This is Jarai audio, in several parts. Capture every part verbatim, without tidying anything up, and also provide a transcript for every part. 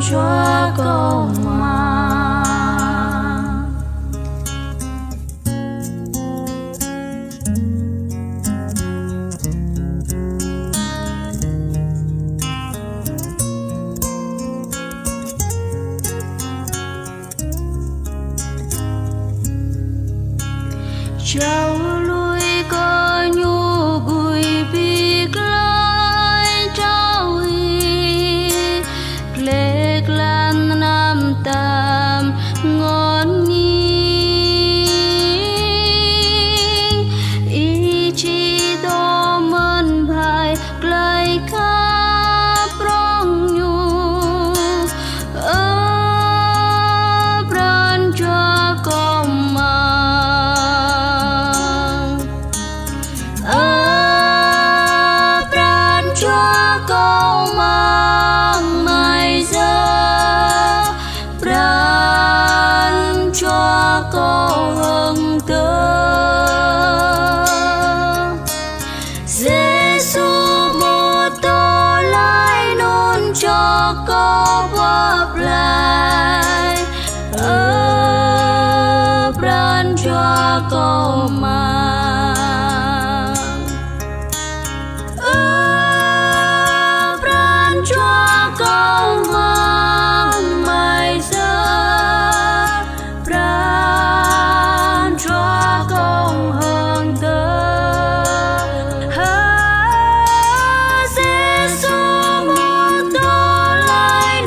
Jua kâo mă. Jao lui kơ ñu gui ƀiă glaĭ trao ih, gleh glan năm tam ngôn ning, ih či dŏ mơ̆n ƀai glaĭ khăp prong ñu. Ơ pran jua kâo mơ̆ng. Ơ pran jua kâo mơ̆ng amai yơh, pran jua kâo hơ̆ng tơ̆. Yêsu mŭt tơlơi anŭn jua kâo pơplai. Ơ pran jua kâo mơ̆ng. Ơ pran jua kâo mơ̆ng amai yơh, pran jua kâo hơ̆ng tơ̆. Hơ Yêsu mŭt tơlơi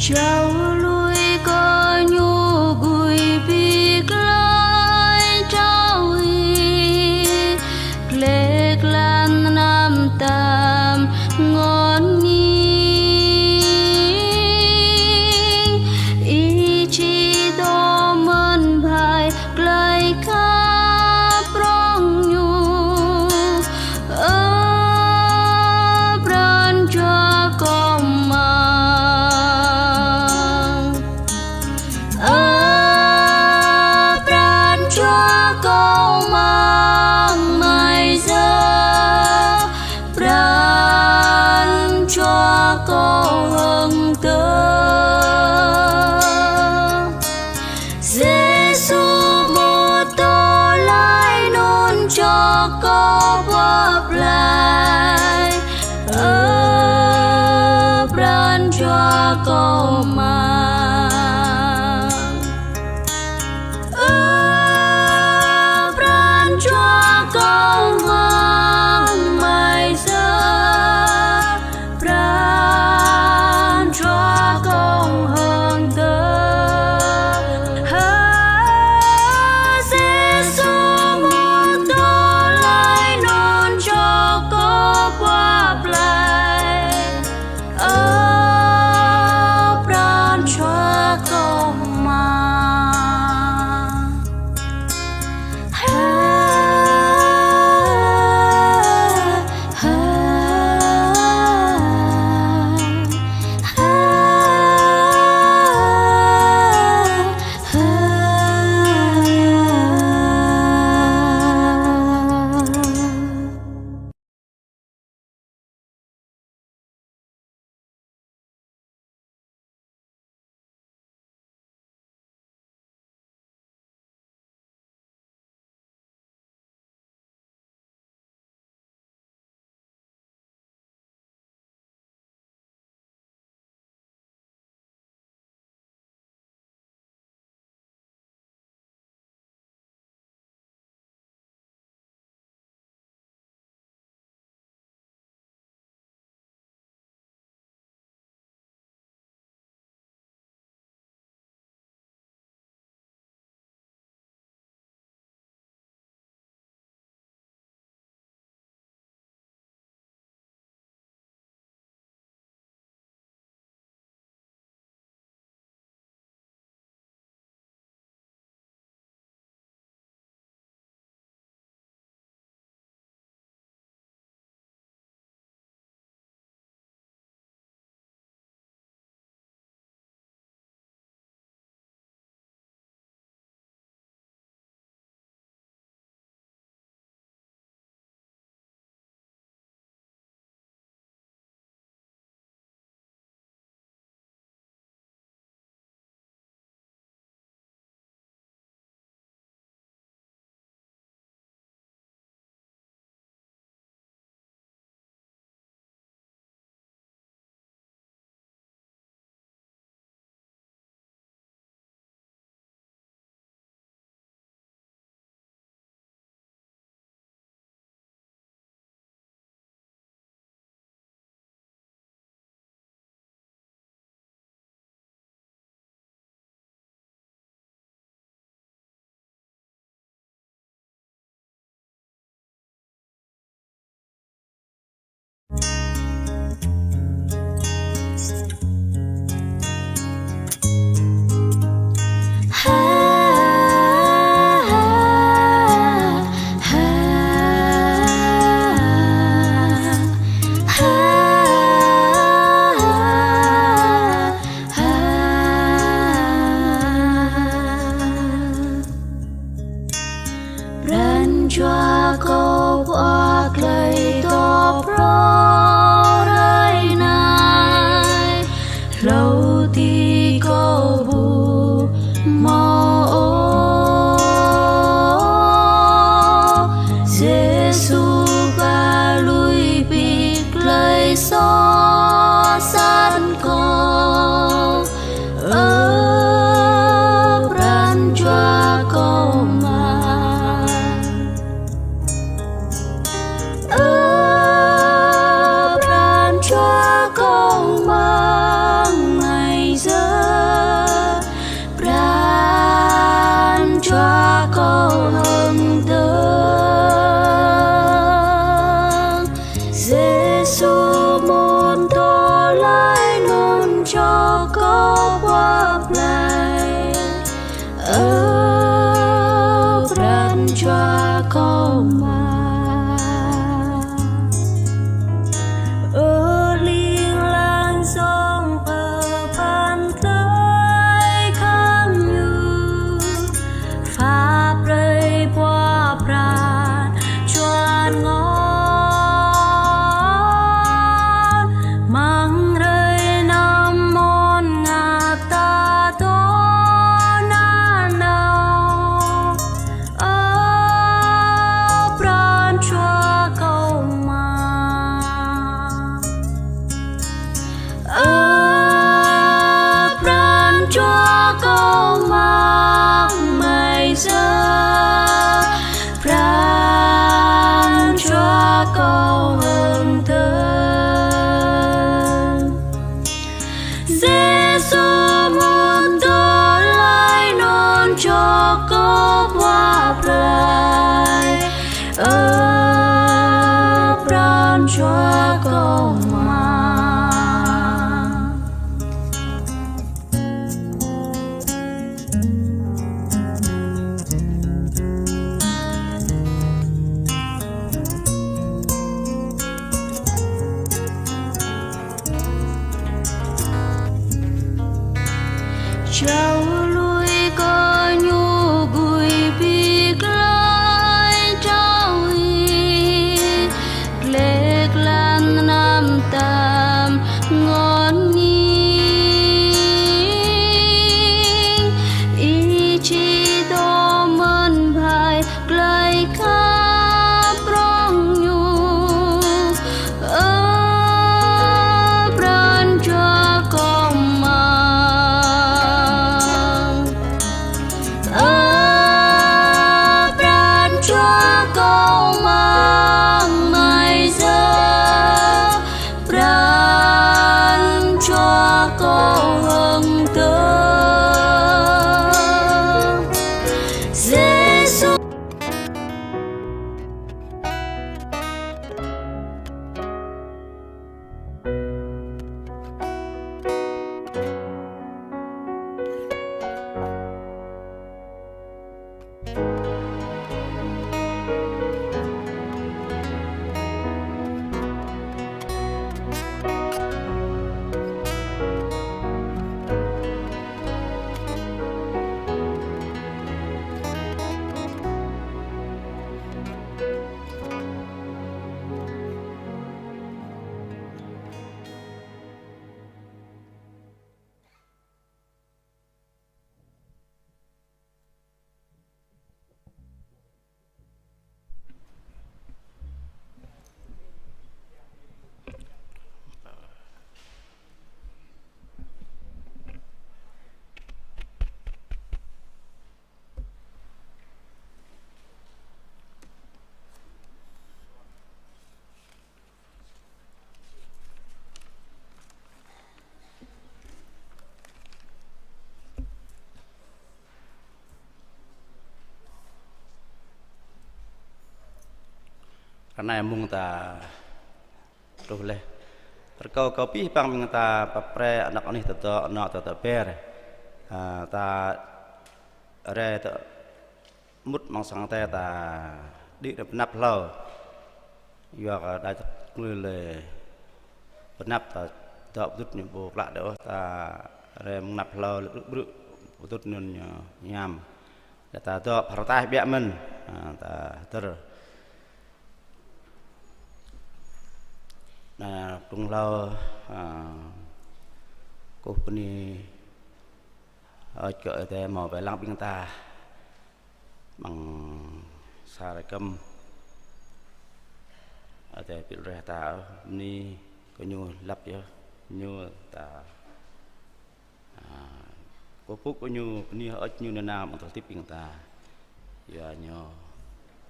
Jao lui kơ ñu gui ƀiă glaĭ jao hĭ, gleh glan năm tam ngŏn ning. Ih či dŏ mơ̆n ƀai glaĭ khăp prong ñu. Ơ pran jua kâo mơ̆ng. Ơ pran jua kâo mơ̆ng mai yơh, pran jua kâo hơng tơ̆. Yêsu mŭt tơlơi anŭn jua kâo pơplai. Ơ pran jua kâo mơ̆ng. Ơ pran jua kâo mơ̆ng mai yơh, pran jua kâo hơng tơ̆. Hơ Yêsu mŭt tơlơi anŭn jua kâo pơplai. Ơ pran Ơ pran jua kâo mă. Ơ ling lang song pơpăn tơlơi khăm ñu. Pha brơi pua pran jua ngŏ. Mơ̆ng hrơi anăm mơ̆n ngă ta tŏ nanao. Ơ pran jua kâo mă. Ơ pran jua kâo mă mai yơh, pran jua kâo hơ̆ng tơ̆ng. Yêsu mŭt tơlơi anŭn čŏk kâo pua pran. Ơ pran jua kâo mă. Čao lui kơ ñu gui ƀing tơlơi čao ih, gleh glan anăm tam ngŏn ngĭng, ih či dŏ mơ̆n ƀơi tơlơi khăp prŏng ñu. Ơ pran jua kâo mă. Ơ pran jua kâo mă mai yơh, pran jua kâo hơ̆ng tơ̆ng. Yêsu. Ră anai mơ̆ng ta truh laih. Rơkâo kơ abih bang ƀing ta pap pre anŏ anih tơdŏ anŏ tơdŏ ber. Ha, ta rai tơ mŭt amăng sang Adai ta đĭ nao pơanăp hlâo. Yua kơ đa čăk ngui lĕ pơanăp ta dŏ pơdŭt ñu ƀu klă đôč, ta rai mơ̆ng anăp hlâo lĕ brư̆ brư̆ pơdŭt ñu ñu hiam. Đa ta dŏ phar taih ƀiă mơ̆n, ha, ta hơdơr. Anai, tơdang hlâo, ha, kơkuh bơni hơơč kơ Ơi Adai hmâo wai lăng ƀing ta amăng sa rơkơm. Ơi Adai pil reh ta, bơni kơ ñu lăp yơh, ñu ta, ha, kơkuh pơpŭ kơ ñu, bơni hơơč ñu nanao amăng tơlơi hơdip ƀing ta. Yua ñu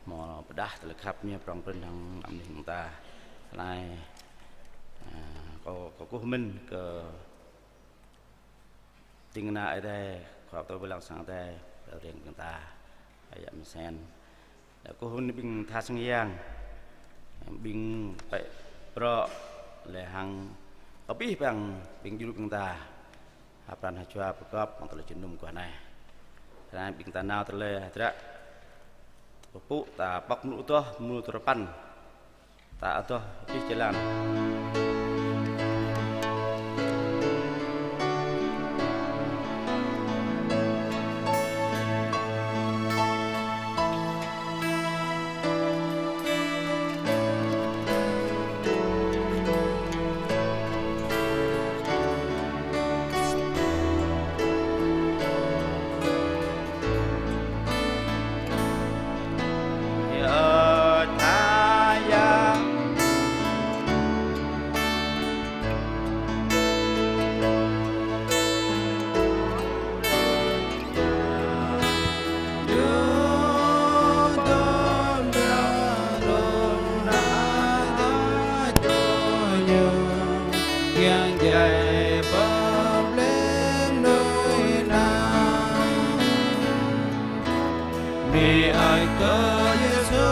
hmâo pơdah tơlơi khăp ñu prŏng prin hăng anăp anih ƀing ta. Anai, ha, kâo, kâo kơkuh mơ̆n kơ ding kơna Ơi Adai, khua pơtô wai lăng sang Adai, pơrơđah ƀing ta, ayă mơsen. Đa kơkuh ƀing tha sang yang, ƀing pĕ prŏ, lĕ hăng abih bang ƀing djru ƀing ta. Hơpran hơjua pơgop mơ̆ng tơlơi jơnum guah anai. Anai ƀing ta nao tơlơi hơdră. Pơpŭ ta pŏk mơnuih adoh, mơnuih tơrơpăn. Ta adoh abih jơlan. Ni ai kơ Yêsu,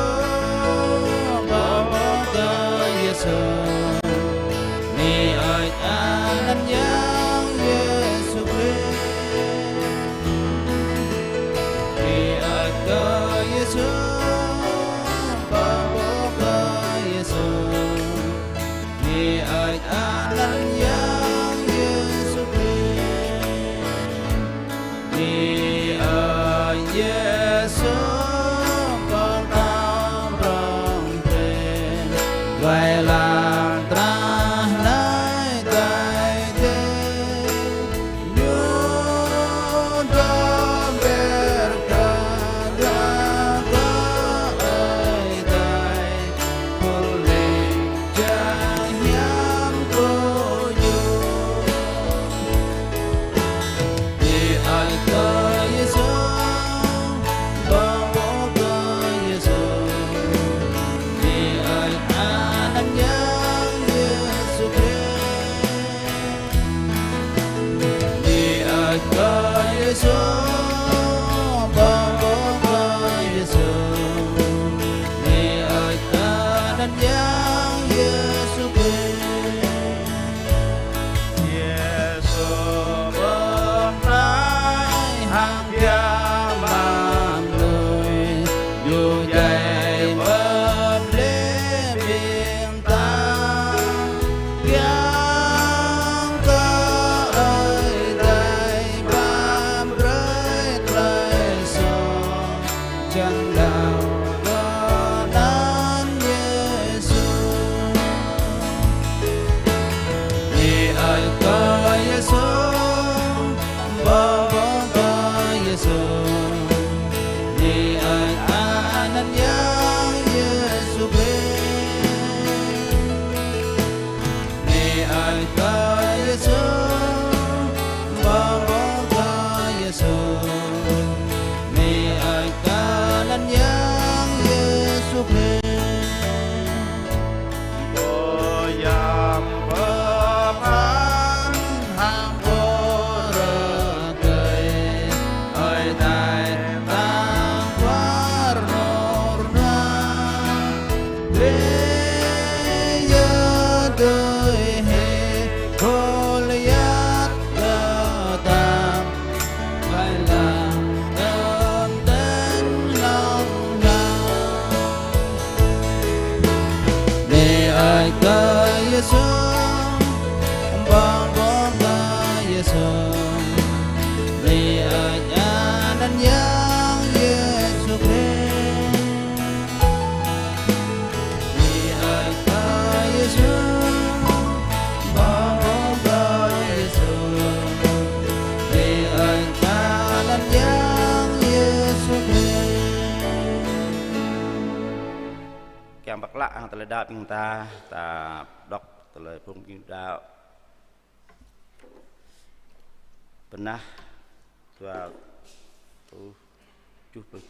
pơpŭ kơ Yêsu. Ni ai anăn Yang Yêsu Krist. Ni ai kơ Yêsu, pơpŭ kơ Yêsu. Ni ai anăn Yang Yêsu Krist. Ni ai Yêsu pơtao prong prin, wai lăng trah nai tai dêh. Ñu dŏ ber kơ dra kơ Ơi Adai, pơlih jăk hiam kơ ñu. Ni ai kơ Yêsu, pơpŭ kơ Yêsu. Ni ai anăn Yang Yêsu Krist. Ni ai kơ Yêsu, pơpŭ kơ Yêsu. Ni ai anăn Yang Yêsu Krist. Yêsu pơklaih hăng biă mă mơnuih, Ñu djai pơplih ƀing ta, kiăng kơ Ơi Adai pap brơi tơlơi soh čang đao kơ anăn Yêsu. Ni ai kơ Yêsu, pơpŭ kơ Yêsu. Ni ai anăn Yang Yêsu Krist. Ni ai kơ Yêsu, pơpŭ kơ Yêsu. Ni ai anăn Yang Yêsu Krist. Ơ Yang pơphan hăng pơrơkơi, Ơi Adai tang kuar nor na. Bê yơ dơi hê Gôliat kơ ta, wai lăng tơm ten hlŏng lar. Ni ai kơ Yêsu, pơpŭ kơ Yêsu. Ni ai anăn Yang Yêsu Krist. Ni ai kơ Yêsu, pơpŭ kơ Yêsu. Ni ai anăn Yang Yêsu Krist. Kiăng pơklă hăng tơlơi đaŏ ƀing ta, ta đŏk tơlơi phung ƀing đaŏ. Bơnah dua rơtuh tơjuh pluh,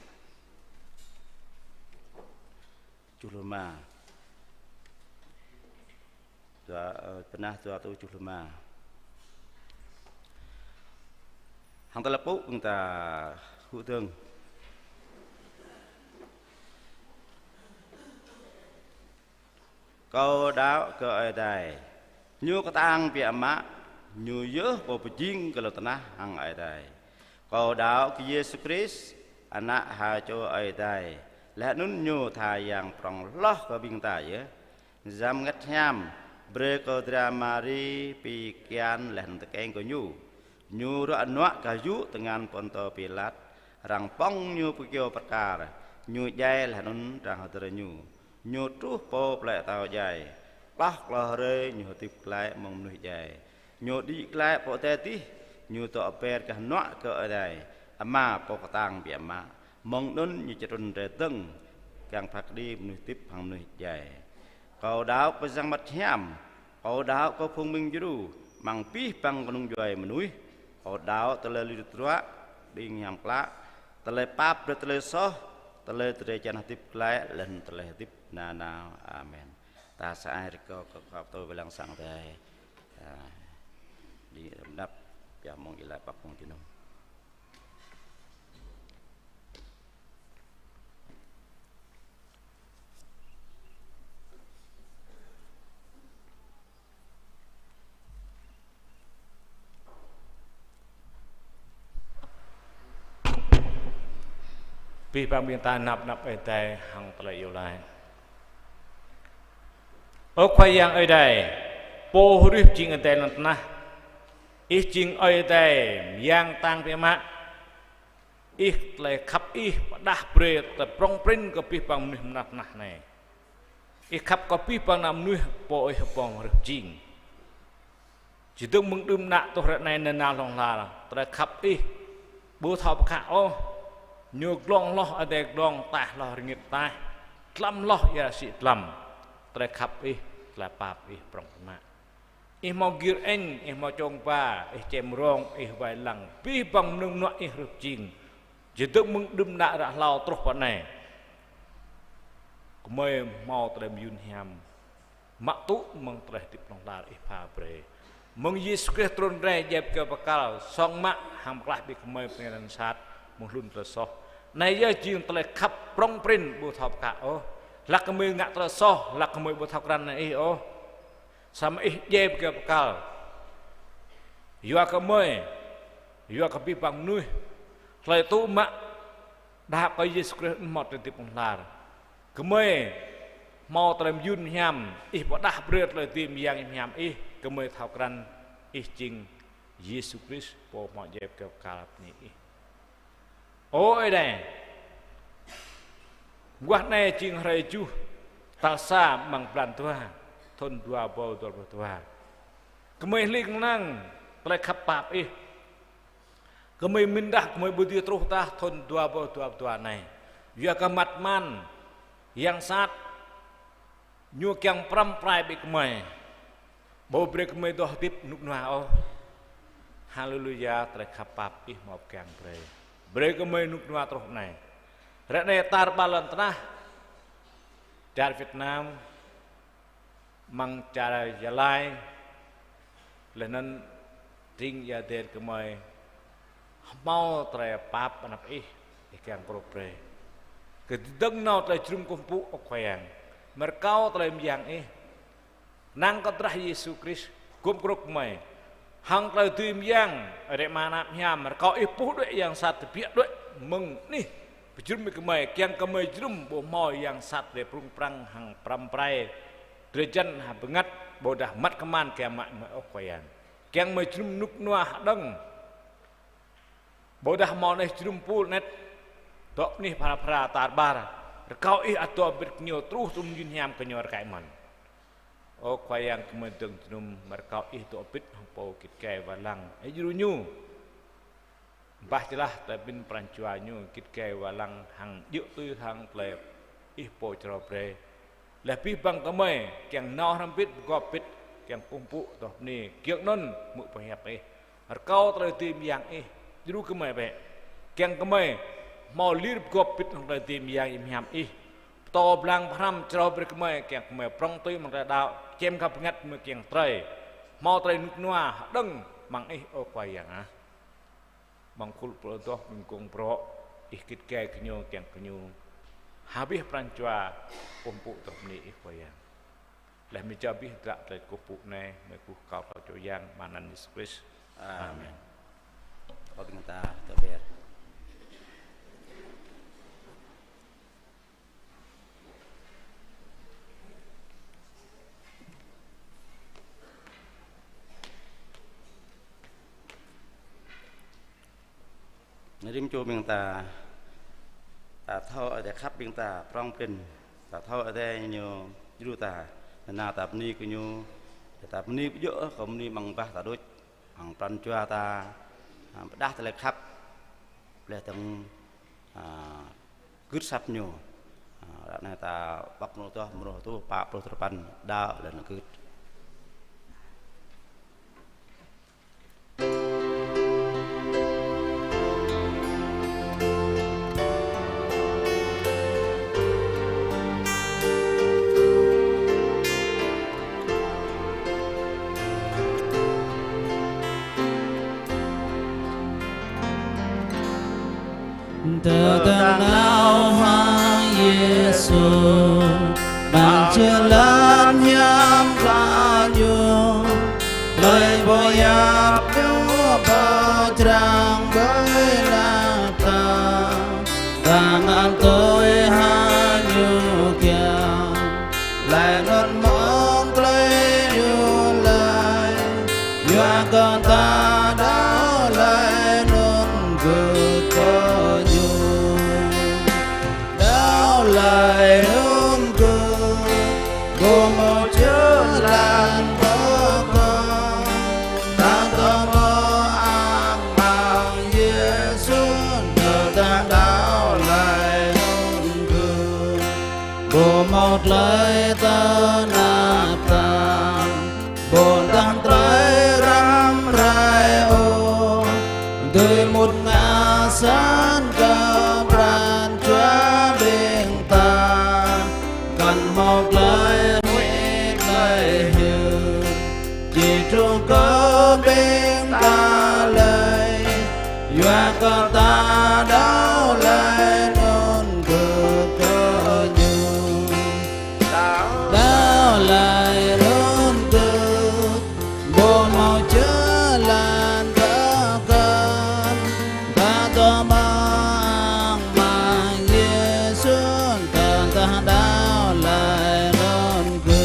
tơjuh pluh rơma. Dua, ơ, bơnah dua rơtuh tơjuh pluh rơma. Hăng tơlơi pơpŭ ƀing ta hŭ dơ̆ng. Kâo đaŏ kơ Ơi Adai, Ñu kơtang biă mă Ñu yơh pô pơjing kơ lŏn tơnah hăng Ơi Adai. Kâo đaŏ kơ Yêsu Krist, Ană ha čô Ơi Adai, laih anŭn Ñu tha Yang prŏng hloh kơ ƀing ta yơh. Jăm Mơngăt Hiam brơi kơ dra Mari pi kian laih anŭn tơkeng kơ Ñu. Ñu ruă nuă kơyŭ tơngan Pôntô Pilat, arăng pŏng Ñu pơ kyâo pơkar, Ñu djai laih anŭn arăng hơdơr Ñu. Ñu truh pơ plơi atâo djai, hloh klâo hrơi Ñu hơdip glaĭ mơ̆ng mơnuih djai. Ñu đĭ glaĭ pơ adai adih, Ñu dŏ ber gah hơnuă kơ Ơi Adai Ama pô kơtang biă mă. Mơ̆ng anŭn Ñu čơtrŭn rai dơ̆ng, kiăng phat kơđi mơnuih hơdip hăng mơnuih djai. Kâo đaŏ kơ Yang Bơngăt Hiam, kâo đaŏ kơ phung ƀing djru, amăng abih bang kơnung djuai mơnuih, kâo đaŏ tơlơi lui tơdruă, ƀing hiam klă, tơlơi pap brơi tơlơi soh, tơlơi drơi jan hơdip glaĭ, laih anŭn tơlơi hơdip nanao. Amen. Ta sa ai rơkâo kơ khua pơtô wai lăng sang Adai. Ta đĭ rơ̆m đăp, pioh mơ̆ng iâu laĭ pap mơ̆ng jơnum. Abih bang ƀing ta năp năp Ơi Adai hăng tơlơi iâu laĭ. Ơ Khua Yang Ơi Adai, Pô hrih pơjing adai lŏn tơnah, Ih jing Ơi Adai mơyang kơtang biă mă. Ih tơlơi khăp Ih pơdah brơi tơlơi prŏng prin kơ abih bang mơnuih mơnat nah anai. Ih khăp kơ abih bang ană mơnuih pô Ih pơ̆ng hrih pơjing. Či dơ̆ng mơ̆ng đưm đă truh ră anai nanao hlŏng lar, tơlơi khăp Ih ƀu thâo pơkă ôh. Ñu glông hloh adai glông, taih hloh rơngit taih, dlăm hloh ia rơsĭ dlăm. Tơlơi khăp Ih, tơlơi pap Ih prŏng prin mă. Ih hmâo gir eng, Ih hmâo čong ba, Ih čem rông, Ih wai lăng abih bang mơnơ̆ng mơnuă Ih hrih pơjing. Či dơ̆ng mơ̆ng đưm đă ră hlâo truh pơ anai. Gơmơi hmâo tơlơi mơyun hiam, mă tŭ mơ̆ng tơlơi hơdip hlŏng lar Ih pha brơi. Mơ̆ng Yêsu Krist trŭn rai djai pơ kyâo bơkal, song mă hăng pơklaih ƀing gơmơi bơnai rơnŭk sat mơ̆ng hlŭn tơlơi soh. Anai yơh jing tơlơi khăp prŏng prin ƀu thâo pơkă ôh. Hlak gơmơi ngă tơlơi soh, hlak gơmơi ƀu thâo krăn Ih ôh. Samơ̆ Ih djai pơ kyâo bơkal. Yua kơ gơmơi, yua kơ abih bang mơnuih, hlơi tŭ mă đaŏ kơ Yêsu Krist hmâo tơlơi hơdip hlŏng lar. Gơmơi hmâo tơlơi mơyun hiam, Ih pơdah brơi tơlơi dưi mơyang hiam Ih, gơmơi thâo krăn Ih jing Yêsu Krist pô hmâo djai pơ kyâo bơkal bơni Ih. Ơ Ơi Adai, mơguah anai jing hrơi tơjuh, tal sa amăng blan dua, thun dua rơbâo dua pluh dua. Gơmơi hling lăng tơlơi khăp pap Ih. Gơmơi mĭn dah gơmơi ƀu dưi truh tah thun dua rơbâo dua pluh dua anai. Yua kơ măt man yang sat ñu kiăng pơrăm pơrai ƀing gơmơi. Ƀu brơi gơmơi dŏ hơdip rơnŭk rơnua ôh. Haleluya, tơlơi khăp pap Ih hmâo pơgang brơi. Brơi gơmơi rơnŭk rơnua truh anai. Ră anai tar ƀar lŏn tơnah, čar Việt Nam, amăng čar Gia Lai, laih anŭn tring ia der gơmơi hmâo tơlơi pap anăp Ih, Ih kiăng krô brơi. Kơdơ̆ng nao tơlơi jơnum kơkuh pơpŭ, ơ Khua Yang. Mơ̆ rơkâo tơlơi mơyang Ih, năng kơ drah Yêsu Krist gum krô gơmơi hăng tơlơi dưi mơyang, rĕ mơnă hiam, rơkâo Ih puh đuaĭ yang sat tơbiă đuaĭ mơ̆ng anih pơjơnum gơmơi, kiăng gơmơi jơnum ƀu hmâo yang sat tơlơi prŭng prăng hăng pơrăm pơrai drơi jan hăng bơngăt, ƀôdah măt kơman kiăng mă gơmơi, ơ Khua Yang. Kiăng gơmơi jơnum rơnŭk rơnua hơđơ̆ng, ƀôdah hmâo anih jơnum pul anet, dŏ anih phara phara tar ƀar, rơkâo Ih ăt dŏ hơbĭt kơ ñu truh tơlơi mơyun hiam kơ ñu rơkơi mơ̆n. Ơ Khua Yang, gơmơi dơ̆ng jơnum, mơ̆ rơkâo Ih dŏ hơbĭt hăng pô git gai wai lăng, ih djru ñu. Bah jơlah tơlơi pơmĭn pran jua ñu, git gai wai lăng hăng djơ̆ tui hăng tơlơi Ih pô čơrâo brơi. Laih abih bang gơmơi kiăng nao hrŏm hơbĭt, pơgop hơbĭt, kiăng kơkuh pơpŭ, dŏ bơni, giŏng anŭn hmư̆ pơhiăp Ih. Rơkâo tơlơi dưi mơyang Ih djru gơmơi bĕ. Kiăng gơmơi hmâo lir pơgop hơbĭt hăng tơlơi dưi mơyang hiam Ih. Pơtô blang pơhrăm čơrâo brơi gơmơi, kiăng gơmơi prŏng tui amăng tơlơi đaŏ, čem gah bơngăt gơmơi kiăng trơi. Hmâo tơlơi rơnŭk rơnua hơđơ̆ng amăng Ih, ơ Khua Yang ah. Amăng khul pơlŏn adoh ƀing gong brŏ, Ih git gai gơñu, kiăng gơñu hơbĭt pran jua kơkuh pơpŭ, dŏ bơni Ih, Khua Yang. Laih mơ̆ jao abih dlă tơlơi kơkuh pơpŭ anai, mơ̆ kơkuh kâo hlâo čô Yang, mơ̆ng anăn Yêsu Krist. Amen. Amen. Kâo ƀing ta tơbiă. Rĭm čô ƀing ta, ta thâo Ơi Adai khăp ƀing ta prŏng prin, ta thâo Ơi Adai ñu djru ta. Nanao ta bơni kơ ñu, ta bơni ƀu djơ̆ kơ bơni amăng bah ta đôč, amăng pran jua ta, a, pơdah tơlơi khăp, laih dơ̆ng, a, gưt asăp ñu. A, ră anai ta pŏk mơnuih tuh, mơnuih tuh pă pluh duapăn, đaŏ laih anŭn gưt. Tơdang nao hăng Yêsu, amăng jơlan hiam klă ñu, tơlơi pơhiăp ñu pơčrang ƀơi anăp ta, ta ngă tui hăng ñu kiăng. Laih anŭn mơ̆ng tơlơi ñu laĭ, yua kơ ta đaŏ laih anŭn gưt kơ ñu. Đaŏ laih anŭn gưt, ƀu hmâo jơlan pơkŏn, ta tơma amăng Yêsu, tơdah đaŏ laih anŭn gưt. Ƀu hmâo tơlơi tơnap tap, ƀu hmâo tơlơi răm rai ôh, dưi mŭt ngă sat kơ pran jua ƀing ta, kăn hmâo tơlơi huĭ tơlơi hyưt. Či truh kơ ƀing ta lĕ, yua kơ ta đaŏ laih anŭn gưt kơ ñu. Đaŏ laih anŭn gưt, ƀu hmâo jơlan pơkŏn, ta tơma amăng Yêsu, tơdah đaŏ laih anŭn gưt.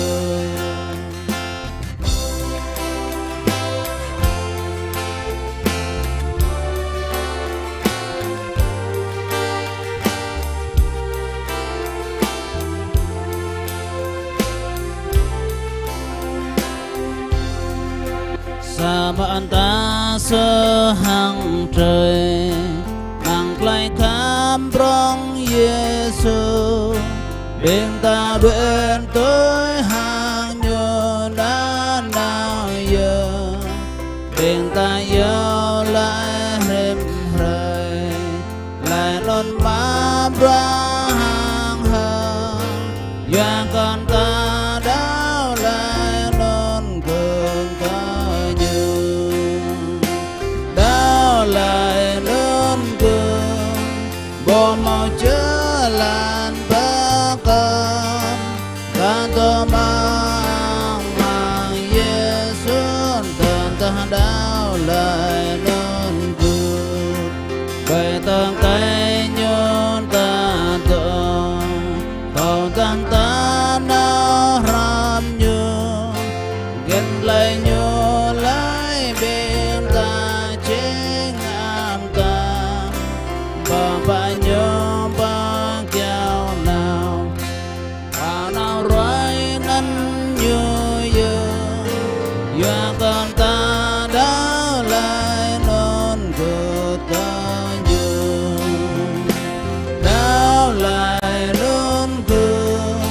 Samơ̆ ta sơ̆ hăng trơi, amăng tơlơi khăp prŏng Yêsu, ƀing ta đuaĭ tui hăng ñu nanao yơh. Ƀing ta iâu laĭ rĭm hrơi, laih anŭn mă bruă hăng hăng, yua kơ ta đaŏ laih anŭn gưt kơ ñu. Đaŏ laih anŭn gưt, ƀu hmâo jơlan pơkŏn, ta tơma amăng Yêsu, tơdah đaŏ laih anŭn gưt. Ƀơi tơkai ñu ta dŏ, thâo tơdah ta nao hrŏm ñu, git laih ñu laĭ ƀing ta jing amăng ta, pơpă ñu pơkiaŏ nao. Anŭn ruai anăn ñu yơh, yua kơ ta đaŏ laih anŭn gưt kơ ñu. Đaŏ laih anŭn gưt,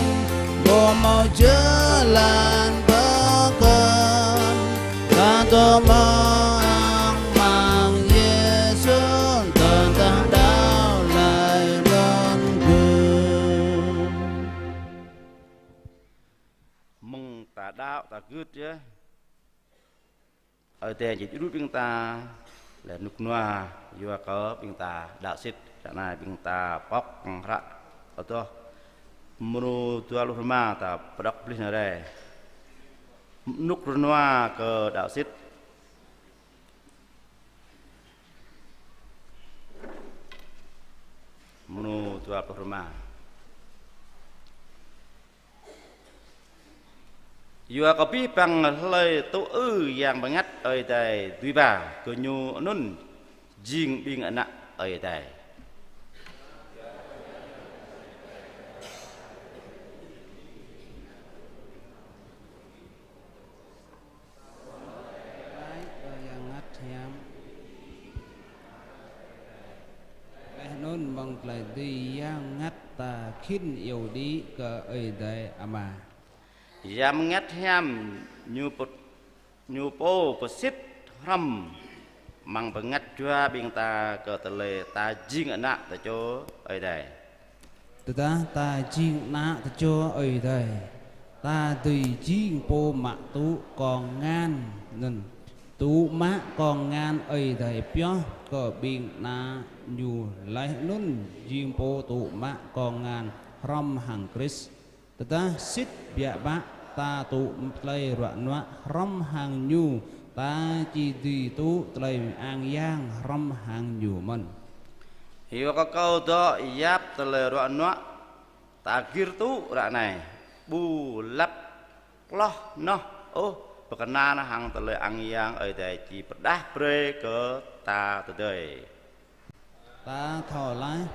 ƀu hmâo jơlan pơkŏn, ta tơma amăng Yêsu, tơdah đaŏ laih anŭn gưt. Mơ̆ng ta đaŏ ta gưt yơh, Ơi Adai či djru ƀing ta laih rơnŭk rơnua, yua kơ ƀing ta đaŏ sĭt. Ră anai ƀing ta pŏk hră adoh mrô dua pluh rơma ta pơđŏk pơplih anai rai. Rơnŭk rơnua kơ đaŏ sĭt. Mrô dua pluh rơma. Yua kơ abih bang hlơi tŭ ư Yang Bơngăt Ơi Adai dưi ba, gơñu anŭn jing ƀing ană Ơi Adai. Laih kơ Yang Bơngăt Hiam. Laih anŭn mơ̆ng tơlơi dưi Yang Bơngăt ta khĭn iâu đĭ kơ Ơi Adai Ama. Yang Bơngăt Hiam ñu pô, ñu pô pơsĭt hrŏm amăng bơngăt jua ƀing ta kơ tơlơi ta jing ană tơčô Ơi Adai. Tơdah ta jing ană tơčô Ơi Adai, ta dưi jing pô mă tŭ kŏng ngăn anŭn. Tŭ mă kŏng ngăn Ơi Adai pioh kơ ƀing ană ñu laih anŭn jing pô tŭ mă kŏng ngăn hrŏm hăng Krist. Tơdah sĭt biă bă ta tŭ tơlơi ruă nuă hrŏm hăng ñu, ta či dưi tŭ tơlơi ang yang hrŏm hăng ñu mơ̆n. Yua kơ kâo dŏ yap tơlơi ruă nuă ta gir tŭ ră anai, ƀu lăp hloh hnoh ôh pơkơnăl hăng tơlơi ang yang Ơi Adai či pơrơđah brơi kơ ta tơdơi. Ta thâo laih,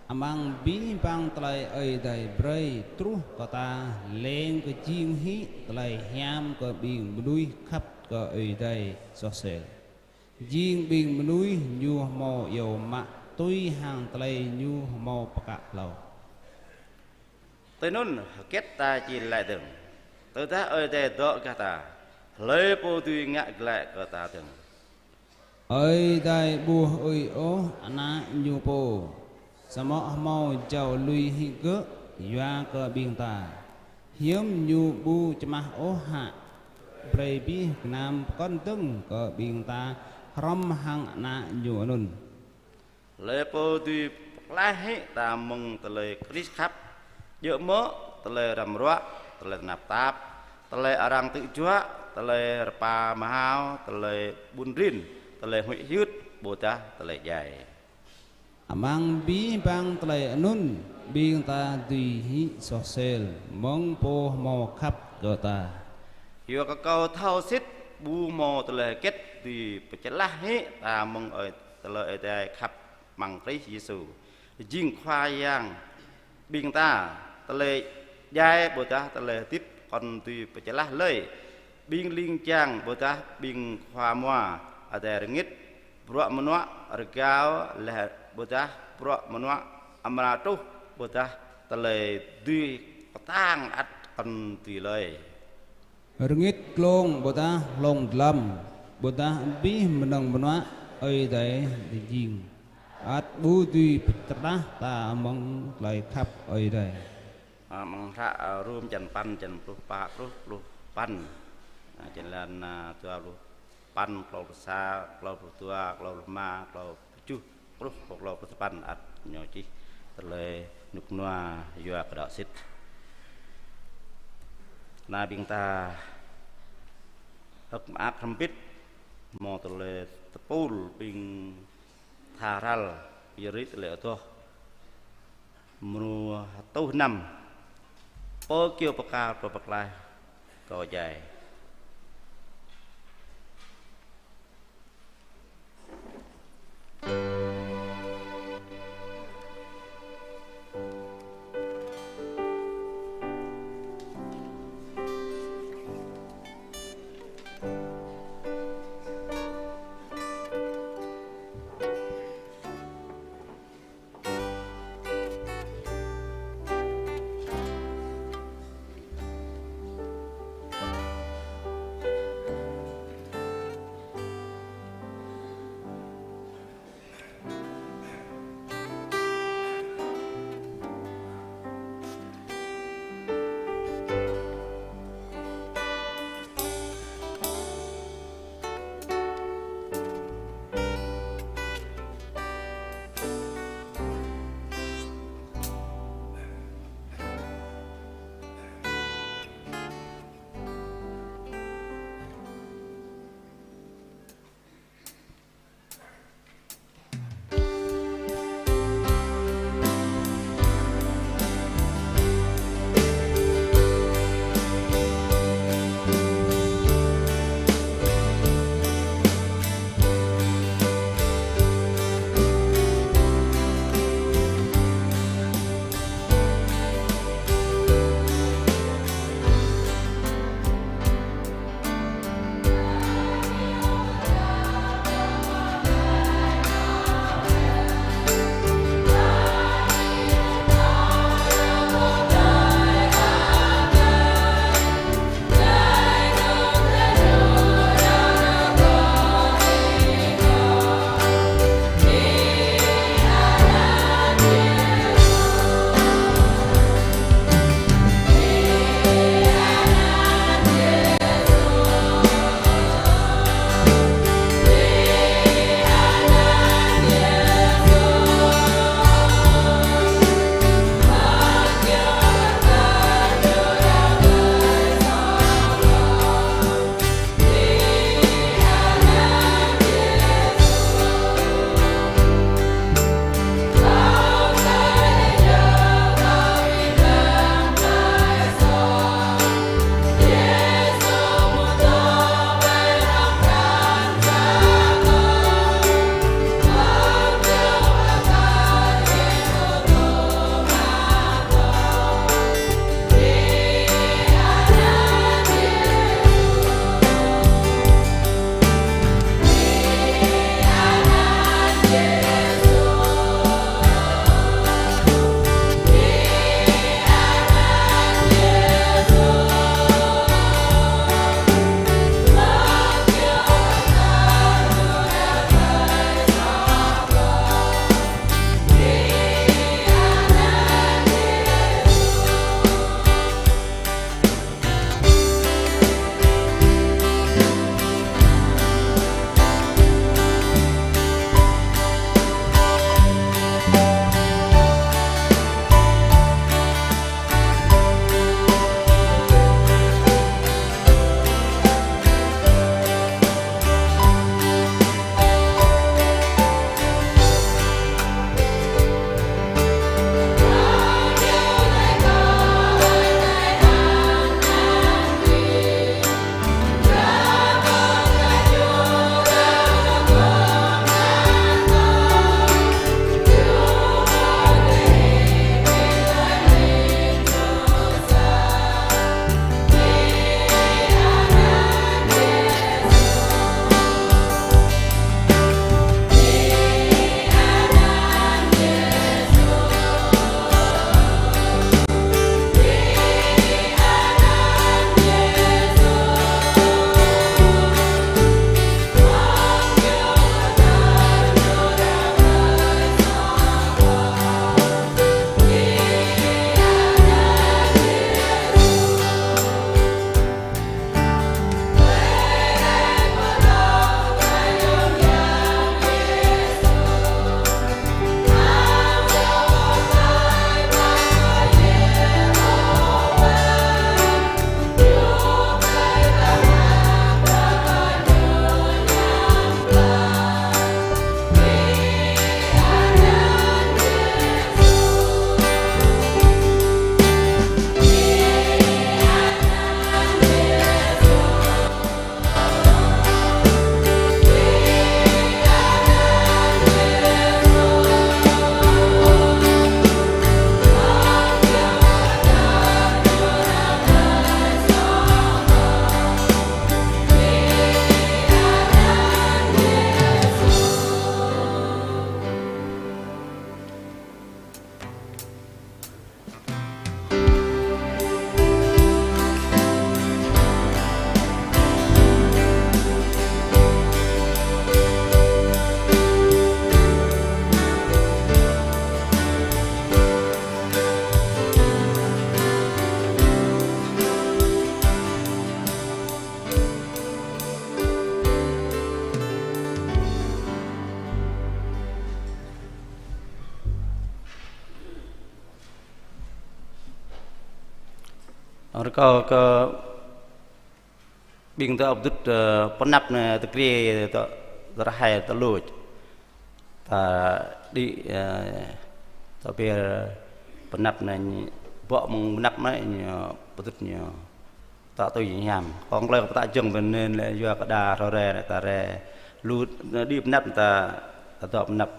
amăng abih bang tơlơi Ơi Adai brơi truh kơ ta leng kơ jing hĭ tơlơi hiam kơ ƀing mơnuih khăp kơ Ơi Adai soh sel. Jing ƀing mơnuih ñu hmâo iâu mă tui hăng tơlơi ñu hmâo pơkă hlâo. Tui anŭn hơget ta či laĭ dơ̆ng? Tơdah Ơi Adai dŏ gah ta, hlơi pô dưi ngă glaĭ kơ ta dơ̆ng? Ơi Adai ƀu ui ôh Ană ñu pô, samơ̆ hmâo jao lui hĭ gơ̆ yua kơ ƀing ta. Hiư̆m ñu ƀu čơmah ôh hă? Brơi abih gơnam pơkŏn dơ̆ng kơ ƀing ta hrŏm hăng Ană ñu anŭn. Hlơi pô dưi pơklaih hĭ ta mơ̆ng tơlơi Krist khăp, djơ̆ mơ̆ tơlơi răm ruă, tơlơi tơnap tap, tơlơi arăng tư̆ juă, tơlơi rơpa mơhao, tơlơi ƀun rin, tơlơi huĭ hyưt, ƀôdah tơlơi djai. Amăng abih bang tơlơi anŭn, ƀing ta dưi hĭ soh sel mơ̆ng pô hmâo khăp kơ ta. Yua kơ kâo thâo sĭt ƀu hmâo tơlơi hơget dưi pơčơlah hĭ ta mơ̆ng Ơi, tơlơi Ơi Adai khăp amăng Krist Yêsu. Jing Khua Yang ƀing ta, tơlơi djai ƀôdah tơlơi hơdip kŏn dưi pơčơlah lơi. Ƀing ling jang ƀôdah ƀing khua mua adai rơngit, bruă mơnuă rơgao laih ƀôdah bruă mơnuă amra truh ƀôdah tơlơi dưi kơtang ăt kŏn dưi lơi. Rơngit glông ƀôdah hlông dlăm, ƀôdah abih mơnơ̆ng mơnuă Ơi Adai jing, ăt ƀu dưi pơčơlah ta mơ̆ng tơlơi khăp Ơi Adai. A, amăng hră, a, Rôm črăn păn, črăn pluh pă truh pluh păn. A, črăn lan, a, dua pluh păn, klâo pluh sa, klâo pluh dua, klâo pluh rơma, klâo pluh tơjuh, truh pơ klâo pluh sapăn ăt ñu čih tơlơi rơnŭk rơnua yua kơ đaŏ sĭt. Anai ƀing ta hơ̆k mơak hrŏm hơbĭt hmâo tơlơi tơpul ƀing tha ral, ƀing rĭ tơlơi adoh. Mrô hơtuh năm. Pô kơyâo pơkă, pô pơklaih kơ djai. Rơkâo kơ ƀing ta ƀu djơ̆, ơ, pơanăp anai tơkri tơ, tơrhai tơluč. Ta đĭ, ơ, ta pơyơr pơanăp anai, bŏ mơ̆ng pơanăp anai ñu ƀu djơ̆ ñu. Ta tui ñu hiam. Kông klơi kơ pơtă jơ̆ng bơnên lĕ yua kơ đa hrơi rai anai ta rai. Lu đĭ pơanăp ta, ta dŏ pơanăp.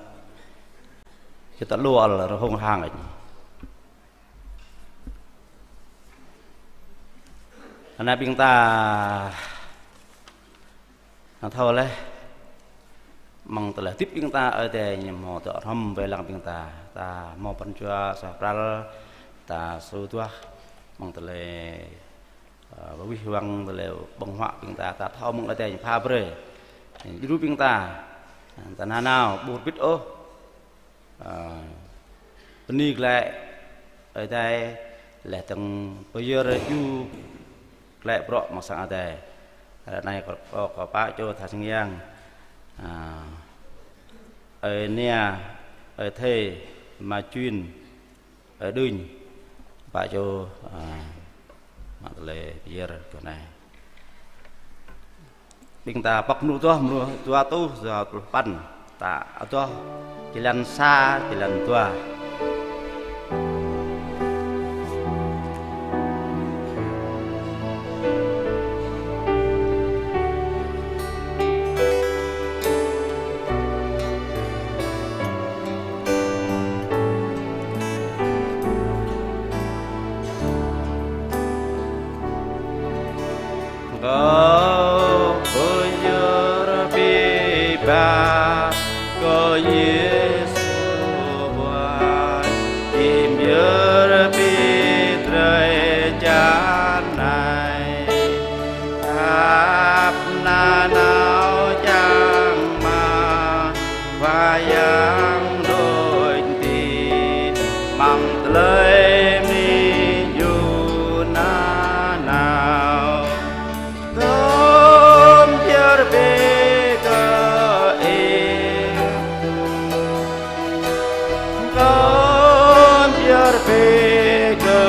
Či ta lu ăl rơhông hang anai. Anai ƀing ta, anai thâo laih, amăng tơlơi hơdip ƀing ta, Ơi Adai ñu hmâo dŏ hrŏm wai lăng ƀing ta, ta hmâo pran jua suaih pral, ta su duah, amăng tơlơi, ơ, wih wăng tơlơi ƀơ̆ng huă ƀing ta, ta thâo mơ̆ng Ơi Adai ñu pha brơi. Djru ƀing ta, ta nanao, ƀu hơbĭt ôh. Ơ, bơni glaĭ Ơi Adai, laih dơ̆ng pơyơr djru glaĭ bruă amăng sang Ơi Adai. Ră anai kơ, kơ, kơ pă čô tha sang yang. Ơ, Ơi Nia, Ơi Thê, Ama Juin, Ơi Đưñ, pă čô, ơ, mă tơlơi pơyơr kơ anai. Ƀing ta pŏk mrô dua, mrô dua rơtuh dua pluh păn. Ta adoh, jơlan sa, jơlan dua. Kâo pơyơr ƀiă ba kơ Yêsu Khua, či pơyơr ƀiă drơi jăn anai. Khăp nanao čang mă Khua Yang đôč đĭ amăng tơlơi bơni ñu nanao. Kâo pơyơr ƀiă kơ Ih. Kâo pơyơr ƀiă kơ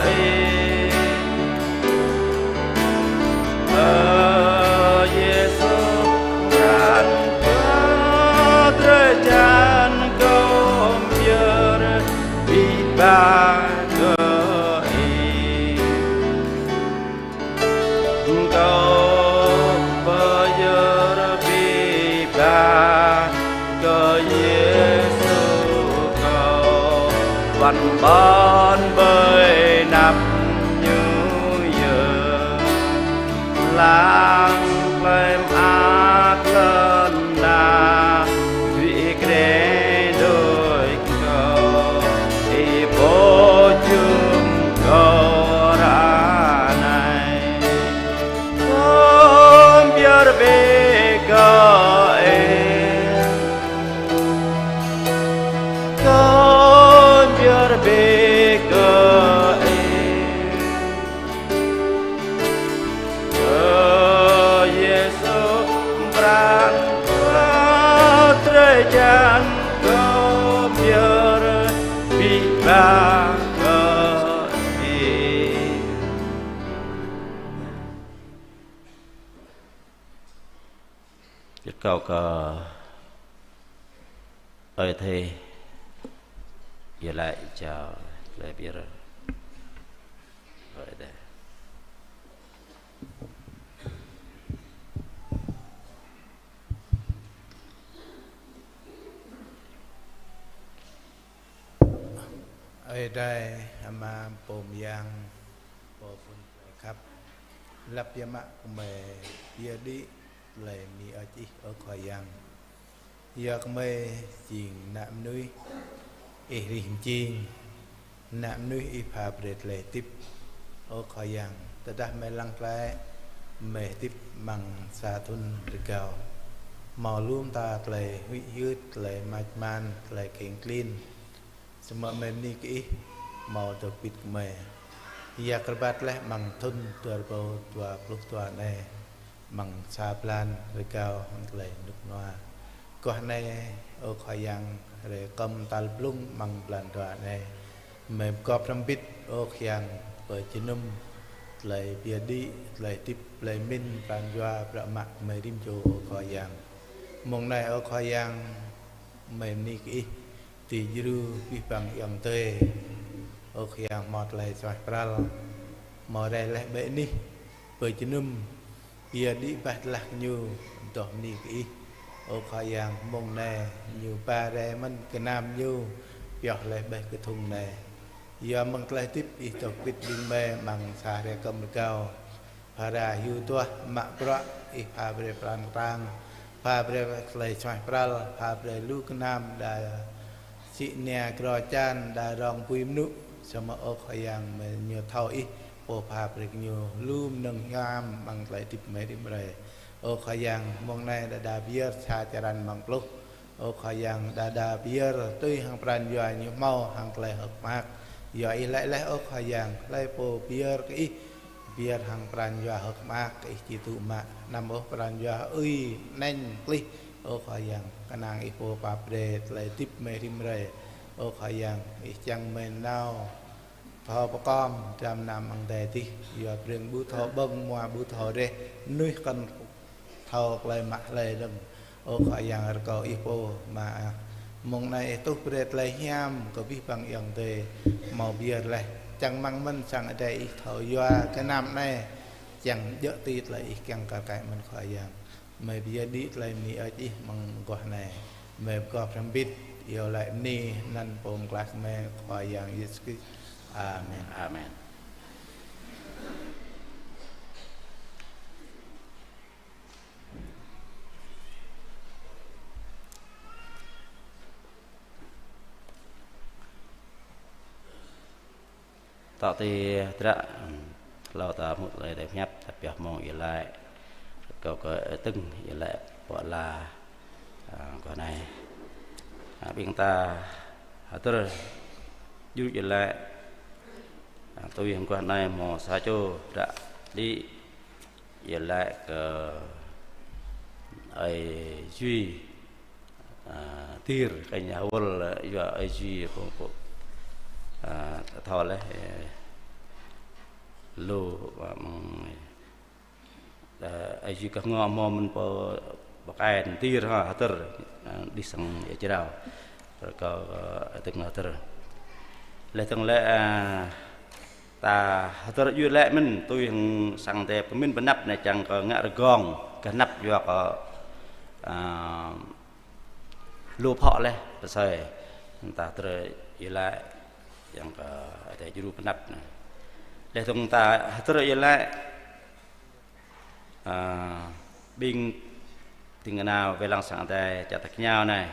Ih. Ơ Yêsu, pran kơ drơi jăn kâo pơyơr ƀiă ba kơ Ih. Kâo pơyơr ƀiă ba kơ Yêsu kâo, wăn ƀon ƀơi anăp Ñu yơh. Lăng tơlơi mơak lŏn anai, rĭ kre đôč kâo, Ih pô jum kâo ră anai. Kâo pơyơr ƀiă kơ Ih. Kâo pơyơr ƀiă kơ Ih. Ơ Yêsu, pran kơ drơi jăn kâo pơyơr ƀiă ba kơ Ih. Rơkâo kơ Ơi Thê iâu laĭ jao tơlơi pơyơr. Ơi Adai. Ơi Adai, Ama pô mơyang, pô phŭn tơlơi khăp. Lăp biă mă gơmơi pơyơr đĭ tơlơi bơni hơơč Ih, ơ Khua Yang. Yua gơmơi jing ană mơnuih Ih rih mơjing, ană mơnuih Ih pha brơi tơlơi hơdip. Ơ Khua Yang, tơdah gơmơi lăng glaĭ, gơmơi hơdip amăng sa thŭn rơgao. Hmâo lu mơta tơlơi huĭ hyưt, tơlơi mač man, tơlơi kheng klin. Samơ̆ gơmơi bơni kơ Ih hmâo dŏ hơbĭt gơmơi. Yua kơ rơbat laih amăng thŭn dua rơbâo dua pluh dua anai, amăng sa blan rơgao hăng tơlơi rơnŭk rơnua. Guah anai, ơ Khua Yang, hrơi kơm tal blung amăng blan dua anai, gơmơi pơgop hrŏm hơbĭt, ơ Khua Yang, pơjơnum tơlơi pơyơr đĭ, tơlơi hơdip, tơlơi pơmĭn pran jua bruă mă gơmơi rĭm čô, ơ Khua Yang. Mông anai, ơ Khua Yang, gơmơi bơni kơ Ih, dưi djru abih bang ayŏng adơi. Ơ Khua Yang, hmâo tơlơi suaih pral, hmâo rai laih ƀơi anih, pơ jơnum, pơyơr đĭ bah tơlah kơ ñu, dŏ bơni kơ Ih. Ơ Khua Yang, mông anai, ñu ba rai mơ̆n gơnam ñu, pioh laih ƀơi kơthŭng anai. Yua mơ̆ng tơlơi hơdip Ih dŏ hơbĭt ƀing gơmơi amăng sa hrơi kơm rơgao. Phara hyu duah mă bruă, Ih pha brơi pran kơtang, pha brơi tơlơi suaih pral, pha brơi lu gơnam đa sĭ nia grô čan, đa rong apui mơnŭ, samơ̆ ơ Khua Yang, gơmơi ñu thâo Ih pô pha brơi kơ ñu lu mơnơ̆ng hiam amăng tơlơi hơdip gơmơi rĭm hrơi. Ơ Khua Yang, mông anai đơđa pơyơr sa črăn amăng pluh. Ơ Khua Yang, đơđa pơyơr tui hăng pran jua ñu hmâo hăng tơlơi hơ̆k mơak. Yua Ih laĭ laih, ơ Khua Yang, hlơi pô pơyơr kơ Ih, pơyơr hăng pran jua hơ̆k mơak, Ih či tŭ mă. Anăm ôh pran jua ưi, aneng, klih. Ơ Khua Yang, kơnang Ih pô pap brơi tơlơi hơdip gơmơi rĭm hrơi. Ơ Khua Yang, Ih čang gơmơi nao thâo pơkom dram gơnam amăng adai adih, yua preng ƀu thâo ƀơ̆ng, mua ƀu thâo reh, mơnuih kăn thâo tơlơi mă hlơi dơ̆ng. Ơ Khua Yang, rơkâo Ih pô mă, mông anai Ih tuh brơi tơlơi hiam kơ abih bang ayŏng adơi hmâo pơyơr laih. Čang rơmang mơ̆n sang adai Ih thâo yua gơnam anai, čang djơ̆ tui tơlơi Ih kiăng kar kaĭ mơ̆n, Khua Yang. Gơmơi pơyơr đĭ tơlơi bơni hơơč Ih amăng mơguah anai. Gơmơi pơgop hrŏm hơbĭt, iâu laĭ bơni anăn Pô Pơklaih gơmơi, Khua Yang Yêsu Krist. Amen. Amen. Tŏ tui hơdră, hlâo ta hmư̆ tơlơi pơhiăp, ta pioh mơ̆ng iâu laĭ, rơkâo kơ ơi Tưng iâu laĭ pơala, a, mơguah anai. A, ƀing ta hơdơr djru iâu laĭ, a, tui mơguah anai hmâo sa čô hơdră đĭ iâu laĭ kơ ơi Duy, a, Dir, kơ ñu hơwơl, a, yua ơi Duy pô, pô, a, thâo laih, ơ, lu, a, mơ̆ng, a, ơi Duy kơ ngŏ hmâo mơ̆n pô, pô kơđi Dir ha, hơdơr, a, đih sang ia jrao. Rơkâo, a, ơi Tưng hơdơr. Laih dơ̆ng lĕ, a, ta hơdơr djru laĭ mơ̆n, tui hăng sang adai pơmĭn pơanăp anai čang kơ ngă rơgong, gah anăp yua kơ, a, lu phŏ laih pơsơi. Ta hơdơr iâu laĭ, čang kơ adai djru pơanăp anai. Laih dơ̆ng ta hơdơr iâu laĭ, a, ƀing ding kơna wai lăng sang adai čar ta kơnao anai.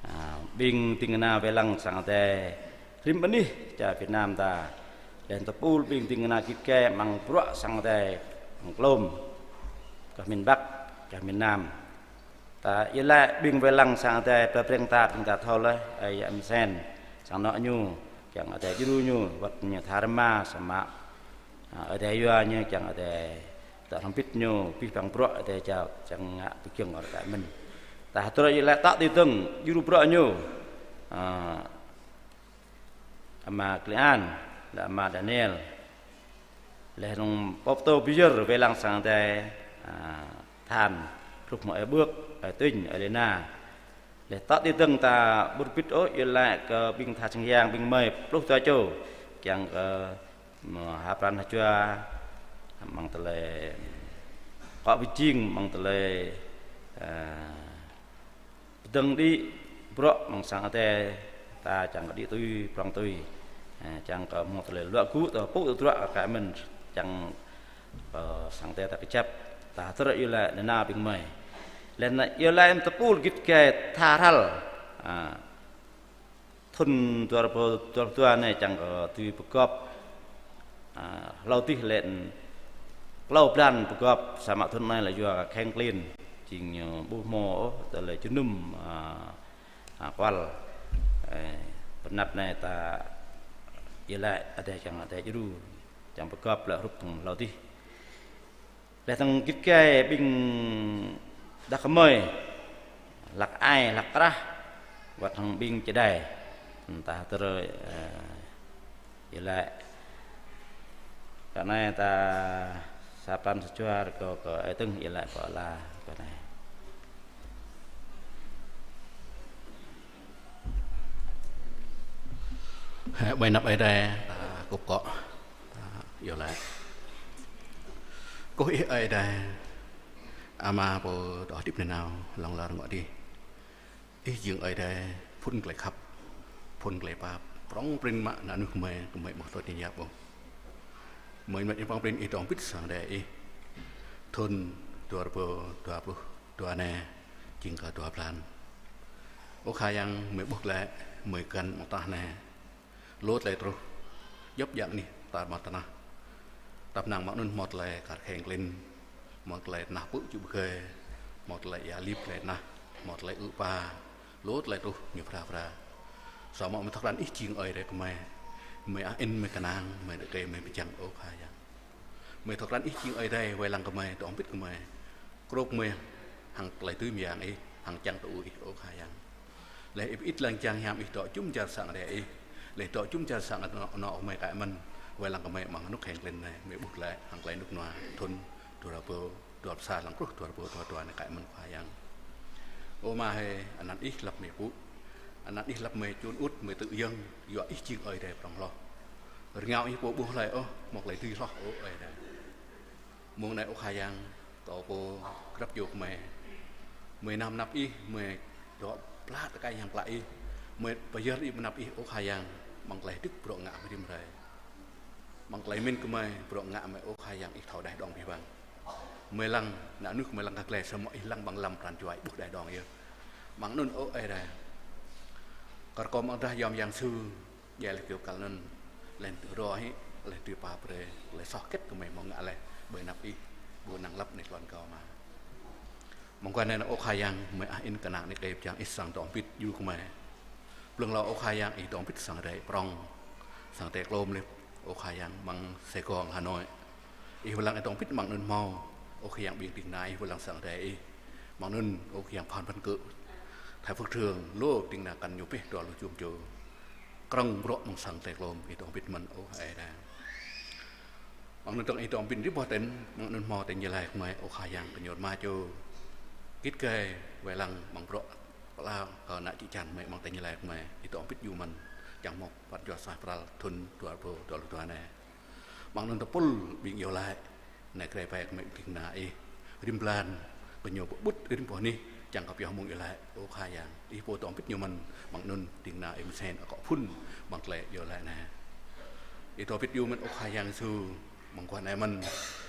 A, ƀing ding kơna wai lăng sang adai rĭm anih čar Việt Nam ta. Laih tơpul ƀing ding kơna git gai amăng bruă sang adai, amăng klôm, gah miền Bắc, gah miền Nam. Ta iâu laĭ ƀing wai lăng sang adai, pơrơpreng ta, ƀing ta thâo laih, ơi Yă Mơsen, sang anŏ ñu, kiăng adai djru ñu, wơ̆t ñu tha rơma, samơ̆, a, adai yua ñu, kiăng adai dŏ hrŏm hơbĭt ñu, abih bang bruă adai jao, čang ngă pơgiŏng rơkơi mơ̆n. Ta hơdơr iâu laĭ tŏ tui dơ̆ng, djru bruă ñu, a, ama Klian, lĕ ama Daniel. Laih dơ̆ng pô pơtô pơyơr wai lăng sang adai, a, Than, hrup mơ̆ ơi Bưk, ơi Tuinh, ơi Lena. Laih tŏ tui dơ̆ng ta ƀu rơbit ôh iâu laĭ kơ ƀing tha sang yang ƀing gơmơi pluh dua čô. Kiăng kơ mơ̆ ha pran ha jua, amăng tơlơi akŏ pơjing, amăng tơlơi, a, pơdơ̆ng đĭ bruă amăng sang adai ta čang kơ đĭ tui, prŏng tui. A, čang kơ hmâo tơlơi luă gŭ tơ pŭ tơdruă kơ kơmĭn, čang kơ sang adai ta kơjăp, ta hơdơr iâu laĭ nanao ƀing gơmơi. Laih anŭn iâu laĭ mơ̆n tơpul git gai tha hrăl. A, thŭn dua rơbâo dua pluh dua anai čang kơ dưi pơgop, a, hlâo adih lĕ klâo blan pơgop, samơ̆ thŭn anai lĕ yua kơ kheng klin, jing ñu ƀu hmâo ôh tơlơi jơnum, a, a, kual. Ơ, pơanăp anai ta iâu laĭ adai čang adai djru, čang pơgop lĕ hrup hăng hlâo adih. Laih dơ̆ng git gai ƀing đah kơmơi, hlăk ai, hlăk krah, wơ̆t hăng ƀing čơđai. Ta hơdơr, ơ, iâu laĭ Ră anai ta sa pran sa jua rơkâo kơ ơi Tưng iâu laĭ pơala kơ anai. Ƀơi anăp Ơi Adai, ta kŭp akŏ, ta iâu laĭ. Kơkuh Ih Ơi Adai, Ama pô dŏ hơdip nanao, hlŏng lar rơngot adih. Ih jing Ơi Adai phŭn tơlơi khăp, phŭn tơlơi pap, prŏng prin mă ană mơnuih gơmơi, gơmơi ƀu thâo tơña ôh. Gơmơi mă prŏng prin Ih dŏ hơbĭt sang Ơi Adai Ih. Thŭn dua rơbâo dua pluh dua anai, jing kơ dua blan. Ơ Khua Yang, gơmơi ƀuh glaĭ, gơmơi găn amăng tơnah anai. Lu tơlơi truh, djŏp djăng anih tar ƀar tơnah. Tăp năng mơ̆ng anŭn hmâo tơlơi kar kheng klin, hmâo tơlơi tơnah pư̆ čư̆ bơgơi, hmâo tơlơi ia lip tơlơi tơnah, hmâo tơlơi ư̆ pa, lu tơlơi truh ñu phara phara. Samơ̆ gơmơi thâo krăn Ih jing Ơi Adai kơ gơmơi. Gơmơi ăh ĭn, gơmơi kơnang, gơmơi đơkê, gơmơi pơčăng, ơ Khua Yang. Gơmơi thâo krăn Ih jing Ơi Adai wai lăng kơ gơmơi, dŏ hơbĭt kơ gơmơi. Krŏp gơmơi hăng tơlơi dưi mơyang Ih, hăng čang tơui Ih, ơ Khua Yang. Laih Ih pơĭt lăng jang hiam Ih dŏ jum dar sang Ơi Adai Ih. Laih dŏ jum dar sang anŏ, anŏ gơmơi kar mơ̆n, wai lăng kơ gơmơi amăng rơnŭk kheng klin anai, gơmơi ƀuh glaĭ hăng tơlơi rơnŭk rơnua thŭn dua rơbâo dua pluh sa lăng truh dua rơbâo dua dua anai kar mơ̆n, Khua Yang. Ơ Ama hơi, anăn Ih lăp gơmơi pŭ. Anăn Ih lăp gơmơi čun ŭt, gơmơi tŭ yơ̆ng, yua Ih jing Ơi Adai prŏng hloh. Rơngiao Ih pô ƀu hlơi ôh, hmâo tơlơi dưi hloh, ơ Ơi Adai. Mông anai, ơ Khua Yang, kâo pô grăp čô gơmơi. Gơmơi nao pơ anăp Ih, gơmơi dŏ pơblah tơkai hăng pơblah Ih. Gơmơi pơyơr Ih pơ anăp Ih, ơ Khua Yang, amăng tơlơi hơdip bruă ngă gơmơi rĭm hrơi. Amăng tơlơi pơmĭn gơmơi, bruă ngă gơmơi, ơ Khua Yang, Ih thâo đeh đong abih bang. Gơmơi lăng, ană mơnuih gơmơi lăng kơ glai, samơ̆ Ih lăng ƀơi lăm pran jua Ih ƀuh đeh đong yơh. Mơ̆ng anŭn, ơ Ơi Adai, kar kâo mơ̆ng drah yom yang Yêsu, djai laih kơyâo kăl anŭn, laih rơ̆ hĭ, laih tui pap brơi, laih soh hơget gơmơi hmâo ngă laih ƀơi anăp Ih, ƀu năng lăp anai tlôn kâo mơ̆n. Mơguah anai, ơ Khua Yang, gơmơi ăh ĭn kơnang anai kơ pơčăng Ih sang dŏ hơbĭt djru gơmơi. Blung hlâo, ơ Khua Yang, Ih dŏ hơbĭt sang Ơi Adai prŏng, sang Ơi Adai klôm laih, ơ Khua Yang, amăng Sài Gòn, Hà Nội. Ih wai lăng Ih dŏ hơbĭt amăng anŭn hmâo, ơ Khua Yang, ƀing ding kơna Ih wai lăng sang Ơi Adai Ih. Amăng anŭn, ơ Khua Yang, Phan Văn Cự, Thái Phước Trường, lu ding kơna kăn ñu pĕh dua lu jum čô. Krŏng bruă amăng sang Ơi Adai klôm, Ih dŏ hơbĭt mơ̆n, ơ Ơi Adai. Amăng anŭn dơ̆ng Ih dŏ hơbĭt rĭm boh tỉnh, amăng anŭn hmâo tỉnh Gia Lai gơmơi, ơ Khua Yang, kơ ñu rơma čô. Git gai wai lăng amăng bruă pơala kơ ană čư̆ čan gơmơi amăng tỉnh Gia Lai gơmơi, Ih dŏ hơbĭt djru mơ̆n, čang hmâo pran jua suaih pral thŭn dua rơbâo dua pluh dua anai. Amăng anŭn tơpul ƀing iâu laĭ, anai krê pai kơ gơmơi ding kơna Ih. Rĭm blan, kơ ñu pơƀut rĭm boh anih, čang kơ pioh mông iâu laĭ, ơ Khua Yang. Ih pô dŏ hơbĭt ñu mơ̆n, amăng anŭn ding kơna Ih mơsĕn akŏ phŭn, amăng tơlơi iâu laĭ anai. Ih dŏ hơbĭt djru mơ̆n, ơ Khua Yang Yêsu, mơguah anai mơ̆n,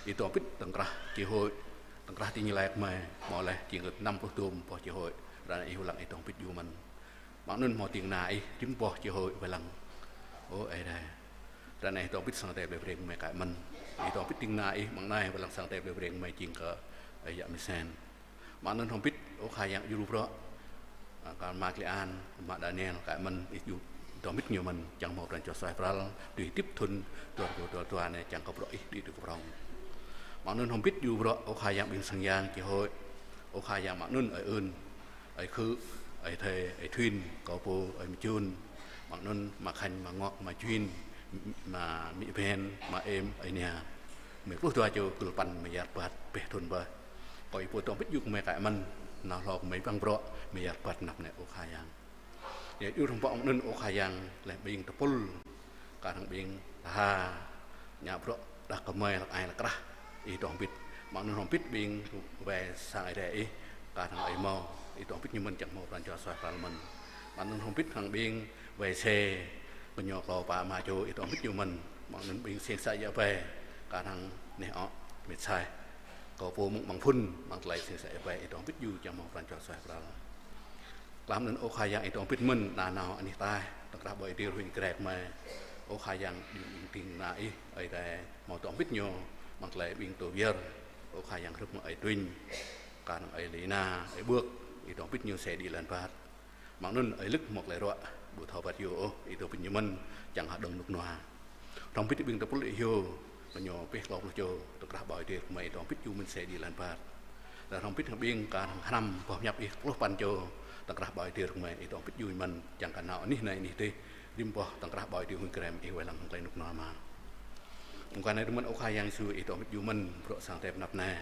Ih dŏ hơbĭt tơ̆ng krah chi hội, tơ̆ng krah tỉnh Gia Lai gơmơi, hmâo laih jing kơ năm pluh dôm boh chi hội, ră anai Ih wai lăng Ih dŏ hơbĭt djru mơ̆n. Amăng anŭn hmâo ding kơna Ih, rĭm boh chi hội wai lăng. Ơ Ơi Adai. Ră anai Ih dŏ hơbĭt sang Ơi Adai Plei Breng gơmơi kar mơ̆n. Ih dŏ hơbĭt ding kơna Ih, amăng anai wai lăng sang Ơi Adai Plei Breng gơmơi jing kơ, ơ, Ơi Yă Mơsĕn. Amăng anŭn dŏ hơbĭt, ơ Khua Yang, djru bruă, ơ, kơ Ama Klê An, Ama Daniel, kar mơ̆n, Ih djru dŏ hơbĭt ñu mơ̆n, čang hmâo pran jua suaih pral, tui hơdip thŭn dua rơbâo dua pluh dua anai, čang kơ bruă Ih đĭ tui kơ prŏng. Amăng anŭn dŏ hơbĭt djru bruă, ơ Khua Yang, ƀing sang yang chi hội, ơ Khua Yang, amăng anŭn ơi Ưn, ơi Khư, ơi Thê, ơi Thuyên, kâo pô, ơi Mơjun, amăng anŭn Ama Khanh, Ama Ngok, Ama Juin, Ama Mĭ Ven, Ama Êm, ơi Nia. Gơmơi pluh dua čô gưl păn gơmơi yar rơbat pĕh thŭn bơih. Kâo Ih pô dŏ hơbĭt djru gơmơi kar mơ̆n, nao hlâo gơmơi băng bruă, gơmơi yar rơbat anăp anai, ơ Khua Yang. Yua djru hăng pŏk anŭn, ơ Khua Yang, laih ƀing tơpul, kar hăng ƀing tha, ngă bruă đah kơmơi lăk ai lăk krah, Ih dŏ hơbĭt. Amăng anŭn dŏ hơbĭt ƀing wai sang Ơi Adai Ih, kar hăng ơi Mâo, Ih dŏ hơbĭt ñu mơ̆n, čang hmâo pran jua suaih pral mơ̆n. Amăng anŭn dŏ hơbĭt hăng ƀing wai xe, kơ ñu klâo pă rơma čô, Ih dŏ hơbĭt ñu mơ̆n. Amăng anŭn ƀing sing sa ia bai, kar hăng neh ŏ, mĕt sai. Kâo pô mơ̆ng amăng phŭn, amăng tơlơi sing sa ia bai, Ih dŏ hơbĭt djru čang hmâo pran jua suaih pral. Tlam anŭn, ơ Khua Yang, Ih dŏ hơbĭt mơ̆n nanao anih ataih, tơ̆ng krah ƀơi adih ruih Grek gơmơi. Ơ Khua Yang, ƀing ding kơna Ih, Ơi Adai, hmâo dŏ hơbĭt ñu, amăng tơlơi ƀing tơ pơyơr, ơ Khua Yang, hrup mơ̆ng ơi Tuñ, kar hăng ơi Lina, ơi Bưk, Ih dŏ hơbĭt ñu sĕ đĭ lăn ƀat. Amăng anŭn ơi Lưk hmâo tơlơi ruă, ƀu thâo rơbat hyu ôh, Ih dŏ hơbĭt ñu mơ̆n, čang hơđơ̆ng rơnŭk rơnua. Dŏ hơbĭt ƀing tơpul Ih hyu, kơ ñu pĕh klâo pluh čô, tơ̆ng krah ƀơi adih gơmơi, Ih dŏ hơbĭt djru mơ̆n sĕ đĭ lăn ƀat. Laih dŏ hơbĭt hăng ƀing kar hăng hrăm boh pơhiăp Ih pluh păn čô, tơ̆ng krah ƀơi adih gơmơi, Ih dŏ hơbĭt djru mơ̆n, čang kơ nao anih anai anih adih, rĭm boh tơ̆ng krah ƀơi adih huĭ krem Ih wai lăng hăng tơlơi rơnŭk rơnua mơ̆n. Mơguah anai tơmĕn ơ Khua Yang Yêsu, Ih dŏ mĭt djru mơ̆n bruă sang Ơi Adai pơ anăp anai.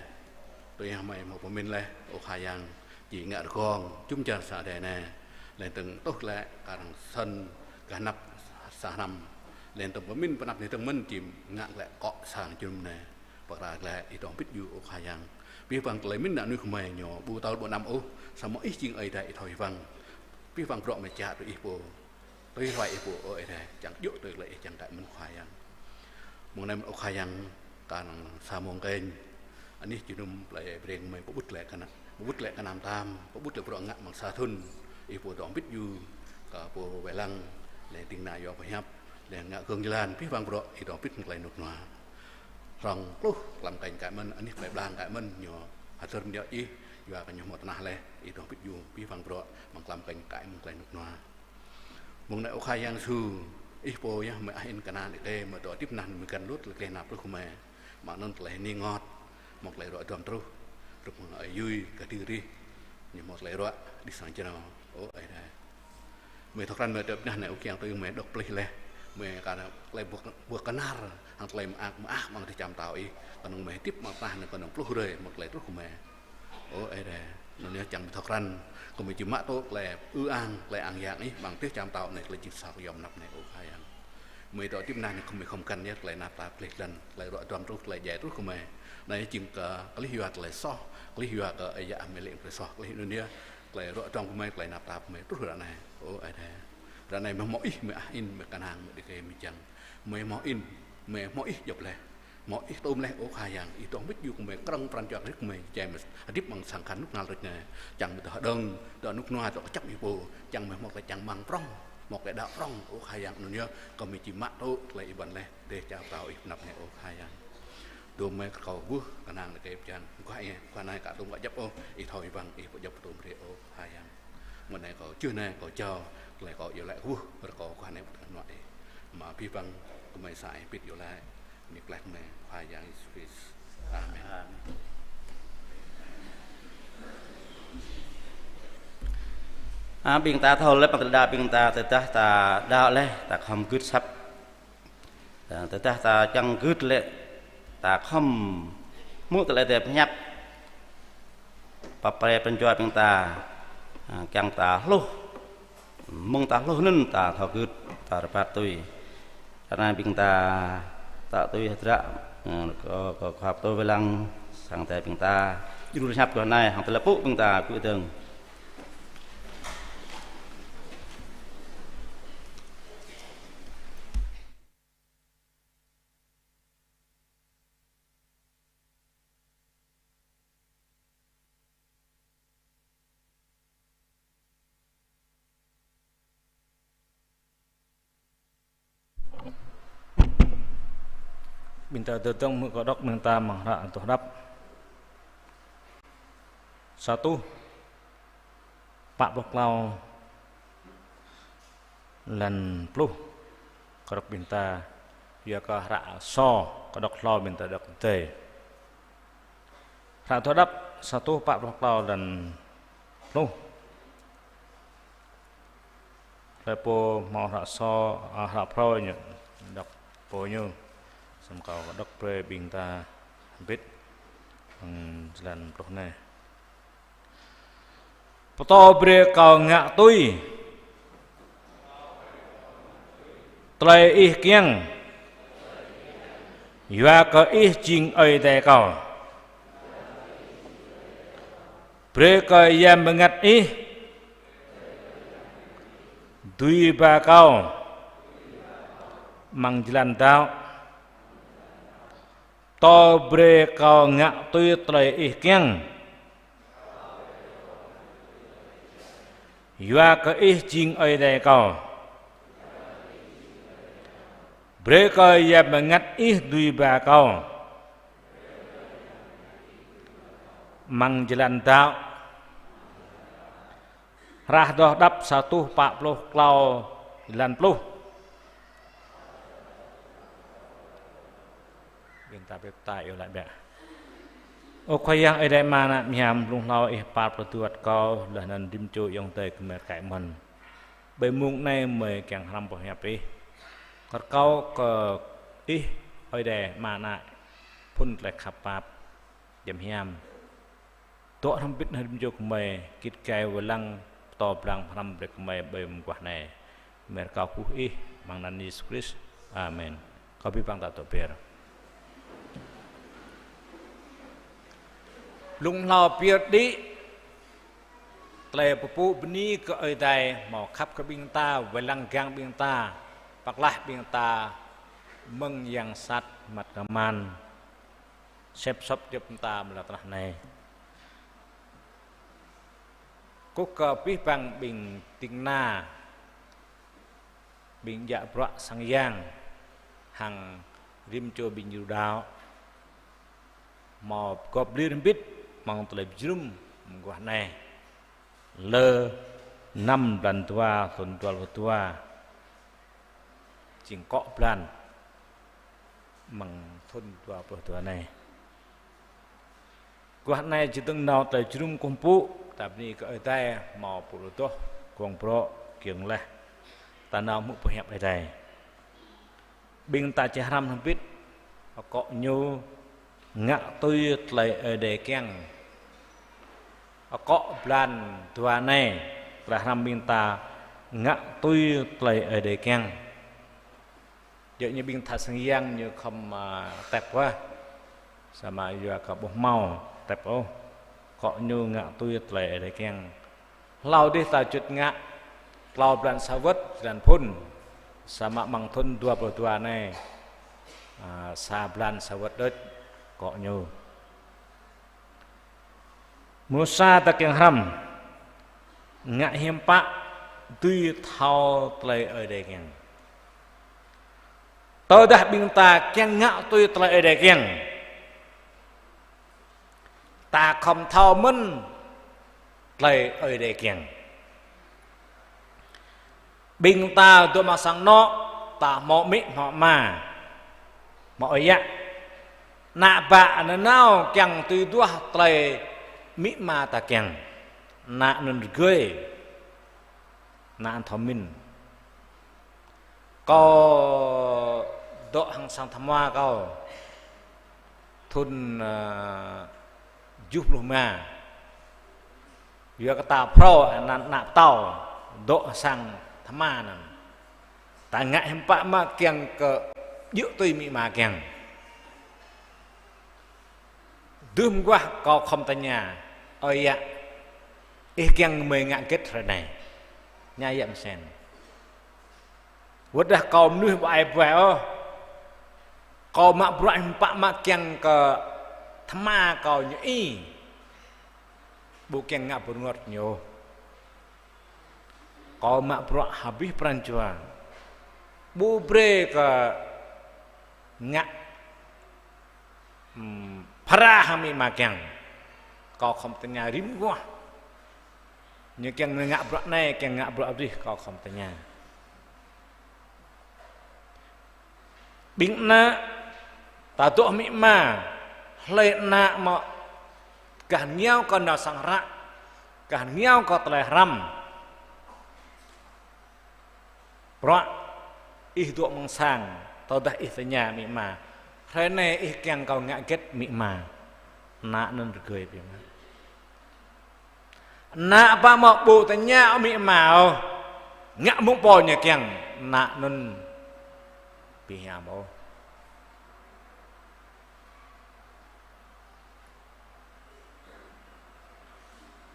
Tui hăng mơi hmâo pơmĭn laih ơ Khua Yang, či ngă rơgong jum dar sang Ơi Adai anai. Laih dơ̆ng tuh glaĭ kar hăng sĭn gah anăp sang hrăm. Laih dơ̆ng pơmĭn pơ anăp anai dơ̆ng mơ̆n či ngă glaĭ akŏ sang jơnum anai. Pơkra glaĭ Ih dŏ mĭt djru ơ Khua Yang. Abih bang tơlơi mĭn ană mơnuih gơmơi ñu ƀu tơl ƀu năm ôh, samơ̆ Ih jing Ơi Adai Ih thâo hơwăng. Abih bang bruă gơmơi čă tui Ih pô. Tui hluai Ih pô ơ Ơi Adai, čang djơ̆ tui tơlơi Ih čang kơ mơ̆n Khua Yang. Mơ̆ng anai mơ̆n ơ Khua Yang, kar hăng sa mông kơnh. Anih jơnum plei Breng gơmơi pơƀut glaĭ kơ anăp, pơƀut glaĭ kơ anăm tam, pơƀut glaĭ bruă ngă amăng sa thŭn. Ih pô dŏ mĭt djru kơ pô wai lăng, laih ding kơna yua pơhiăp, laih ngă gơ̆ng jơlan, abih bang bruă Ih dŏ mĭt hăng tơlơi rơnŭk rơnua. Hlŏng pluh tlam kơnh kar mơ̆n, anih plei blang kar mơ̆n, ñu hơdơr mơ̆n yơh Ih, yua kơ ñu hmâo tơnah laih, Ih dŏ mĭt djru abih bang bruă amăng tlam kơnh kar mơ̆n tơlơi rơnŭk rơnua. Mơ̆ng anai ơ Khua Yang Yêsu, Ih pô yơh gơmơi ah in kơnang đĭ kơ, gơmơi dŏ hơdip năn gơmơi găn lŭt tơlơi gleh nao pluh gơmơi. Mă anŭn tơlơi hơning rơngot, hmâo tơlơi ruă duăm truh, hrup hăng ơi Yui, kơ ding rih, ñu hmâo tơlơi ruă đĭ sang jrao. Ơ Ơi Adai, gơmơi thâo krăn gơmơi hơdip năn anai ơ Khua Yang tui gơmơi dŏ plih laih. Gơmơi kar tơlơi ƀuh, ƀuh kơnar, hăng tơlơi mơak mơak amăng adih čar pơtao Ih, kơnơ̆ng gơmơi hơdip amăng tơnah anai kơnơ̆ng pluh hrơi, hmâo tơlơi truh gơmơi. Ơ Ơi Adai, anŭn yơh čang gơmơi thâo krăn, gơmơi či mă tŭ tơlơi ư ang, tơlơi ang yang Ih, amăng adih čar pơtao anai, tơlơi jing sa kơyom anăp anai ơ Khua Yang. Gơmơi dŏ hơdip năn anai gơmơi khŏm găn yơh tơlơi tơnap tap gleh jơlan, tơlơi ruă duăm truh, tơlơi djai truh gơmơi. Anai jing kơ, kơlih yua tơlơi soh, kơlih yua kơ ơi yă Amêlek tơlơi soh, kơlih anŭn yơh, tơlơi ruă duăm gơmơi, tơlơi tơnap tap gơmơi truh ră anai. Ơ Ơi Adai, ră anai gơmơi hmâo Ih, gơmơi ah in, gơmơi kơnang, gơmơi đĭ kơ gơmơi čang. Gơmơi hmâo in, gơmơi hmâo Ih djŏp laih. Hmâo Ih tơm laih ơ Khua Yang, Ih dŏ mĭt djru gơmơi, krơ̆ng pran jua kơ rĭk gơmơi, jai gơmơi hơdip amăng sang khăn rơnŭk rơnua rơngot anai. Čang gơmơi dŏ hơđơ̆ng, dŏ rơnŭk rơnua, dŏ kơjăp Ih pô, čang gơmơi hmâo tơlơi čang rơmang prŏng, hmâo tơlơi đaŏ prŏng ơ Khua Yang. Anŭn yơh gơmơi či mă tŭ tơlơi Ih ƀuăn laih, adih čar pơtao Ih pơ anăp anai ơ Khua Yang. Tơm gơmơi kâo kwưh kơnang đĭ kơ Ih pơjing, mơguah Ih, mơguah anai kâo tŭ ƀu djŏp ôh, Ih thâo hơwăng, Ih pơdjŏp tŭ brơi ơ Khua Yang. Mơ̆ng anai kâo čih anai, kâo jao tơlơi kâo iâu laĭ kwưh, rơkâo mơguah anai pơtơngan mơnuă Ih. Mă abih bang gơmơi sa Ih pĭt iâu laĭ, mơ̆ng tơlơi Khua Yang Yêsu Krist. Amen. Amen. A, ƀing ta thâo laih, păng tơlơi đaŏ ƀing ta, tơdah ta đaŏ laih, ta khŏm gưt asăp. Tơdah ta čang gưt lĕ, ta khŏm hmư̆ tơlơi Ơi Adai pơhiăp, pap pre pran jua ƀing ta, a, kiăng ta hluh. Mơ̆ng ta hluh anŭn ta thâo gưt, ta rơbat tui. Ră anai ƀing ta tŏ tui hơdră, a, kơ, kơ khua pơtô wai lăng sang Ơi Adai ƀing ta djru pơhiăp kơ anai hăng tơlơi pơpŭ ƀing ta kơdơ̆ng. Ƀing ta dơ̆ng hmư̆ kâo đŏk ƀing ta amăng hră Adoh Đăp. Sa rơtuh pă pluh klâo, lan pluh. Kơ rơ̆k ƀing ta, yua kơ hră sô, kâo đŏk hlâo ƀing ta đŏk tơdơi. Hră Adoh Đăp sa rơtuh pă pluh klâo, lan pluh. Hlơi pô hmâo hră sô, a, hră phrâo ñu, đŏk pô ñu. Samơ̆ kâo đŏk brơi ƀing ta hơbĭt, hm, jơlan pluh anai. Pơtô brơi kâo ngă tui tơlơi Ih kiăng, yua kơ Ih jing Ơi Adai kâo. Brơi kơ Yang Bơngăt Ih dưi ba kâo amăng jơlan đaŏ. Pơtô brơi kâo ngă tui tơlơi Ih kiăng, yua kơ Ih jing Ơi Adai kâo. Brơi kơ Yang Bơngăt Ih dưi ba kâo amăng jơlan đaŏ. Hră Adoh Đăp sa rơtuh pă pluh klâo, lan pluh. Ƀing ta pơpă ta iâu laĭ biă. Ơ Khua Yang Ơi Adai Ama, ană mơhiam blung hlâo Ih pap pơtruh kâo, laih anŭn rĭm čô ayŏng adơi gơmơi kơ mơ̆n. Ƀơi mông anai gơmơi kiăng hrăm boh hiăp Ih. Rơkâo kơ Ih Ơi Adai, Ama, Ană, phŭn tơlơi khăp pap, jăm hiam. Dŏ hrŏm hơbĭt hăng rĭm čô gơmơi, git gai wai lăng, pơtô blang pơhrăm brơi kơ gơmơi ƀơi mơguah anai. Gơmơi rơkâo kơkuh Ih, amăng anăn Yêsu Krist. Amen. Kâo abih bang ta dŏ be̱r. Blung hlâo pơyơr đĭ, tơlơi pơpŭ bơni kơ Ơi Adai, hmâo khăp kơ ƀing ta, wai lăng gang ƀing ta, pơklaih ƀing ta, mơ̆ng yang sat măt kơman, sĕp sŏp djŏp ƀing ta amăng lŏn tơnah anai. Kơkuh kơ abih bang ƀing ding kơna, ƀing djă bruă sang yang, hăng rĭm čô ƀing ñu đaŏ, hmâo pơgop lir hơbĭt amăng tơlơi pơjơnum mơguah anai. Lơ năm blan dua thŭn dua pluh dua, jing akŏ blan amăng thŭn dua pluh dua anai. Guah anai či dơ̆ng nao tơlơi jơnum kơkuh pơpŭ, ta bơni kơ Ơi Adai, hmâo pơpŭ lu adoh, gong brŏ, giŏng laih. Ta nao hmư̆ pơhiăp Ơi Adai. Ƀing ta či hrăm hơbĭt, akŏ ñu ngă tui tơlơi Ơi Adai kiăng. Akŏ blan dua anai, tơlơi hrăm ƀing ta ngă tui tơlơi Ơi Adai kiăng. Djơ̆ ñu ƀing tha sang yang ñu khŏm, a, tep wah. Samơ̆ yua kơ ƀu hmâo tep ôh. Akŏ ñu ngă tui tơlơi Ơi Adai kiăng. Hlâo dih ta čut ngă klâo blan sa wơ̆t, jơlan phŭn. Samơ̆ amăng thŭn dua pluh dua anai, a, sa blan sa wơ̆t đôč akŏ ñu. Mrô sa ta kiăng hrăm, ngă hiư̆m pă dưi thâo tơlơi Ơi Adai kiăng. Tơdah ƀing ta kiăng ngă tui tơlơi Ơi Adai kiăng, ta khŏm thâo mơ̆n tơlơi Ơi Adai kiăng. Ƀing ta dŏ amăng sang anŏ, ta hmâo amĭ hmâo ama, hmâo ơi yă. Ană bă nanao kiăng tui duah tơlơi amĭ ama ta kiăng. Ană anŭn rơgơi, ană anŭn thâo mĭn. Kâo dŏ hăng sang tha hmua kâo thŭn, ơ, tơjuh pluh rơma. Yua kơ ta phrâo anăn ană pơtao dŏ sang tha hmua anăn. Ta ngă hiư̆m pă mă kiăng kơ djơ̆ tui amĭ ama kiăng. Dŭm guah kâo khŏm tơña, ơi yă, ih kiăng gơmơi ngă hơget hrơi anai? Tơña yă mơsen. Wơ̆t dah kâo mơnuih ƀu ai ƀuai ôh. Kâo mă bruă hiư̆m pă mă kiăng kơ tha hmua kâo ñu i. Ƀu kiăng ngă bơrơngot ñu. Kâo mă bruă hăng abih pran jua. Ƀu brơi kơ ngă, ưm, phara hăng amĭ ama kiăng. Kâo khŏm tơña rĭm guah. Ñu kiăng ngă bruă anai, kiăng ngă bruă adih, kâo khŏm tơña. Ƀing ană, ta dŏ amĭ ama, hlơi ană mă gah rơngiao kơ nao sang hră, gah rơngiao kơ tơlơi hrăm. Bruă ih dŏ amăng sang, tơdah ih tơña amĭ ama, hrơi anai ih kiăng kâo ngă hơget amĭ ama? Ană anŭn rơgơi biă mă. Ană pă mă ƀu tơña amĭ ama ôh, ngă mơ̆ng pô ñu kiăng, ană anŭn ƀu hiam ôh.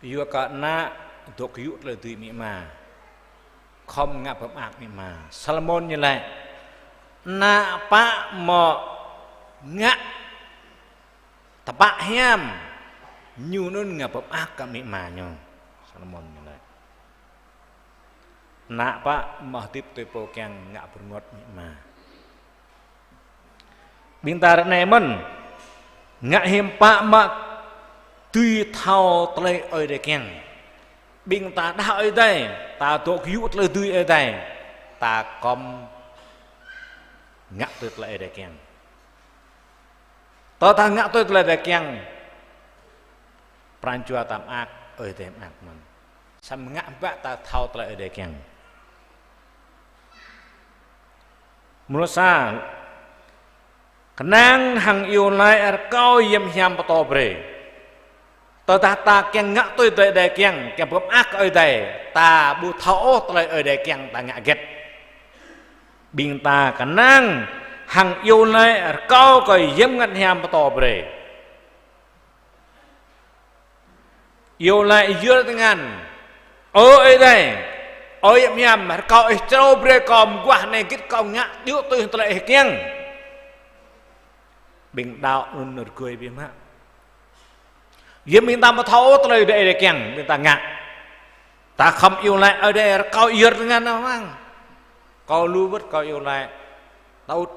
Yua kơ ană dŏ gơyŭ tơlơi dưi amĭ ama, khŏm ngă pơmơak amĭ ama. Salômôn ñu laĭ: Ană pă mă ngă tơpă hiam, ñu anŭn ngă pơmơak kơ amĭ ama ñu. Salômôn ñu laĭ. Ană pă mă hơdip tui pô kiăng, ngă bơrơngot amĭ ama. Ƀing ta ră anai mơ̆n, ngă hiư̆m pă mă dưi thâo tơlơi Ơi Adai kiăng. Ƀing ta đaŏ Ơi Adai, ta dŏ gơyŭ tơlơi dưi Ơi Adai, ta khŏm ngă tui tơlơi Ơi Adai kiăng. Tơdah ngă tui tơlơi Ơi Adai kiăng, pran jua ta mơak, Ơi Adai mơak mơ̆n. Samơ̆ ngă hiư̆m pă ta thâo tơlơi Ơi Adai kiăng. Mrô sa, Kơnang hăng iâu laĭ rơkâo hiam hiam pơtô brơi. Tơdah ta kiăng ngă tui tơlơi Ơi Adai kiăng, kiăng pơmơak kơ Ơi Adai, ta ƀu thâo ôh tơlơi Ơi Adai kiăng ta ngă hơget. Ƀing ta kơnang hăng iâu laĭ rơkâo kơ hiam ngăt hiam pơtô brơi. Iâu laĭ yơr tơngan. Ơ Ơi Adai, ơ hiam hiam, rơkâo Ih črâo brơi kâo mơguah anai git kâo ngă djơ̆ tui tơlơi Ih kiăng. Ƀing đaŏ anŭn rơgơi biă mă. Yơh ƀing ta ƀu thâo tơlơi Ơi Adai kiăng, ƀing ta ngă. Ta khŏm iâu laĭ Ơi Adai rơkâo yơr tơngan amăng. Kâo lu wơ̆t kâo iâu laĭ. Ta ŭt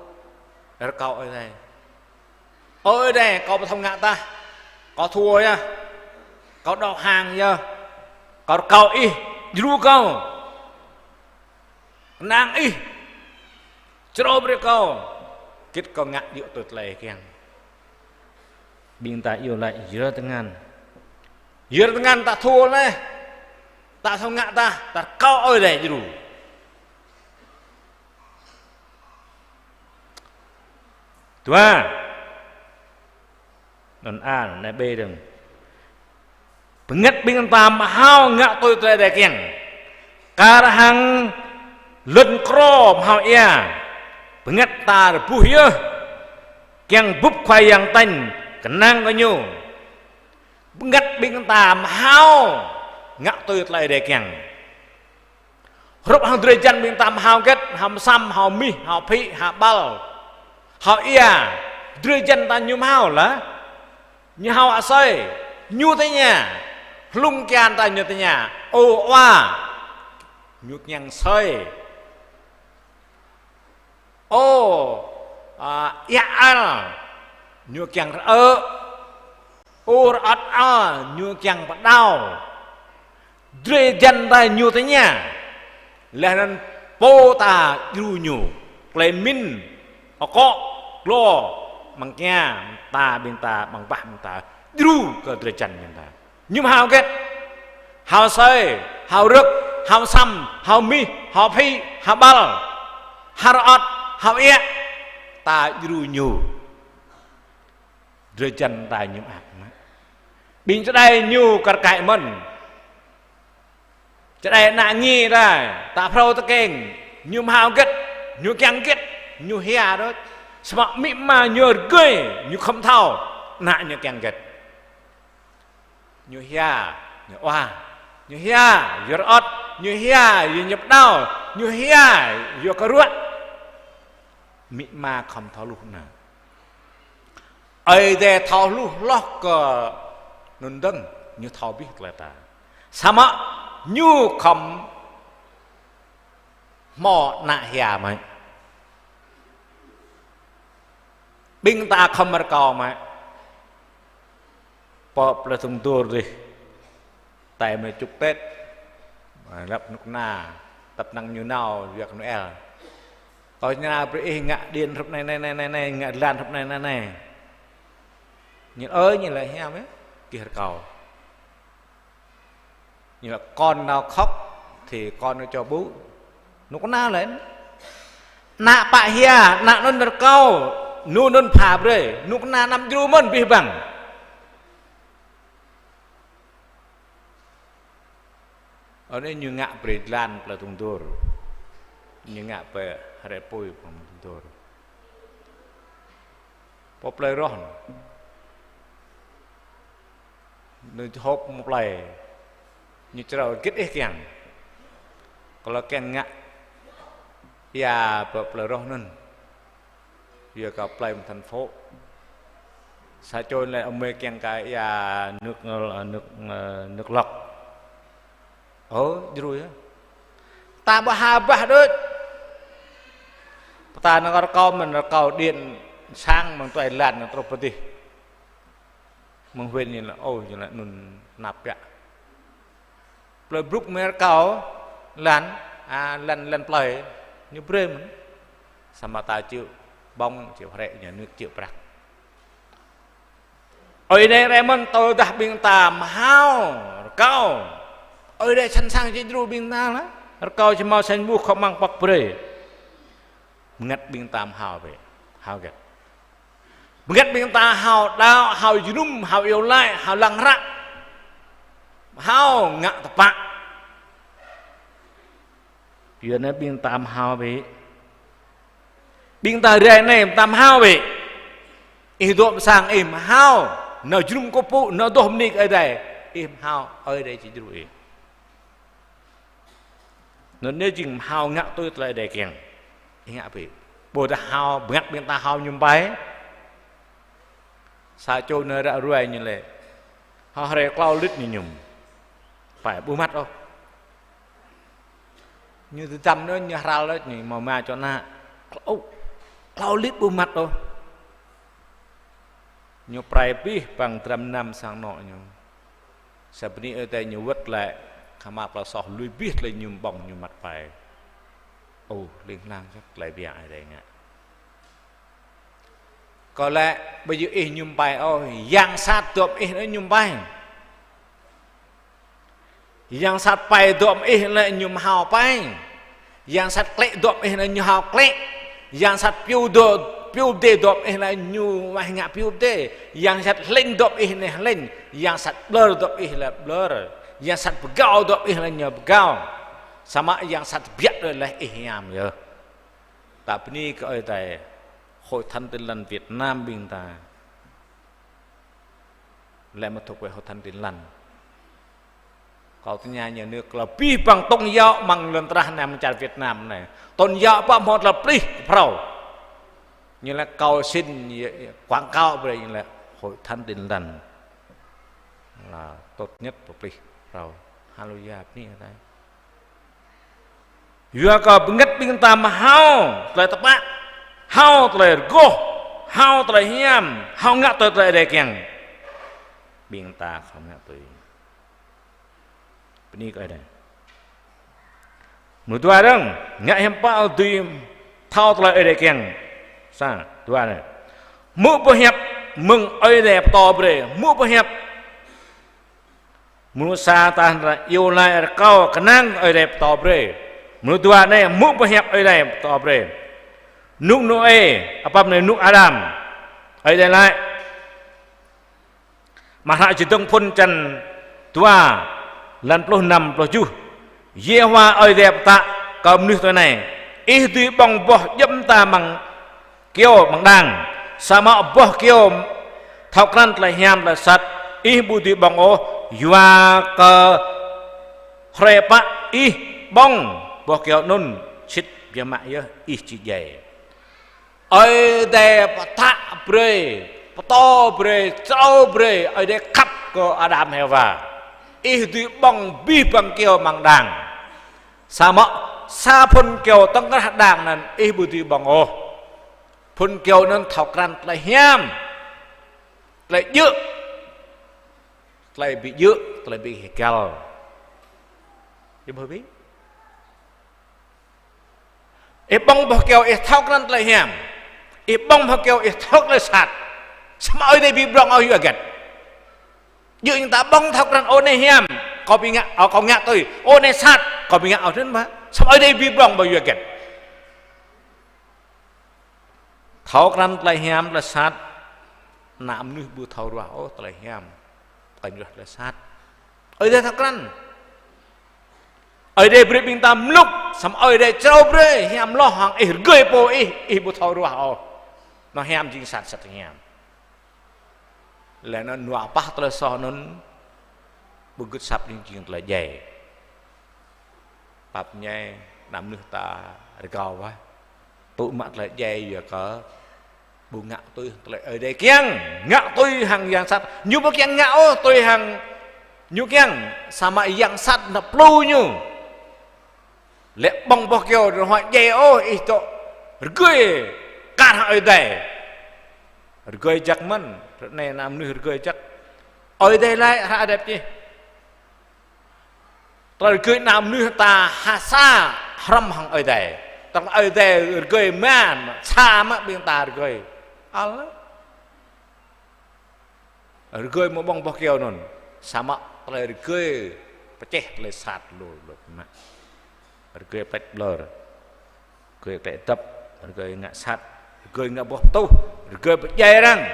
rơkâo Ơi Adai. Ơ Ơi Adai, kâo ƀu thâo ngă tah. Kâo thua yơh. Kâo đầu hàng yơh. Kâo rơkâo Ih djru kâo. Kơnang Ih črâo brơi kâo. Git kâo ngă djơ̆ tui tơlơi Ih kiăng. Ƀing ta iâu laĭ yơr tơngan. Yơr tơngan ta thua laih. Ta thâo ngă tah, ta rơkâo Ơi Adai djru. Dua. Anŭn A, anŭn B dơ̆ng. Bơngăt ƀing ta mơhao ngă tui tơlơi Ơi Adai kiăng. Kar hăng lŏn krô mơhao ia. Bơngăt ta rơbuh yơh. Kiăng bưp Khua Yang tañ kơnang kơ ñu. Bơngăt ƀing ta mơhao ngă tui tơlơi Ơi Adai kiăng. Hrup hăng drơi jăn ƀing ta mơhao hơget, hao mơsăm, hao mih, hao phĭ, hao ƀal, hao ia. Drơi jăn ta ñu mơhao lah. Ñu hao asơi, ñu tơña. Hlung kian ta ñu tơña. Ô, oa. Ñu kiăng asơi. Ô, a, ia al, ñu kiăng rơ̆. Ô, rơ̆t a, ñu kiăng pơđao. Drơi jăn ta ñu tơña. Laih anŭn pô ta djru ñu. Tơlơi min, akŏ, glô, amăng kia, ta ƀing ta, amăng bah ƀing ta. Djru kơ drơi jăn ƀing ta. Ñu mơhao hơget? Hao asơi, hao rơ̆k, hao mơsăm, hao mih, hao phĭ, hao ƀal, hao rơ̆t, hao ia. Ta djru ñu. Drơi jăn ta ñu mơak mă. Ƀing čơđai ñu kar kaĭ mơ̆n. Čơđai ană ngi ta, ta phrâo tơkeng, ñu mơhao hơget, ñu kiăng hơget, ñu hia đôč. Samơ̆ amĭ ama ñu rơgơi, ñu khŏm thâo, ană ñu kiăng hơget. Ñu hia, ñu oa, ñu hia, yua rơ̆t, ñu hia, yua ñu pơđao, ñu hia, yua kơruă. Amĭ ama khŏm thâo hluh ană. Ơi Adai thâo hluh hloh kơ anŭn dơ̆ng, ñu thâo abih tơlơi ta. Samơ̆ ñu khŏm hmâo ană hia mơ̆n. Ƀing ta khŏm rơkâo mơ̆n. Pơ plơi Dŭng Dôr dih. Tai mơ̆ čŭk Tết. Lăp kơnuk kơna. Tăp năng ñu nao, yua kơ Noel. Ơ, ñu nao brơi ih ngă điện hrup anai, anai, anai, anai, anai, ngă lan hrup anai, anai, anai. Ñu ơi, ñu laĭ hiam yơh. Gih rơkâo. Ñu laĭ con nào khóc thì con cho bú. Kơnuk kơna laĭ. Ană pă hia, ană anŭn rơkâo, ñu anŭn pha brơi, kơnuk kơna anăm djru mơ̆n abih bang. Anai ñu ngă brơi lan plơi Dŭng Dôr. Ñu ngă brơi hrĕ apui plơi Dŭng Dôr. Pơ plơi Roh. Ñu hôp mơ̆ng plơi. Ñu črâo hơget ih kiăng. Kơ lŏ kiăng ngă ia pơ plơi Roh anŭn. Yua kơ plơi mơ̆ng thành phố. Sa čô lĕ ơ mơi kiăng kơ ia nước, nước, nước lọc. Ơ, djru yơh. Ta ƀu ha bah đôč. Pơtă năng rơkâo mơ̆n rơkâo điện sang mơ̆ng tuai lan năng truh pơ dih. Mơ̆ng huyện ñu laĭ, ơ, ñu laĭ anŭn tơnap biă. Plơi Bruk mơ̆ rơkâo lan, a, lan, lan plơi, ñu brơi mơ̆n. Samơ̆ ta chịu bơngai, chịu hrĕ nhà nước, chịu prăk. Ơi Adai rai mơ̆n tơdah ƀing ta mơhao rơkâo. Ơi Adai sẵn sàng či djru ƀing ta lah. Rơkâo či hmâo sañ ƀuh khŏm amăng pŏk brơi. Bơngăt ƀing ta mơhao bĕ. Hao hơget. Bơngăt ƀing ta hao đaŏ, hao jơnum, hao iâu laĭ, hao lăng hră, hao ngă tơpă. Yua anai ƀing ta mơhao bĕ. Ƀing ta rai anai ƀing ta mơhao bĕ. Ih dŏ pơ sang ih mơhao, nao jơnum kơkuh pơpŭ, nao adoh bơni kơ Ơi Adai, ih mơhao, Ơi Adai či djru ih. Anŭn anai jing mơhao ngă tui tơlơi Ơi Adai kiăng. Ih ngă bĕ. Ƀôdah hao, bơngăt ƀing ta hao mơñum pai. Sa čô nao ră ruai ñu laĭ: Hơrĕ klâo lit ñu mơñum pai, ƀu măt ôh. Ñu tơdăm anŭn, ñu hral laĭ, ñu hmâo rơma čô ană. Klâo, klâo lit ƀu măt ôh. Ñu prai abih bang dram mơnam sang anŏ ñu. Sa bơni Ơi Adai ñu wơ̆t glaĭ, khă mă tơlơi soh, lui abih tơlơi mơñum ƀơ̆ng ñu măt pai. Ơ, hling hlang čăt tơlơi biă Ơi Adai ngă. Kâo laĭ, ƀu djơ̆ ih mơñum pai ôh, yang sat dŏ mơ̆ng ih anŭn mơñum pai. Yang sat pai dŏ mơ̆ng ih lĕ ñu mơhao pai. Yang sat klĕ dŏ mơ̆ng ih lĕ ñu hao klĕ. Yang sat piu dŏ, piu pơdai dŏ mơ̆ng ih lĕ ñu wai ngă piu pơdai. Yang sat hlĕng dŏ mơ̆ng ih lĕ hlĕng. Yang sat ƀlŏr dŏ mơ̆ng ih lĕ ƀlŏr. Yang sat pơgao dŏ mơ̆ng ih lĕ ñu pơgao. Samơ̆ yang sat tơbiă đơi lĕ ih hiam yơh. Ta bơni kơ Ơi Adai, Hội Thánh Tin Lành Việt Nam ƀing ta. Lĕ mă thuộc về Hội Thánh Tin Lành. Kâo tơña nhà nước là abih bang tôn giáo amăng lŏn tơnah anai, amăng čar Việt Nam anai, tôn giáo pă hmâo tơlơi pơplih phrâo? Ñu laĭ kâo xin quảng cáo brơi, ñu laĭ Hội Thánh Tin Lành là tốt nhất, pơplih phrâo. Haleluya, bơni Ơi Adai. Yua kơ bơngăt ƀing ta mơhao tơlơi tơpă, hao tơlơi rơgoh, hao tơlơi hiam, hao ngă tui tơlơi Ơi Adai kiăng. Ƀing ta khŏm ngă tui. Bơni kơ Ơi Adai. Mơ̆ng dua dơ̆ng, ngă hiam pă dưi thâo tơlơi Ơi Adai kiăng. Sa, dua anai. Hmư̆ boh hiăp mơ̆ng Ơi Adai pơtô brơi, hmư̆ boh hiăp. Mơnuih sa ta iâu laĭ rơkâo kơnang Ơi Adai pơtô brơi. Mơnuih dua anai hmư̆ boh hiăp Ơi Adai pơtô brơi. Rơnŭk Nôê, apăm anai rơnŭk Adam, Ơi Adai laĭ. Mă hră Čơdơ̆ng Phŭn čăn dua, lan pluh năm, pluh tơjuh. Yêhôwa Ơi Adai pơtă kơ mơnuih tui anai: Ih dưi ƀơ̆ng boh djŏp mơta amăng kyâo amăng đang, samơ̆ boh kyâo thâo krăn tơlơi hiam tơlơi sat, ih ƀu dưi ƀơ̆ng ôh, yua kơ hrơi pă ih ƀơ̆ng boh kyâo anŭn, sĭt biă mă yơh ih či djai. Ơi Adai pơtă brơi, pơtô brơi, črâo brơi, Ơi Adai khăp kơ Adam Hêwa. Ih dưi ƀơ̆ng abih bang kyâo amăng đang. Samơ̆ sa phŭn kyâo tŏng krah đang anŭn ih ƀu dưi ƀơ̆ng ôh. Phŭn kyâo anŭn thâo krăn tơlơi hiam, tơlơi djơ̆, tơlơi ƀu djơ̆, tơlơi ƀu hơgăl. Ih ƀuh bĕ. Ih ƀơ̆ng boh kyâo ih thâo krăn tơlơi hiam. Ih ƀơ̆ng boh kyâo ih thâo tơlơi sat. Samơ̆ Ơi Adai ƀu brŏng ôh yua hơget? Djơ̆ ñu ta ƀơ̆ng thâo krăn, ơ anai hiam, kâo ƀu ngă, ơ kâo ngă tui, ơ anai sat, kâo ƀu ngă ôh, anŭn mơ̆. Samơ̆ Ơi Adai ƀu brŏng ƀơi yua hơget? Thâo krăn tơlơi hiam, tơlơi sat, ană mơnuih ƀu thâo ruah ôh tơlơi hiam, pơkŏn ruah tơlơi sat. Ơi Adai thâo krăn. Ơi Adai brơi ƀing ta mlŭk, samơ̆ Ơi Adai črâo brơi hiam hloh hăng ih, rơgơi pô ih, ih ƀu thâo ruah ôh. Anŏ hiam jing sat, sat jing hiam. Laih anŭn nua pah tơlơi soh anŭn, ƀu gưt asăp anŭn jing tơlơi djai. Pap ñai, ană mơnuih ta rơgao wơ̆t. Tŭ mă tơlơi djai yua kơ ƀu ngă tui tơlơi Ơi Adai kiăng, ngă tui hăng yang sat. Ñu ƀu kiăng ngă ôh tui hăng ñu kiăng, samơ̆ yang sat anŭn pơplư ñu. Lĕ ƀơ̆ng boh kyâo anŭn huai djai ôh, ih dŏ rơgơi kar hăng Ơi Adai. Rơgơi jăk mơ̆n, ră anai ană mơnuih rơgơi jăk. Ơi Adai laĭ hră Ơi Adai pơčih. Tơlơi rơgơi ană mơnuih ta ha sa hrŏm hăng Ơi Adai. Tơlơi Ơi Adai rơgơi mơ̆n, sa mă ƀing ta rơgơi. Ăl. Rơgơi mơ̆ ƀơ̆ng boh kyâo anŭn. Samơ̆ tơlơi rơgơi pơčeh tơlơi sat lu, lu mă. Rơgơi pleč ƀlŏr. Rơgơi klĕ dăp, rơgơi ngă sat, Rơgơi ngă boh pơtuh, rơgơi pơdjai arăng.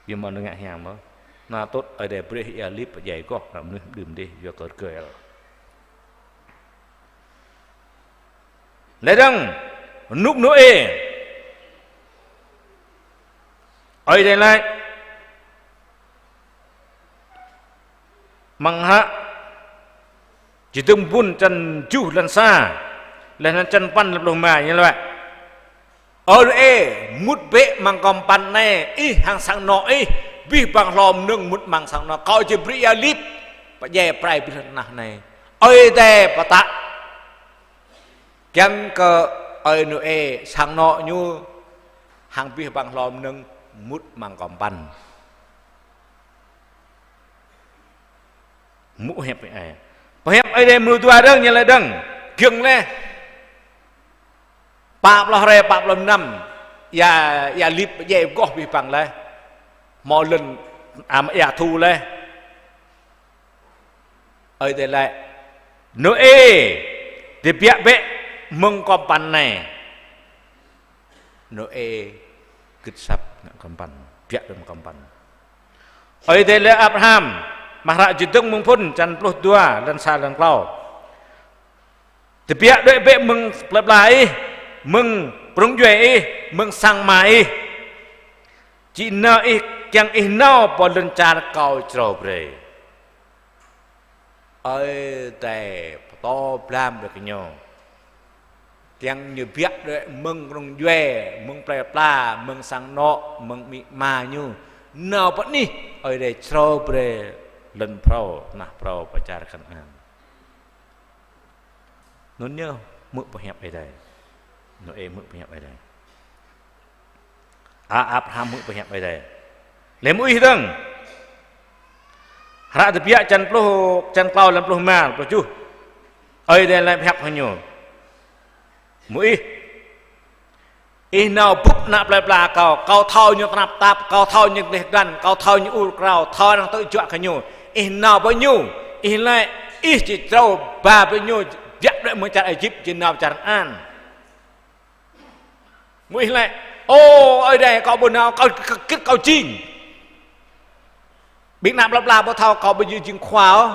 Yua mơ̆n ngă hiam mơ̆. Anŭn tŭ Ơi Adai brơi ia lip pơdjai kơ ană mơnuih đưm dih yua kơ rơgơi. Lĕ dơ̆ng, rơnŭk Nôê. Ơi Adai laĭ: Amăng hră Čơdơ̆ng Bun čăn tơjuh lăn sa, laih anŭn čăn păn lăn pluh rơma ñu laĭ: Ơ Nôê, mŭt bĕ amăng kơmpăn anai, ih hăng sang anŏ ih, abih bang hlô mơnơ̆ng mŭt amăng sang anŏ. Kâo či brơi ia lip pơdjai prai abih lŏn tơnah anai. Ơi Adai pơtă kiăng kơ ơi Nôê, sang anŏ ñu hăng abih bang hlô mơnơ̆ng mŭt amăng kơmpăn. Mŭt hiăp Ơi Adai. Pơhiăp Ơi Adai mơnuih dua dơ̆ng, ñu laĭ dơ̆ng. Giŏng laih. Pă pluh hrơi, pă pluh năm. Ia, ia lip pơdjai pơgoh abih bang laih. Hmâo lŏn, am, ia thu laih. Ơi Adai laĭ: Nôê, tơbiă bĕ mơ̆ng kơmpăn anai. Nôê gưt asăp ngă kơmpăn, biă đơ̆ng kơmpăn. Ơi Adai laĭ Abraham, amăng hră Čơdơ̆ng Mơ̆ng Phŭn, čăn pluh dua, lăn sa lăn klâo: Tơbiă đuaĭ bĕ mơ̆ng plơi pla ih, mơ̆ng pơrŭng djuai ih, mơ̆ng sang ama ih, či nao ih kiăng ih nao pơ lŏn čar kâo črâo brơi. Ơi Adai pơtô blam brơi kơ ñu. Kiăng ñu biă đuaĭ mơ̆ng rŭng djuai, mơ̆ng plơi pla, mơ̆ng sang anŏ, mơ̆ng amĭ ama ñu. Nao pơ anih Ơi Adai črâo brơi lŏn phrâo, tơnah phrâo pơ čar Kanaan. Anŭn ñu hmư̆ pơhiăp Ơi Adai. Nôê hmư̆ pơhiăp Ơi Adai. A, Abraham hmư̆ pơhiăp Ơi Adai. Lĕ Môis dơ̆ng. Hră Tơbiă čăn pluh, čăn klâo lăm pluh rơma, pluh tơjuh. Ơi Adai laĭ pơhiăp hăng ñu: Môis, ih nao bưp ană plơi pla kâo, kâo thâo ñu tơnap tap, kâo thâo ñu gleh glan, kâo thâo ñu ur krao, thâo arăng tơjuă kơ ñu. Ih nao pơ ñu, ih laĭ, ih či črâo ba brơi ñu, biă đuaĭ mơ̆ng čar Êjip, či nao čar Kanaan. Môis laĭ: Ơ Ơi Adai, kâo ƀu nao, kâo, kâo, kâo jing. Ƀing ană plơi pla ƀu thâo kâo ƀu jing khua ôh.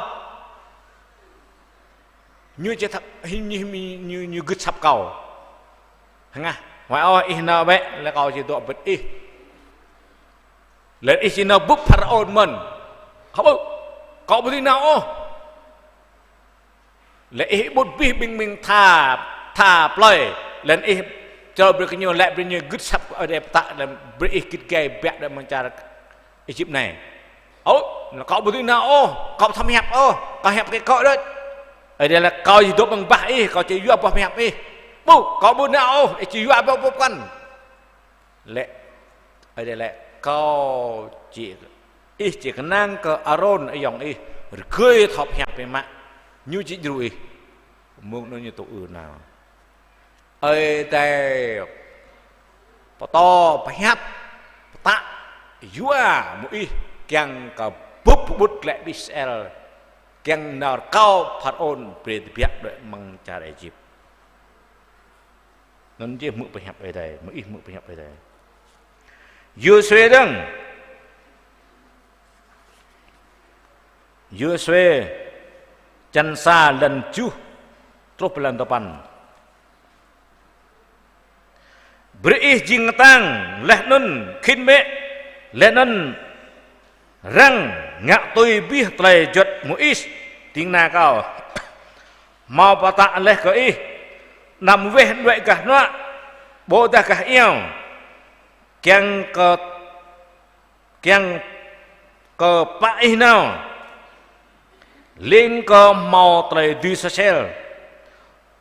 Ñu či thâo, ñu, ñu, ñu, ñu gưt asăp kâo. Hơngah, huai ôh, ih nao bĕ, laih kâo či dŏ bĭt ih. Laih ih či nao bưp Pharaôn mơ̆n. Kâo ƀu, kâo ƀu dưi nao ôh. Laih ih ƀut abih ƀing, ƀing tha, tha plơi, laih ih črâo brơi kơ ñu, laĭ brơi ñu gưt asăp kơ Ơi Adai pơtă, laih brơi ih git gai biă đuaĭ mơ̆ng čar Êjip anai. Ơ, kâo ƀu dưi nao ôh, kâo ƀu thâo pơhiăp ôh, kâo hiăp kơ kâo đôč. Ơi Adai laĭ kâo či dŏ amăng bah ih, kâo či yua boh pơhiăp ih. Ƀu, kâo ƀu nao ôh, ih či yua boh, boh pơkŏn. Laih, Ơi Adai laĭ, kâo či, ih či kơnang kơ Arôn ayŏng ih, rơgơi thâo pơhiăp biă mă, ñu či djru ih. Mơ̆ng anŭn ñu tŭ ư nao. Ơi Adai pơtô pơhiăp, pơtă yua Môis kiăng kơ bưp pơƀut glaĭ ƀing Israel, kiăng nao rơkâo Pharaôn brơi tơbiă đuaĭ mơ̆ng čar Êjip. Anŭn či hmư̆ pơhiăp Ơi Adai, Môis hmư̆ pơhiăp Ơi Adai. Yôsuê dơ̆ng. Yôsuê čăn sa lăn tơjuh truh pơ lăn duapăn. Brơi ih jing kơtang, laih anŭn khĭn bĕ, laih anŭn răng ngă tui abih tơlơi juăt Môis ding kơna kâo hmâo pơtă laih kơ ih, anăm weh đuaĭ gah hnuă, ƀôdah gah iao, kiăng kơ, kiăng kơ pă ih nao, leng kơ hmâo tơlơi dưi sơsel,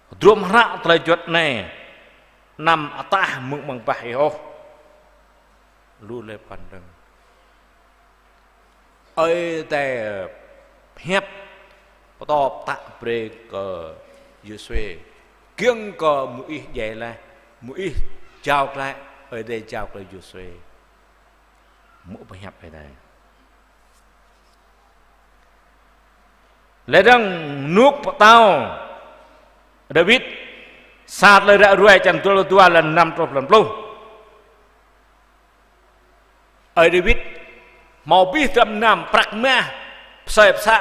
hơdrôm hră tơlơi juăt anai, anăm ataih mơ̆ng amăng bah ih ôh. Lu lĕ păn dơ̆ng. Ơi Adai pơhiăp pơtô pơtă brơi kơ Yôsuê. Kiăng kơ Môis djai laih, Môis jao glaĭ, Ơi Adai jao glaĭ Yôsuê. Hmư̆ pơhiăp Ơi Adai. Laih dơ̆ng rơnŭk pơtao Dawid Sa Tơlơi Ră Ruai črăn dua pluh dua, lăn năm truh lăn pluh. Ơi Dawid hmâo abih dram mơnam, prăk mah, pơsơi pơsă,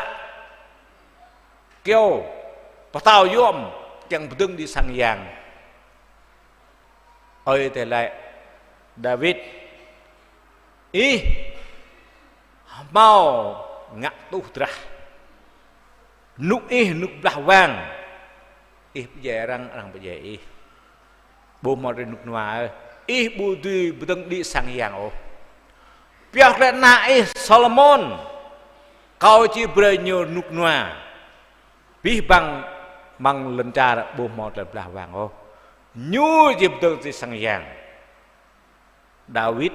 kyâo, pơtâo yôm, kiăng pơdơ̆ng đĭ sang yang. Ơi Adai laĭ: Dawid, ih hmâo ngă tuh drah. Rơnŭk ih rơnŭk blah wang. Ih pơdjai arăng, arăng pơdjai ih. Ƀu hmâo rơnŭk rơnua ôh. Ih ƀu dưi pơdơ̆ng đĭ sang yang ôh. Pioh glaĭ ană ih Solomôn. Kâo či brơi ñu rơnŭk rơnua. Abih bang amăng lŏn čar ƀu hmâo tơlơi blah wang ôh. Ñu či pơdơ̆ng đĭ sang yang. Dawid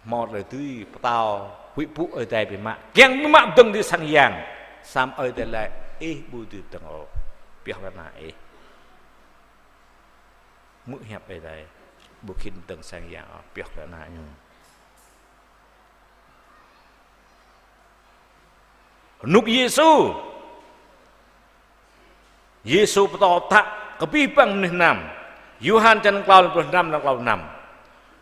hmâo tơlơi dưi pơtao huĭ pŭ Ơi Adai biă mă. Kiăng biă mă pơdơ̆ng đĭ sang yang. Samơ̆ Ơi Adai laĭ: Ih ƀu dưi pơdơ̆ng ôh. Pioh glaĭ ană ih. Hmư̆ hiăp Ơi Adai. Ƀu khĭn pơdơ̆ng sang yang ôh. Pioh glaĭ ană ñu. Rơnŭk Yêsu. Yêsu pơtô pơtă kơ abih bang mơnuih mơnam. Yôhan črăn klâo, lăn pluh năm, lăn klâo pluh năm.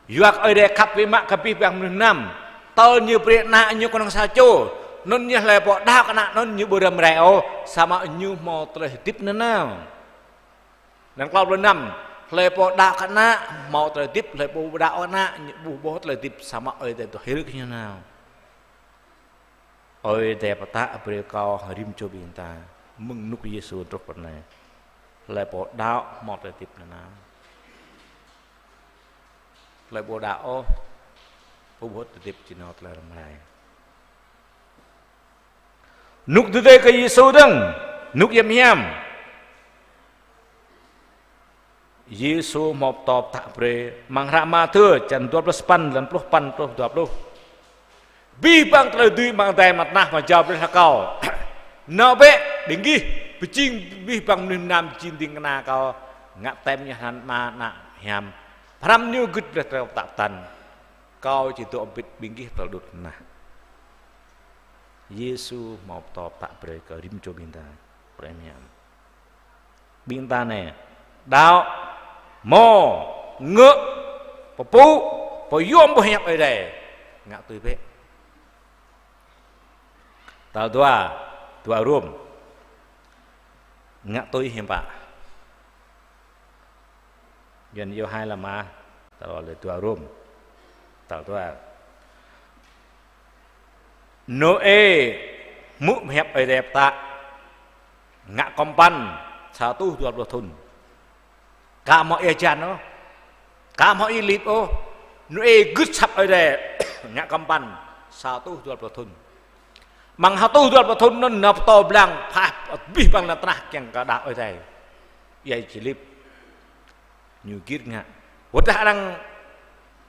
Yua kơ Ơi Adai khăp biă mă kơ abih bang mơnuih mơnam, tơl Ñu brơi Ană Ñu kơnơ̆ng sa čô, anŭn ñu hlơi pô đaŏ kơ Ană anŭn ñu ƀu răm rai ôh, samơ̆ ñu hmâo tơlơi hơdip nanao. Lăn klâo pluh năm, hlơi pô đaŏ kơ Ană hmâo tơlơi hơdip, hlơi pô ƀu đaŏ kơ Ană ñu ƀu hmâo tơlơi hơdip, samơ̆ Ơi Adai dŏ hil kơ ñu nanao. Ơi Adai pơtă brơi kơ rĭm čô ƀing ta mơ̆ng rơnŭk Yêsu truh pơ anai. Hlơi pô đaŏ hmâo tơlơi hơdip nanao. Hlơi ƀu đaŏ ôh, ƀu hmâo tơlơi hơdip, či nao tơlơi răm rai. Rơnŭk tơdơi kơ Yêsu dơ̆ng, rơnŭk yăm hiam. Yêsu hmâo pơtô pơtă brơi amăng hră Mathiơ črăn dua pluh sapăn, lăn pluh sapăn truh dua pluh. Abih bang tơlơi dưi amăng adai amăng tơnah hmâo jao brơi hăng Kâo. Nao bĕ, ƀing gih pơjing abih bang mơnuih mơnam jing ding kơna Kâo, ngă tơm ñu hrăm Ama, Ană, Hiam. Pơhrăm ñu gưt brơi tơlơi pơtă pơtăn. Kâo či dŏ hơbĭt ƀing gih tơl đŭt tơnah. Yêsu hmâo pơtô pơtă brơi kơ rĭm čô ƀing ta. Brơi hiam. Ƀing ta anai, đaŏ, hmâo, ngă, pơpŭ, pơyom boh hiăp Ơi Adai. Ngă tui bĕ. Tal dua, dua Rôm. Ngă tui hiư̆m pă. Yuan Yôhai lama, tal dua Rôm. Tal dua. Nôê hmư̆ hiăp Ơi Adai pơtă, ngă kơmpăn sa rơtuh dua pluh thŭn. Aka hmâo ia hơjan ôh, aka hmâo ia lip ôh. Nôê gưt asăp Ơi Adai, ngă kơmpăn sa rơtuh dua pluh thŭn. Amăng sa rơtuh dua pluh thŭn anŭn nao pơtô blang pha abih bang lŏn tơnah kiăng kơ đaŏ Ơi Adai. Ia či lip. Ñu gir ngă. Wơ̆t dah arăng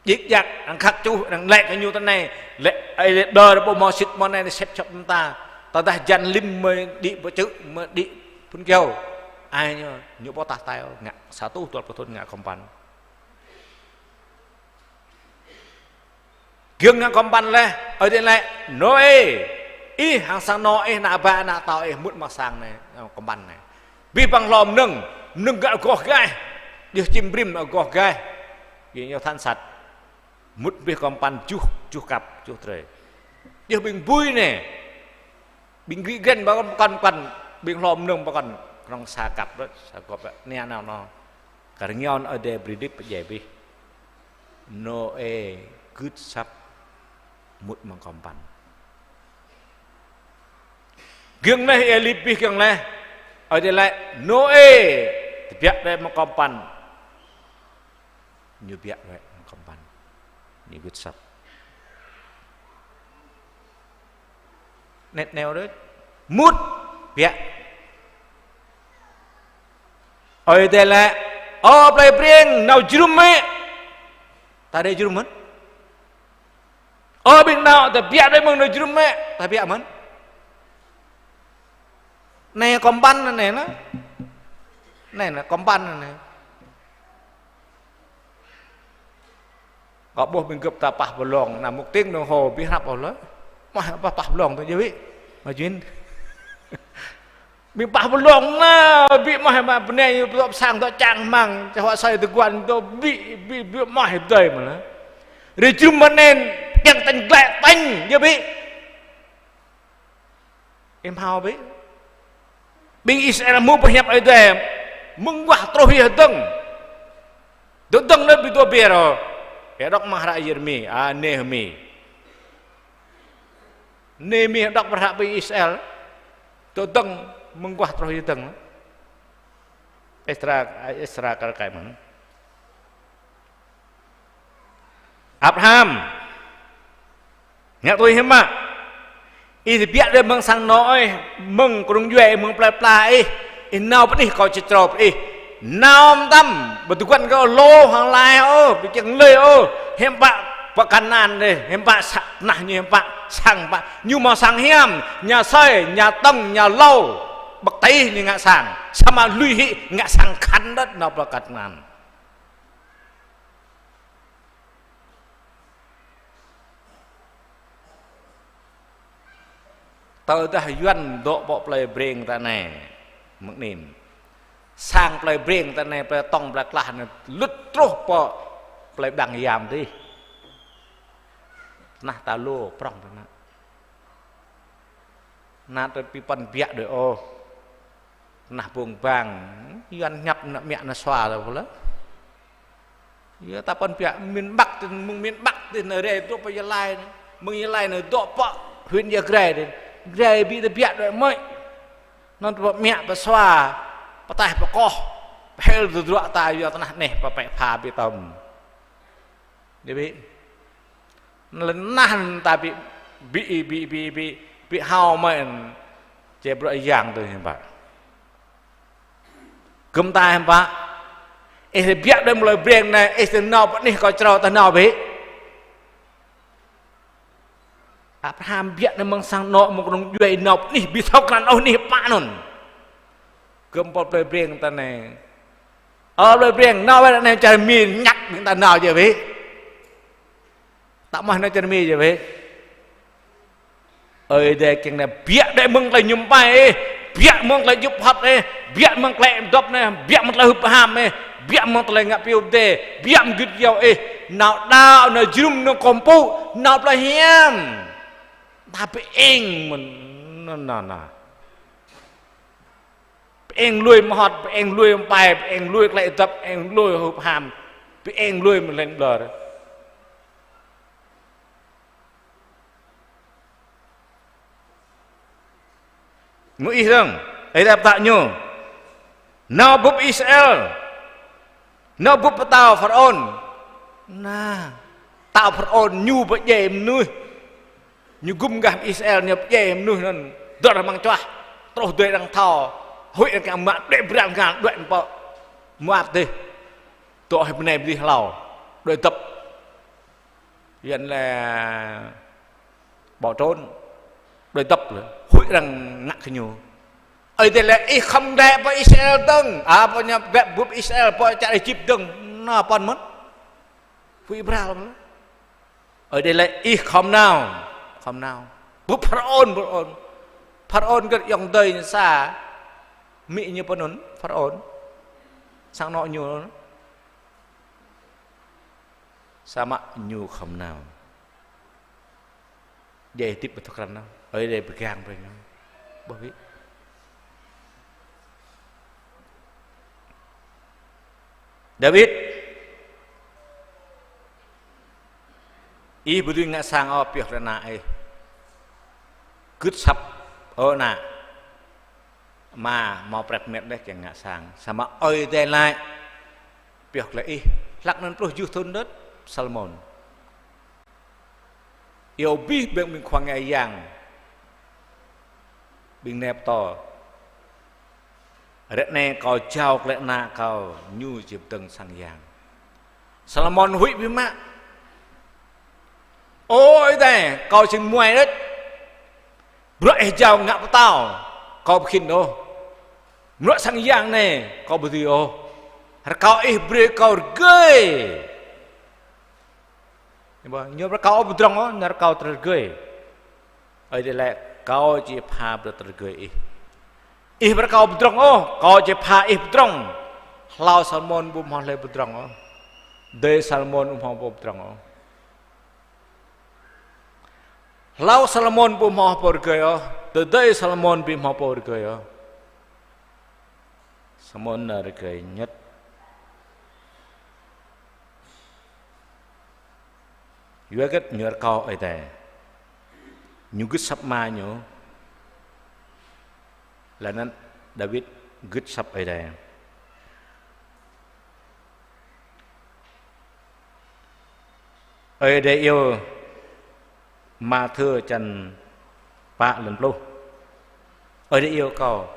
djik djak, arăng khăt čuh, arăng laĭ kơ ñu tui anai, laĭ, ơi, laĭ đơ ƀu hmâo sĭt hmâo anai, sĕt čŏp mơta. Tơdah hơjan lim mơi đĭ pơ čư̆, mơi đĭ phŭn kyâo. Ai ñu, ñu ƀu tah tai ôh, ngă sa rơtuh dua pluh thŭn ngă kơmpăn. Giŏng ngă kơmpăn laih, Ơi Adai laĭ: Nôê, ih hăng sang anŏ ih, ană bă ană tâo ih mŭt amăng sang anai, kơmpăn anai. Abih bang hlô mơnơ̆ng, mơnơ̆ng gah agoh gaih, djơ̆ čim brĭm agoh gaih. Yua ñu than sat. Mŭt abih kơmpăn juh, juh kăp, juh drơi. Djơ̆ ƀing bui anai. Ƀing gri gren pơkŏn, pơkŏn, pơkŏn, ƀing hlô mơnơ̆ng pơkŏn, kơnơ̆ng sa kăp đôč, sa gŏp đôč, anai nao nao. Kar rơngiao anŭn Ơi Adai brơi lip pơdjai abih. Nôê gưt asăp mŭt amăng kơmpăn. Giŏng laih ia lip abih giŏng laih. Ơi Adai laĭ: Nôê, tơbiă đơi amăng kơmpăn. Ñu biă đuaĭ amăng kơmpăn. Ñu gưt asăp. Anet neo đôč. Mŭt, biă. Ơi Adai laĭ: Ơ plei Breng, nao jơnum bĕ. Ta đơi jơnum mơ̆n. Ơ ƀing đaŏ, ta biă đơi mơ̆ng nao jơnum bĕ. Ta biă mơ̆n. Anai kơmpăn anai nă. Anai nă kơmpăn anai. Kâo ƀuh ƀing gơ̆p ta pah blong, nă một tiếng đồng hồ ƀu hrăp ôh lơi. Mă pah, pah blong tơ jơwĭ. Mă jin. Ƀing pah pơlông anai, ƀing mơ̆ hơmă bơnai ñu pơdŏp sang dŏ čang hmang, čơhua soi tơguan dŏ ƀing, ƀing, ƀing mơ̆ hơdơi mơ̆n. Rơjum mơnên, kiăng tañ glaĭ tañ, yơh ƀing. Ih hmâo ƀing. Ƀing Israel mơ̆ pơhiăp Ơi Adai, mơguah truh yơh dơ̆ng. Dŏ dơ̆ng anŭn ƀing dua ƀiă rŏ. Yơh dŏ mă hră Yêrêmi, a, Nêhêmi. Nêhêmi dŏ pơhră ƀing Israel. Dŏ dơ̆ng mơguah truh yơh dơ̆ng. Êsra, Êsra kar kaĭ mơ̆n. Abraham. Ngă tui hiư̆m mă. Ih tơbiă đơi mơ̆ng sang anŏ ih, mơ̆ng kơnung djuai, mơ̆ng plơi pla ih, ih nao pơ anih kâo či črâo brơi ih. Nao mơtam, ƀu tơguan kơ lô hăng lai ôh, ƀu kiăng lơi ôh, hiư̆m pă pơ Kanaan dih, hiư̆m pă sa-, tơnah ñu hiư̆m pă, sang pă, ñu hmâo sang hiam, nhà sơi, nhà tong, nhà lầu, bơ̆k tih ñu ngă sang, samơ̆ lui hĭ ngă sang khăn đôč nao pơ Kanaan. Tơdah Yuan dŏ pơ plơi Breng ta anai, mơ̆ng anai. Sang plơi Breng ta anai, plơi Tŏng, plơi Klah anai, lŭt truh pơ plơi Blang Yam dih. Tơnah ta lu prŏng tơnah. Anai tơ pi păn biă đơi ôh. Tơnah bông bang, Yuan ñăp nă mĕ nă sua lơ pô lơ. Yơh ta păn biă miền Bắc tơ, mơ̆ng miền Bắc tơ nă rai truh pơ Gia Lai nă. Mơ̆ng Gia Lai nă dŏ pơ huyện Ia Grai tơ. Grai ƀu tơbiă đơi mơ̆i. Anŭn pơ mĕ pơ sua, pơtaih pơkoh, pơhil tơdruă ta yua tơnah anai pơpĕ pha ƀu tơm. Dih ƀing. Lơ̆m anai ta ƀu, ƀu, ƀu, ƀu, ƀu, ƀu hao mơ̆n. Či bruă yang tui hiư̆m pă. Gơ̆m ta hiư̆m pă. Ih tơbiă đơi mơ̆ng plơi Breng anai, ih tơ nao pơ anih kâo črâo tơ nao ƀing. Abraham biă anai mơ̆ng sang anŏ mơ̆ng kơnung djuai nao pơ anih ƀu thâo krăn ôh anih pă anŭn. Gơ̆m pơ plơi Breng ta anai. Ơ plơi Breng, nao wơ̆t anai čar Mi ñăk ƀing ta nao jĕ ƀing. Ta mơ̆ nao čar Mi jĕ ƀing. Ơi Adai kiăng anai biă đơi mơ̆ng tơlơi mơñum ƀai ih, biă mơ̆ng tơlơi djŭp hŏt ih, biă mơ̆ng tơlơi dŏp anai, biă mơ̆ng tơlơi hưp ham ih, biă mơ̆ng tơlơi ngă piu pơdai, biă mơ̆ng git yâo ih, nao đaŏ, nao jơnum, nao kơmpŭ, nao plơi hiam. Ta pơeng mơ̆n, nă, nă, nă. Pơeng lui mơhŏt, pơeng lui mơpai, pơeng lui tơlơi dŏp, pơeng lui hưp ham, pơeng lui mơ̆ng lĕn ƀlŏr. Mơ̆ ih dơ̆ng, ih đăp tăk ñu. Nao bưp Israel. Nao bưp pơtao Pharaôn. Nă, pơtao Pharaôn ñu pơdjai mơnuih. Ñu gum gah Israel, ñu pơdjai mơnuih anŭn dơ̆r amăng čuah. Truh dơi arăng thâo. Huĭ arăng kiăng mă đuaĭ brang ngăn đuaĭ pơ Moab dih. Dŏ hĭ bơnai bơdih hlâo. Đuaĭ dŏp. Yuan lĕ bỏ trốn. Đuaĭ dŏp lĕ. Huĭ arăng ngă kơ ñu. Ơi Adai lĕ ih khŏm glaĭ pơ Israel dơ̆ng. A, pơ ñu glaĭ bưp Israel pơ čar Êjip dơ̆ng. Nă păn mơ̆n. Huĭ bral mơ̆n. Ơi Adai lĕ ih khŏm nao, khŏm nao. Bưp Pharaôn, Pharaôn. Pharaôn gơ̆t ayŏng adơi ñu sa. Amĭ ñu pơ anŭn, Pharaôn. Sang anŏ ñu anŭn. Samơ̆ ñu khŏm nao. Djai hơdip ƀu thâo krăn nao. Ơi Adai pơgang brơi ñu. Ƀuh ƀing. David, ih ƀu dưi ngă sang ôh pioh kơ ană ih. Gưt asăp, ơ ană. Ama hmâo prăp met laih kiăng ngă sang. Samơ̆ Ơi Adai laĭ pioh kơ ih. Hlăk anŭn pluh tơjuh thŭn đôč, Salômôn. Iâu abih bang ƀing khua ngă yang, ƀing nai pơtô. Ră anai kâo jao glaĭ ană kâo, ñu či pơdơ̆ng sang yang. Salômôn huĭ biă mă. Ơ Ơi Adai, kâo jing muai đôč. Bruă ih jao ngă pơtao, kâo ƀu khĭn ôh. Bruă sang yang anai, kâo ƀu dưi ôh. Rơkâo ih brơi kâo rơgơi. Ñu ƀu rơkâo ôh pơdrŏng ôh, ñu rơkâo tơlơi rơgơi. Ơi Adai laĭ kâo či pha brơi tơlơi rơgơi ih. Ih brơi kâo pơdrŏng ôh, kâo či pha ih pơdrŏng. Hlâo Salômôn ƀu hmâo hlơi pơdrŏng ôh. Adơi Salômôn ƀu hmâo pô pơdrŏng ôh. Hlâo Salômôn ƀu hmâo pô rơgơi ôh. Tơdơi Salômôn ƀu hmâo pô rơgơi ôh. Salômôn nao rơgơi ñĕt. Yua hơget? Ñu rơkâo Ơi Adai. Ñu gưt asăp Ama ñu. Laih anŭn Dawid gưt asăp Ơi Adai. Ơi Adai iâu, Mathiơ čăn pă lăn pluh. Ơi Adai iâu kâo.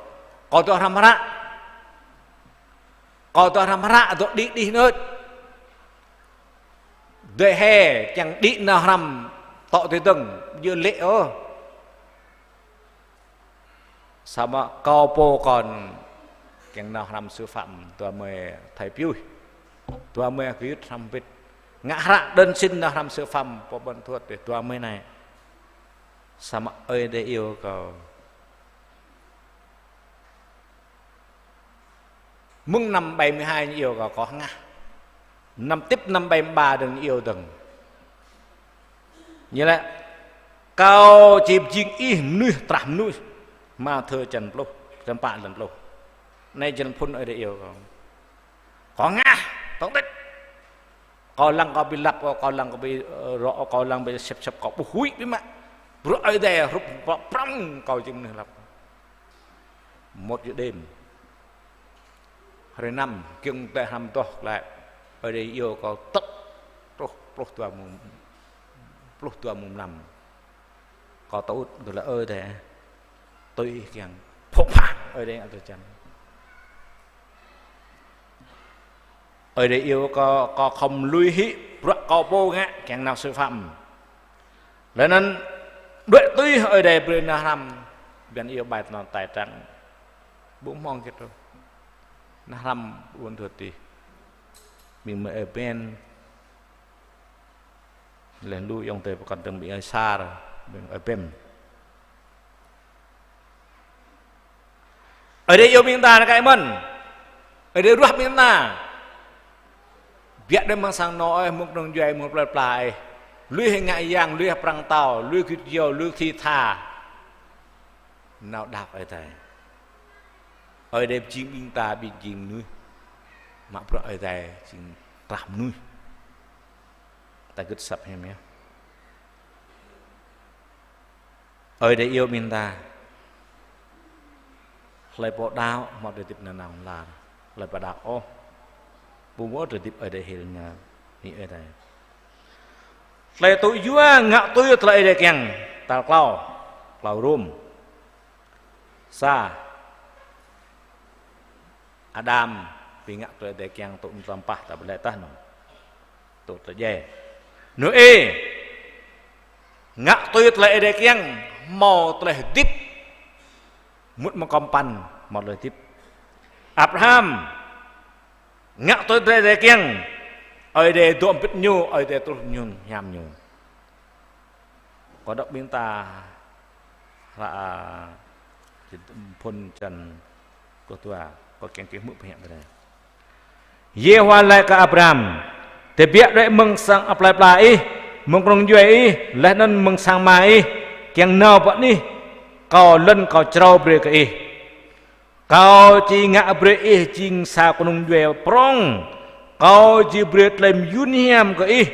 Kâo dŏ hrăm hră. Kâo dŏ hrăm hră, dŏ đĭ đih nơ̆t. Dơi he, kiăng đĭ nao hrăm tŏ tơdơ̆ng, djơ̆ lĕ ôh. Samơ̆ kâo pô kâo kiăng nao hrăm sư phạm, dua mươi thầy piuih. Dua mươi gơyut hrăm bĭt. Ngă hră đơn xin nao hrăm sư phạm, pô ƀôn thuăt dua mươi anai. Samơ̆ Ơi Adai iâu kâo. Mơ̆ng năm bảy mươi hai ñu iâu kâo, kâo hơngah. Năm tiếp năm bảy mươi ba dơ̆ng ñu iâu dơ̆ng. Ñu laĭ, kâo či pơjing ih mơnuih trah mơnuih. Mathiơ čăn pluh, čăn pă lăn pluh. Anai jơlan phŭn Ơi Adai iâu kâo. Kâo hơngah, tŏng tĕt. Kâo lăng kâo ƀu lăp, kâo lăng kâo ƀu, ơ, rŏ, kâo lăng ƀu sĕp sĕp, kâo ƀu huĭ biă mă. Bruă Ơi Adai hrup prŏng, kâo jing mơnuih lăp. Một giờ đêm. Hrơi năm, kiăng tơ hrăm tŏh glaĭ. Ơi Adai iâu kâo tŏk, pluh, pluh dua mông, pluh dua mông mlam. Kâo tơŭt, kâo laĭ Ơi Adai. Tui ih kiăng. Phŏk phak, Ơi Adai ngă tơčan. Ơi Adai iâu kâo, kâo khŏm lui hĭ bruă kâo pô ngă kiăng nao sư phạm. Laih anŭn đuaĭ tui Ơi Adai brơi nao hrăm, biă iâu bai tơnăn tai trăng. Ƀu hmâo hơget ôh. Nao hrăm ƀôn thuăt dih. Ƀing mơi Ơi Ƀen. Laih lu ayŏng adơi pơkŏn dơ̆ng ƀing Ơi Sar, ƀing Ơi Bem. Ơi Adai iâu ƀing ta rơkơi mơ̆n. Ơi Adai ruah ƀing ta. Biă đơi mơ̆ng sang anô̆ ih, mơ̆ng kơnung djuai, mơ̆ng plơi pla ih. Lui hĭ ngă yang, lui hĭ prăng tâo, lui git yâo, lui thi tha. Nao đaŏ Ơi Adai. Ơi Adai pơjing ƀing ta, ƀing jing mơnuih. Mă bruă Ơi Adai jing trah mơnuih. Ta gưt asăp hiam yơh. Ơi Adai iâu ƀing ta. Hlơi pô đaŏ, hmâo tơlơi hơdip nanao lar. Hlơi pô đaŏ ôh, ƀu hmâo tơlơi hơdip Ơi Adai hil ñu, bơni Ơi Adai. Tơlơi tŭ yua ngă tui tơlơi Ơi Adai kiăng, tal klâo, klâo Rôm. Sa, Adam, ƀing ngă tui Ơi Adai kiăng tŭ tơlơi tơmpah ta ƀu lĕ tah anŭn. Tŭ tơlơi djai. Nôê, ngă tui tơlơi Ơi Adai kiăng, hmâo tơlơi hơdip. Mŭt mơ̆ng kơmpăn, hmâo tơlơi hơdip. Abraham, ngă tui tơlơi Ơi Adai kiăng, Ơi Adai dŏ hơbĭt ñu, Ơi Adai truh ñu hiam ñu. Kâo đŏk ƀing ta hră, a, phŭn čăn pluh dua, kâo kiăng kơ hmư̆ pơhiăp tơlơi. Yêhôwa laĭ kơ Abram: Tơbiă đuaĭ mơ̆ng sang plơi pla ih, mơ̆ng kơnung djuai ih, laih anŭn mơ̆ng sang ama ih, kiăng nao pơ anih kâo lŏn kâo črâo brơi kơ ih. Kâo či ngă brơi ih jing sa kơnung djuai prŏng. Kâo či brơi tơlơi mơyun hiam kơ ih.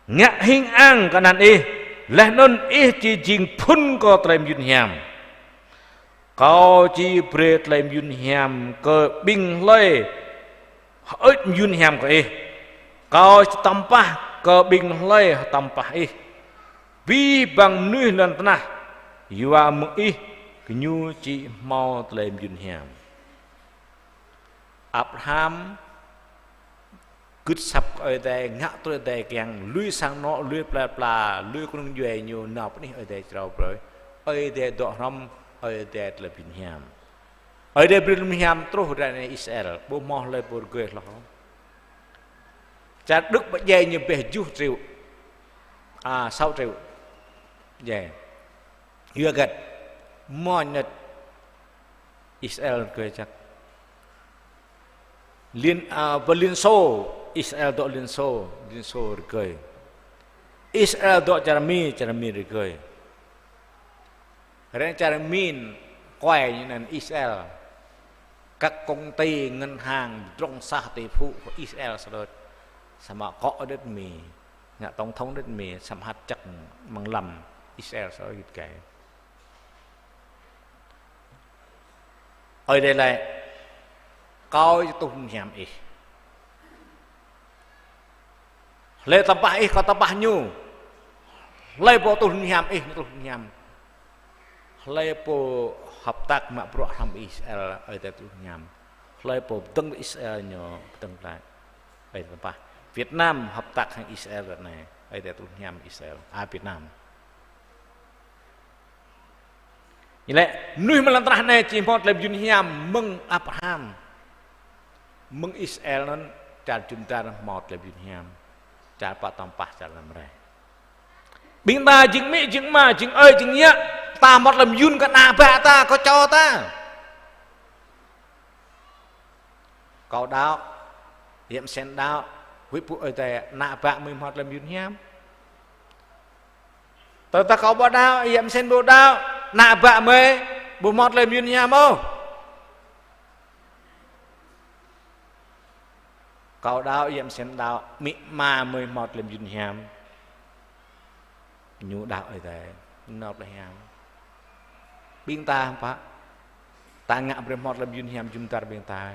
Ngă hing ang kơ anăn ih, laih anŭn ih či jing phŭn kơ tơlơi mơyun hiam. Kâo či brơi tơlơi mơyun hiam kơ ƀing hlơi hơơč mơyun hiam kơ ih. Kâo či tơmpah kơ ƀing hlơi hơtơmpah ih. Abih bang mơnuih lŏn tơnah, yua mơ̆ng ih, gơñu či hmâo tơlơi mơyun hiam. Abraham gưt asăp kơ Ơi Adai, ngă tui Ơi Adai kiăng, lui sang anô̆, lui plơi pla, lui kơnung djuai ñu, nao pơ anih Ơi Adai črâo brơi. Ơi Adai dŏ hrŏm, Ơi Adai tơlơi mơyun hiam. Ơi Adai brơi tơlơi mơyun hiam truh rai anai Israel, ƀu hmâo hlơi pô rơgơi hloh. Čar Đức pơdjai ñu ƀơi hơjuh triệu, a, sáu triệu. Djai. Yua hơget? Mơñet. Israel rơgơi jăk. Liên, à, pơ Liên Xô, Israel dŏ Liên Xô, Liên Xô rơgơi. Israel dŏ čar Mi, čar Mi rơgơi. Rĕng čar Mi kuai ñu anŭn Israel. Các công ty, ngân hàng, pơdrŏng sah tê phu kơ Israel sa đôč. Samơ̆ kŏ đĕt Mi, ngă tổng thống đĕt Mi, samơ̆ hăt čăk mơ̆ng lăm Israel sa đôč git gai. Ơi Adai laĭ: Kâo či tuh hiam ih. Hlơi tơpă ih, kâo tơpă ñu. Hlơi pô tuh hiam ih, ñu tuh hiam. Hlơi pô hợp tác mă bruă hrŏm Israel, Ơi Adai tuh hiam. Hlơi pô pơdơ̆ng Israel, ñu pơdơ̆ng glaĭ, Ơi Adai tơpă. Việt Nam hợp tác hăng Israel ră anai, Ơi Adai tuh hiam Israel. A Việt Nam. Ñu laĭ, mơnuih amăng lŏn tơnah anai či hmâo tơlơi mơyun hiam mơ̆ng Abraham. Mơ̆ng Israel anŭn, čar jum dar hmâo tơlơi mơyun hiam. Čar pă tơm pah, čar lăm rai. Ƀing ta jing amĭ, jing ama, jing ơi, jing yă, ta hmâo tơlơi mơyun kơ ană bă ta, kơ čô ta. Kâo đaŏ, Yă Mơsen đaŏ, huĭ pŭ Ơi Adai, ană bă mơi hmâo tơlơi mơyun hiam. Tơdah kâo ƀu đaŏ, Yă Mơsen ƀu đaŏ, ană bă mơi ƀu hmâo tơlơi mơyun hiam ôh. Kâo đaŏ, Yă Mơsen đaŏ, amĭ ama mơi hmâo tơlơi mơyun hiam. Ñu đaŏ Ơi Adai, ñu nao plơi hiam. Ƀing ta pă, ta ngă brơi hmâo tơlơi mơyun hiam jum dar ƀing ta.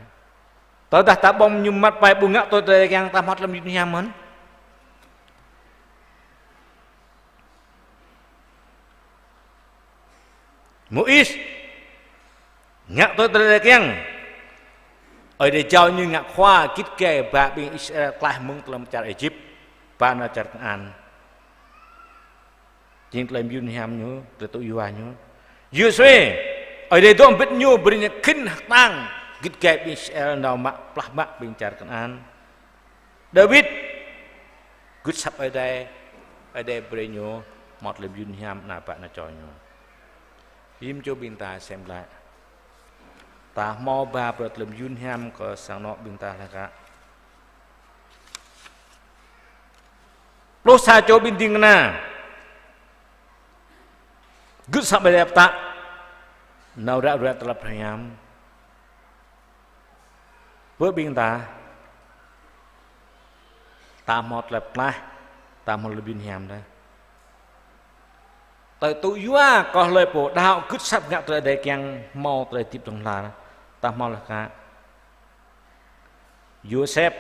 Tơdah ta ƀơ̆ng mơñum măt pai ƀu ngă tui tơlơi kiăng, ta hmâo tơlơi mơyun hiam mơ̆n. Môis ngă tui tơlơi kiăng. Ơi Adai jao ñu ngă khua git gai ba ƀing Israel klaih mơ̆ng tơlơi čar Êjip, ba nao čar Kanaan. Jing tơlơi mơyun hiam ñu, tơlơi tŭ yua ñu. Yôsuê, Ơi Adai dŏ hơbĭt ñu, brơi ñu khĭn hơtang git gai ƀing Israel nao mă, plah mă ƀing čar Kanaan. Dawid gưt asăp Ơi Adai, Ơi Adai brơi ñu hmâo tơlơi mơyun hiam ană bă ană čô ñu. Rĭm čô ƀing ta sem glaĭ. Ta hmâo ba bruă tơlơi mơyun hiam kơ sang anŏ ƀing ta hlơi hă? Pluh sa čô ƀing ding kơna gưt asăp Ơi Adai pơtă, nao ră ruai tơlơi pơhiam. Pơ ƀing ta, ta hmâo tơlơi pơklaih, ta hmâo tơlơi mơyun hiam đa. Tơlơi tŭ yua kơ hlơi pô đaŏ gưt asăp ngă tơlơi Ơi Adai kiăng hmâo tơlơi hơdip dơ̆ng hla, ta hmâo hlơi hă? Yôsep.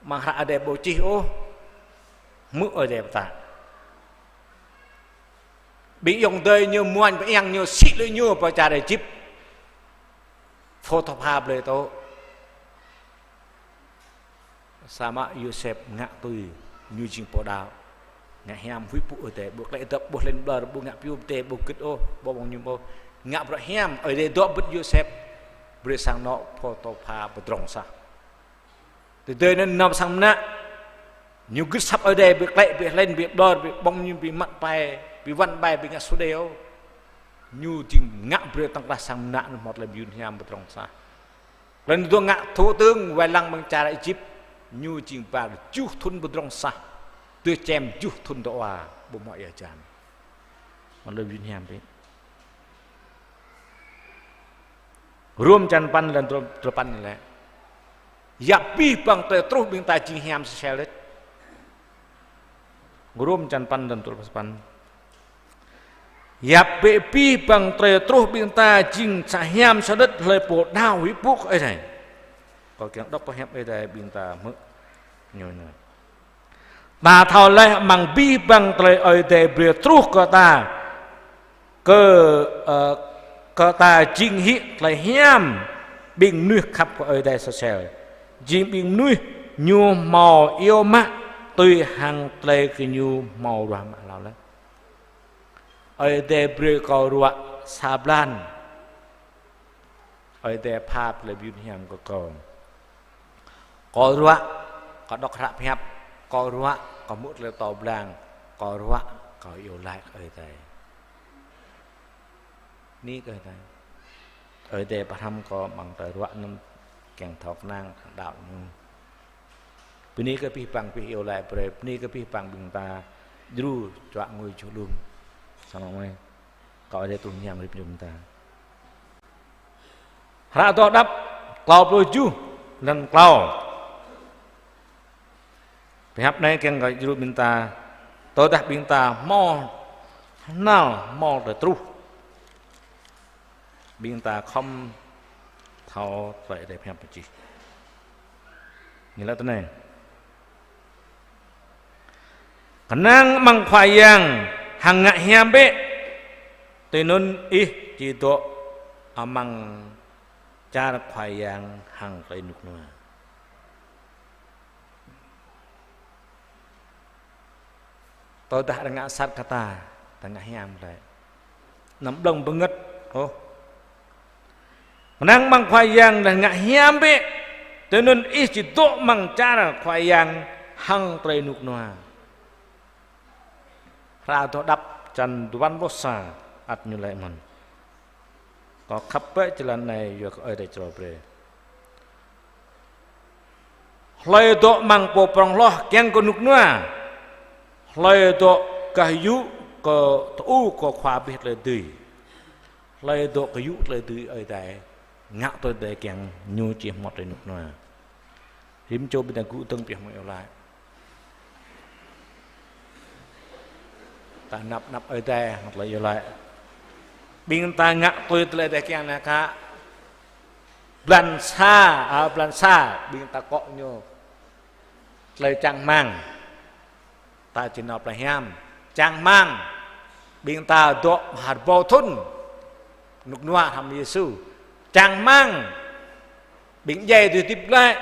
Amăng hră Ơi Adai ƀu čih ôh, hmư̆ Ơi Adai pơtă. Ƀing ayŏng adơi ñu muañ pơiăng ñu sĭ lui ñu pơ čar Êjip. Phôtôpha blơi tŏ. Samơ̆ Yôsep ngă tui, ñu jing pô đaŏ. Ngă hiam huĭ pŭ Ơi Adai, ƀu klĕ dŏp, ƀu hlĕn ƀlŏr, ƀu ngă pioh pơdai, ƀu gĭt ôh, ƀu ƀơ̆ng mơñum ôh. Ngă bruă hiam, Ơi Adai dŏ hơbĭt Yôsep. Brơi sang anŏ Phôtôpha pơdrŏng sah. Tơdơi anŭn nao pơ sang mơnă, ñu gưt asăp Ơi Adai, ƀu klĕ, ƀu hlĕn, ƀu ƀlŏr, ƀu ƀơ̆ng mơñum, ƀu măt pai, ƀu wăn pai, ƀu ngă sô đeo. Ñu jing ngă brơi tơ̆ng tơlơi sang mơnă anŭn hmâo tơlơi mơyun hiam pơdrŏng sah. Klei anŭn dŏ ngă thủ tướng wai lăng mơ̆ng čar Êjip, ñu jing ba tơjuh thŭn pơdrŏng sah, tui čem tơjuh thŭn dŏ wa, ƀu hmâo ia hơjan. Hmâo tơlơi mơyun hiam đôč. Rôm črăn păn lăn duapăn ñu laĭ: Yap abih bang tơlơi truh ƀing ta jing hiam sơsel đôč. Rôm črăn păn lăn duapăn. Yap bĕ abih bang tơlơi truh ƀing ta jing sa hiam sa đôč hlơi pô đaŏ huĭ pŭ kơ Ơi Adai. Kâo kiăng đŏk pơhiăp Ơi Adai ƀing ta hmư̆ ñu anai. Ta thâo laih amăng abih bang tơlơi Ơi Adai brơi truh kơ ta, kơ, ơ, kơ ta jing hĭ tơlơi hiam ƀing mơnuih khăp kơ Ơi Adai sơsel. Jing ƀing mơnuih ñu hmâo iâu mă tui hăng tơlơi gơñu hmâo ruah mă hlâo laih. Ơi Adai brơi kâo ruă sa blan. Ơi Adai pha tơlơi mơyun hiam kơ kâo. Kâo ruă, kâo đŏk hră pơhiăp, kâo ruă, kâo hmư̆ tơlơi pơtô blang, kâo ruă, kâo iâu laĭ kơ Ơi Adai. Bơni kơ Ơi Adai. Ơi Adai pơhrăm kơ amăng tơlơi ruă anŭn kiăng thâo kơnang kơ đaŏ ñu. Bơni kơ abih bang abih iâu laĭ brơi, bơni kơ abih bang ƀing ta djru čuă ngui čuh lum. Samơ̆ mơi kơ Ơi Adai tuh ñam rĭm čô ƀing ta. Hră Dŏ Đăp klâo pluh tơjuh, lăn klâo. Pơhiăp anai kiăng kơ djru ƀing ta, tơdah ƀing ta hmâo hnal, hmâo tơlơi truh, ƀing ta khŏm thâo tơlơi Ơi Adai pơhiăp pơčih. Ñu laĭ tui anai: Kơnang amăng Khua Yang hăng ngă hiam bĕ, tui anŭn ih či dŏ amăng čar Khua Yang hăng tơlơi rơnŭk rơnua. Tơdah arăng ngă sat kơ ta, ta ngă hiam glaĭ. Anăm blơ̆ng bơngơ̆t ôh. Kơnang amăng Khua Yang laih ngă hiam bĕ, tui anŭn ih či dŏ amăng čar Khua Yang hăng tơlơi rơnŭk rơnua. Hră Dŏ Đăp črăn duapăn pluh sa, ăt ñu laĭ mơ̆n. Kâo khăp bĕ jơlan anai yua kơ Ơi Adai črâo brơi. Hlơi dŏ amăng pô prŏng hloh kiăng kơ rơnŭk rơnua. Hlơi dŏ gah yŭ kơ tơŭ kơ Khua abih tơlơi dưi. Hlơi dŏ gah yŭ tơlơi dưi Ơi Adai, ngă tui Ơi Adai kiăng, ñu či hmâo tơlơi rơnŭk rơnua. Rĭm čô ƀing ta gŭ dơ̆ng pioh mơ̆ng iâu laĭ. Ta anăp anăp Ơi Adai hăng tơlơi iâu laĭ. Ƀing ta ngă tui tơlơi Ơi Adai kiăng anai kơ. Blan sa, a, blan sa, ƀing ta akŏ ñu tơlơi čang rơmang. Ta či nao pơ plei hiam. Čang rơmang, ƀing ta dŏ ha rơbâo thŭn rơnŭk rơnua hrŏm Yêsu. Čang rơmang, ƀing djai dưi hơdip glaĭ.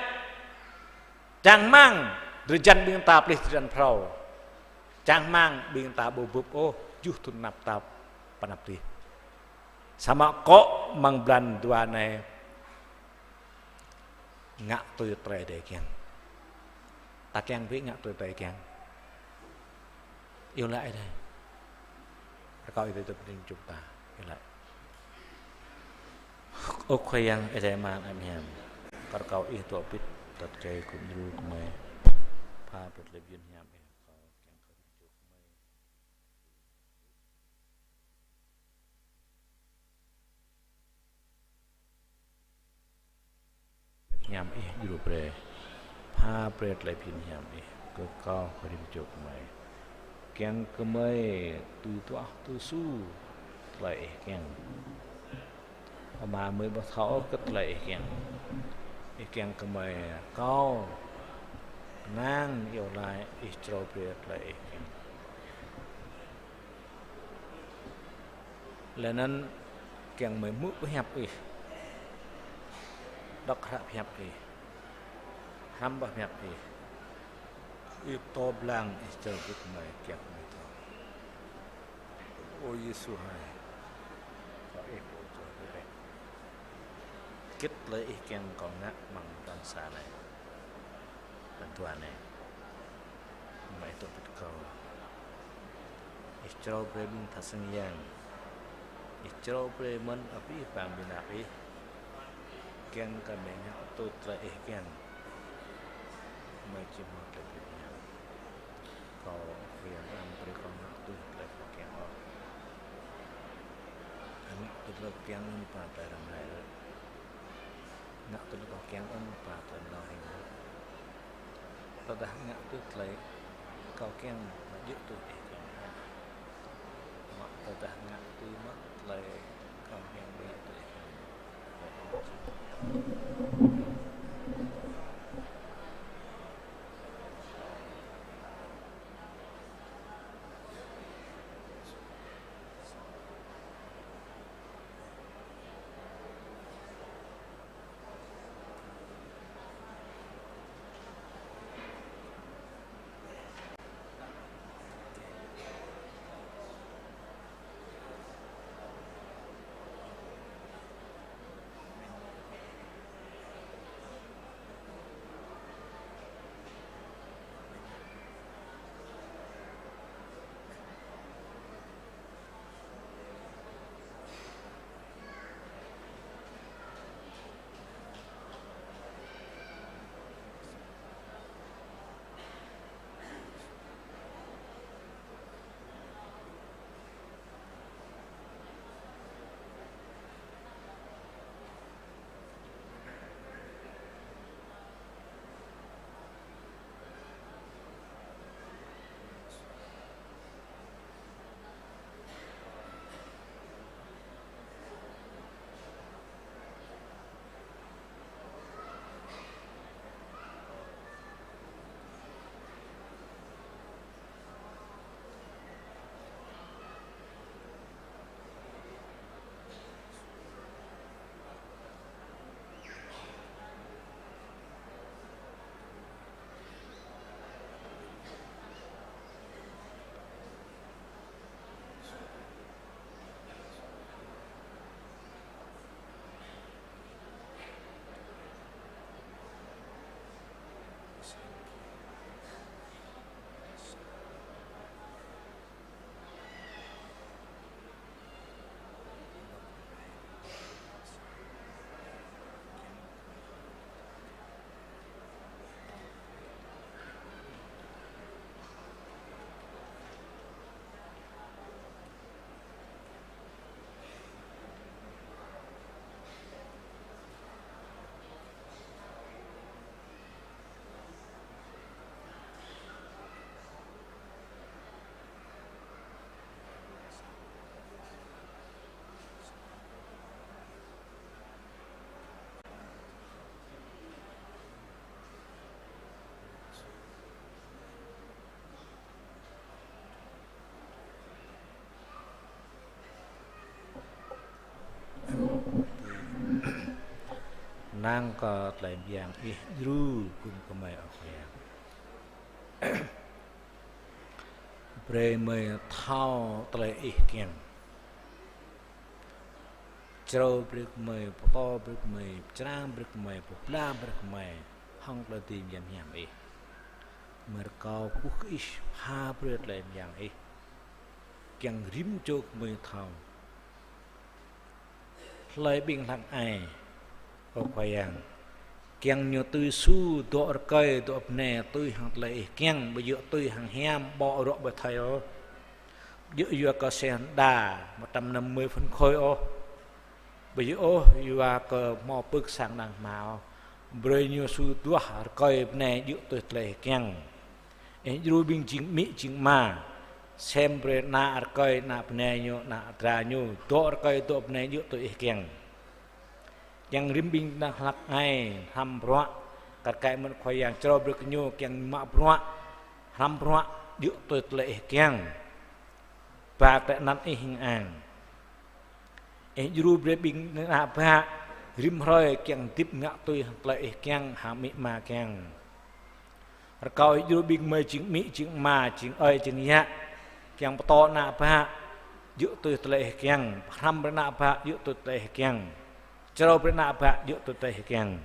Čang rơmang, drơi jăn ƀing ta plih drơi jăn phrâo. Čang rơmang, ƀing ta ƀu bưp ôh, tơjuh thŭn anăp ta pơ anăp adih. Samơ̆ akŏ amăng blan dua anai, ngă tui tơlơi Ơi Adai kiăng. Ta kiăng bĕ ngă tui tơlơi Ơi Adai kiăng. Iâu laĭ Ơi Adai. Rơkâo Ơi Adai tŭ pơđing čŭp ta. Iâu laĭ. Ơ Khua Yang Ơi Adai Ama hiam. Kâo rơkâo Ih dŏ ƀĭt tơlơi kơ djru kơ mơi. Pha brơi tơlơi pơyun hiam Ih. Hiam Ih djru brơi. Pha brơi tơlơi pơyun hiam Ih kơ kâo kơ rĭm čô gơmơi. Kiăng kơ mơi tui duah tui su tơlơi Ih kiăng. Ama mơi ƀu thâo kơ tơlơi Ih kiăng. Ih kiăng kơ mơi kâo kơnang iâu laĭ Ih črâo brơi tơlơi Ih kiăng. Lĕ anŭn kiăng mơi hmư̆ pơhiăp Ih. Đŏk hră pơhiăp Ih. Hrăm pơhiăp Ih. Ih pơtô blang Ih črâo brơi kơ mơi kiăng mơi thâo. Ơ Yêsu hai. Kơ Ih pô črâo brơi. Hơget tơlơi Ih kiăng kâo ngă amăng blan sa anai. Blan dua anai. Mơi tŭ pĭt kâo. Ih črâo brơi ƀing tha sang yang. Ih črâo brơi mơ̆n abih bang ƀing ană Ih. Kiăng kơ mơi ngă tui tơlơi Ih kiăng. Mơi či hmâo tơlơi pơhiăp. Kâo pơhiăp anăm brơi kâo ngă tui tơlơi kâo kiăng ôh. Ngă tui tơlơi kiăng anŭn pă tơlơi rơngai. Ngă tui tơlơi kâo kiăng anŭn pă tơlơi nao hing. Tơdah ngă tui tơlơi kâo kiăng mă djơ̆ tui Ih kiăng. Mă tơdah ngă tui mă tơlơi kâo kiăng mă djơ̆ tui Ih kiăng. Năng kơ tơlơi mơyang Ih djru gum gơmơi, ơ Khua Yang. Brơi gơmơi thâo tơlơi Ih kiăng. Črâo brơi gơmơi, pơtô brơi gơmơi, pơčrang brơi gơmơi, pơblah brơi gơmơi hăng tơlơi dưi mơyang hiam Ih. Gơmơi rơkâo kơkuh kơ Ih pha brơi tơlơi mơyang Ih kiăng rĭm čô gơmơi thâo hlơi ƀing hlăk ai, ơ Khua Yang. Kiăng ñu tui su dŏ rơkơi, dŏ bơnai tui hăng tơlơi Ih kiăng, ƀu djơ̆ tui hăng hiam ƀô̆ rŏ ƀơi thơi ôh. Ƀu djơ̆ yua kơ seh đa một trăm năm mươi phân khối ôh. Ƀu djơ̆ ôh yua kơ hmâo pưk sang đang hmâo. Brơi ñu su duah rơkơi bơnai djơ̆ tui tơlơi Ih kiăng. Ih djru ƀing jing amĭ jing ama, sem brơi ană rơkơi, ană bơnai ñu, ană dra ñu, dŏ rơkơi dŏ bơnai djơ̆ tui Ih kiăng. Kiăng rĭm ƀing hlăk ai hrăm bruă, kar kaĭ mơ̆n Khua Yang črâo brơi kơ ñu kiăng mă bruă, hrăm bruă djơ̆ tui tơlơi Ih kiăng. Ba tơlơi anăn Ih hing ang. Ih djru brơi ƀing ană bă rĭm hrơi kiăng hơdip ngă tui hăng tơlơi Ih kiăng, hăng amĭ ama kiăng. Rơkâo Ih djru ƀing gơmơi jing amĭ jing ama, jing ơi jing yă, kiăng pơtô ană bă djơ̆ tui tơlơi Ih kiăng, pơhrăm brơi ană bă djơ̆ tui tơlơi Ih kiăng, črâo brơi ană bă djơ̆ tui tơlơi Ih kiăng.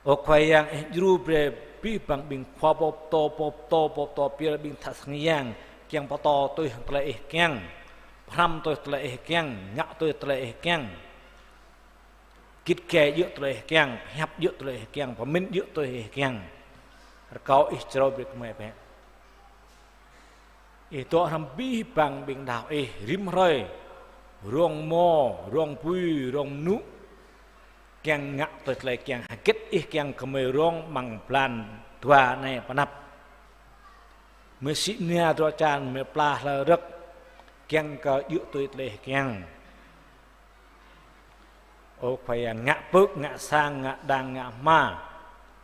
Ơ Khua Yang, Ih djru brơi abih bang ƀing khua pô pơtô, pô pơtô, pô pơtô pioh, ƀing tha sang yang, kiăng pơtô tui hăng tơlơi Ih kiăng, pơhrăm tui tơlơi Ih kiăng, ngă tui tơlơi Ih kiăng, git gai djơ̆ tơlơi Ih kiăng, pơhiăp djơ̆ tơlơi Ih kiăng, pơmĭn djơ̆ tơlơi Ih kiăng. Rơkâo Ih črâo brơi kơ gơmơi bĕ. Ih dŏ hrŏm abih bang ƀing đaŏ Ih rĭm hrơi, rông mô, rông bui, rông mơnŭ, kiăng ngă tui tơlơi kiăng, hơget Ih kiăng gơmơi rông amăng blan dua anai pơ anăp. Gơmơi sĭ nia dua čan, gơmơi pla hlơi rơ̆k, kiăng kơ djơ̆ tui tơlơi Ih kiăng. Ơ Khua Yang, ngă pưk, ngă sang, ngă đang, ngă hma,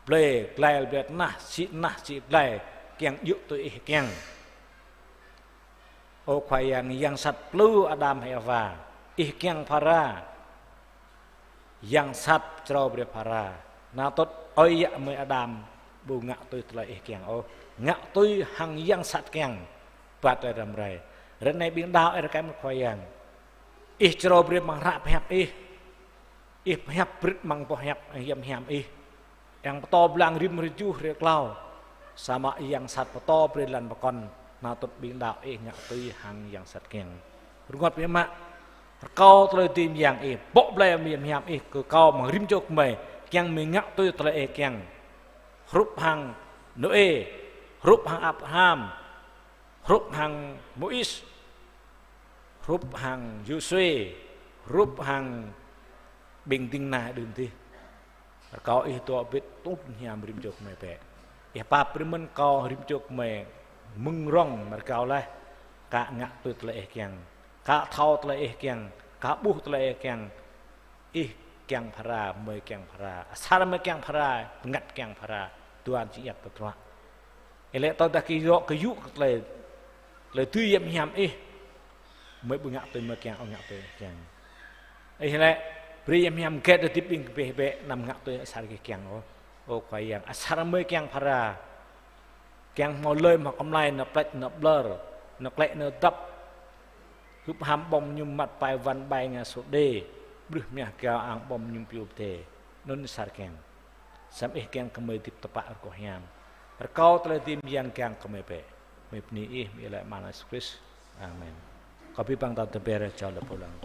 blơi glai, blơi tơnah, sĭ tơnah, sĭ glai, kiăng djơ̆ tui Ih kiăng. Ơ Khua Yang, yang sat plư Adam Êwa, Ih kiăng phara. Yang sat črâo brơi phara. Anŭn tŭ ơi yă gơmơi Adam ƀu ngă tui tơlơi Ih kiăng ôh, ngă tui hăng yang sat kiăng. Ba tơlơi răm rai. Ră anai ƀing đaŏ Ih rơkơi mơ̆n Khua Yang. Ih črâo brơi amăng hră pơhiăp Ih. Ih pơhiăp brơi amăng boh hiăp hiam hiam Ih. Yang pơtô blang rĭm hrơi tơjuh hrơi klâo. Samơ̆ yang sat pơtô brơi lŏn pơkŏn, anŭn tŭ ƀing đaŏ Ih ngă tui hăng yang sat kiăng. Rơngot biă mă, rơkâo tơlơi dưi mơyang Ih, pŏk blai mơyang hiam Ih kơ kâo amăng rĭm čô gơmơi, kiăng gơmơi ngă tui tơlơi Ih kiăng. Hrup hăng Nôê, hrup hăng Abraham, hrup hăng Môis, hrup hăng Yôsuê, hrup hăng ƀing ding kơna đưm dih. Rơkâo Ih dŏ hơbĭt tŭ hiam rĭm čô gơmơi bĕ. Ih pap brơi mơ̆n kâo rĭm čô gơmơi mơ̆ng rŏng mơ̆ rơkâo laih. Ka ngă tui tơlơi Ih kiăng, ka thâo tơlơi Ih kiăng, ka ƀuh tơlơi Ih kiăng. Ih kiăng phara, gơmơi kiăng phara. Asar gơmơi kiăng phara, bơngăt kiăng phara. Duan či iăt tơdruă. Ih lĕ tơdah kơ yua kơ yua kơ tơlơi, tơlơi dưi hiam hiam Ih, gơmơi ƀu ngă tui gơmơi kiăng ôh, ngă tui Ih kiăng. Ih lĕ brơi hiam hiam hơget hơdip ƀing gơmơi bĕ, anăm ngă tui asar gơmơi kiăng ôh. Ơ Khua Yang, asar gơmơi kiăng phara, kiăng hmâo lơi hmâo kơmlai, nao pleč nao ƀlơr, nao klĕ nao dăp, hưp ham ƀơ̆ng mơñum măt pai wăn ƀai ngă sô đê, brưh mơñah kiao ang ƀơ̆ng mơñum pioh pơdai. Anŭn asar kiăng. Samơ̆ Ih kiăng kơ gơmơi hơdip tơpă rơgoh hiam. Rơkâo tơlơi dưi mơyang kiăng kơ gơmơi bĕ. Gơmơi bơni Ih, gơmơi iâu laĭ amăng Yêsu Krist. Amen. Kâo abih bang ta tơbiă rai čô lĕ pô lăng.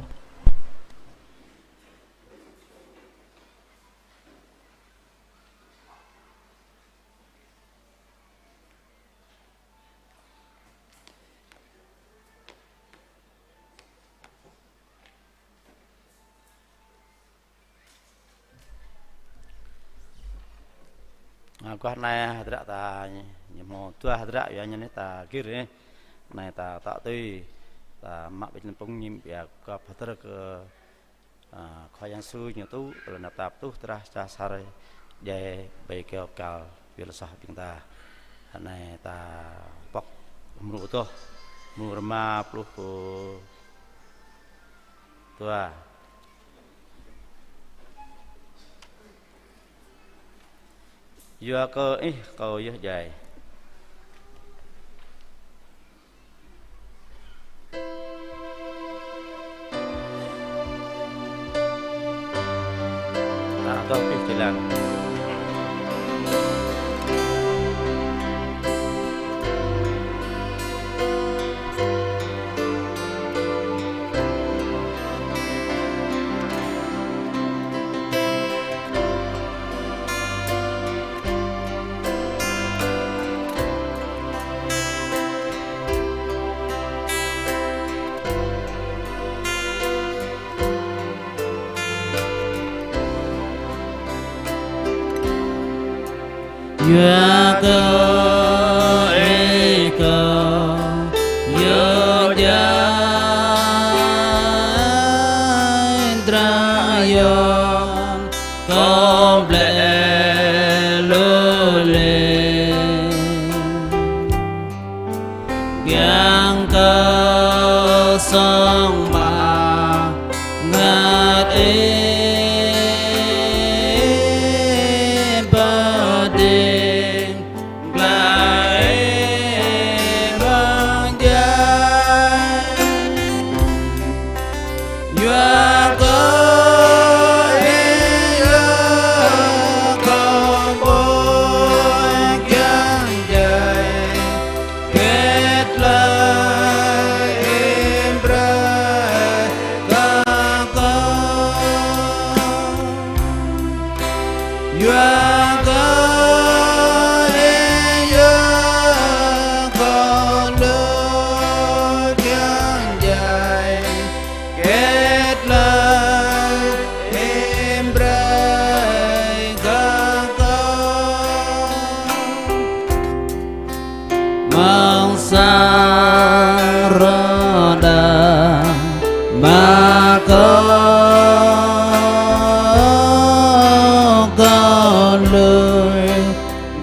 Ơ, guah anai hơdră ta ñu hmâo dua hơdră yua ñu anai ta gir anai. Anai ta tŏ tui, ta mă ƀing lăm pŭng ñim biă gơ̆p hơdră kơ, ơ, Khua Yang Yêsu ñu tŭ, tơlơi năp tap tuh trah čah sar djai ƀơi kơyâo kal pioh lơsoh ƀing ta. Anai ta pŏk mrô tuh, mrô rơma pluh dua. Yua kơ Ih kâo yơh djai. Dah, kâo pih jơlan. Yua kơ Ih kâo yơh djai, dra yơh kâo blĕ lu lĕ. Kiăng kơ song mă ngă Ih pơđing glaĭ amăng djai. Yua kơ Ih yơh kâo ƀuh kiăng djai, hơget tơlơi Ih brơi kơ kâo. Yua kơ Ih yơh kâo lui kiăng djai, hơget tơlơi Ih brơi kơ kâo. Amăng sang rơđah mă kâo, kâo lui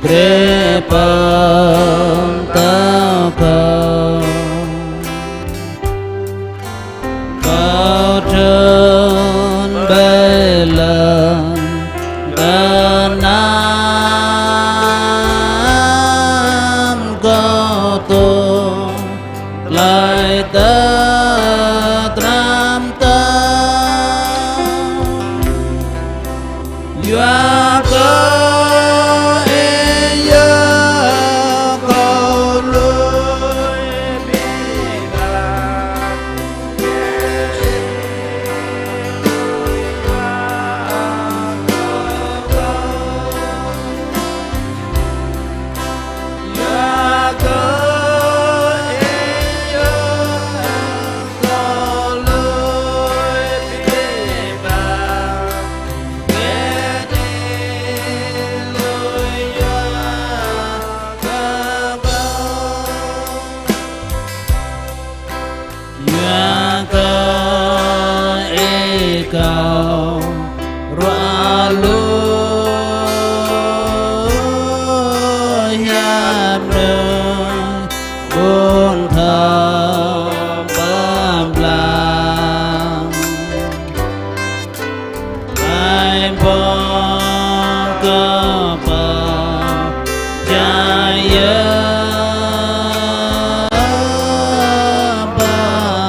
brơi pơtao kâo. Kâo trŭn ƀơi lŏn tơnap, kâo tŭ tơlơi tơtram tơ̆. Yua kơ Ih yơh kâo lui biă mă. Yua kơ Ih kâo ruă lui hiăp Ih ƀuh thâo pơblang. Tơlơi pô kơ pô djai yơh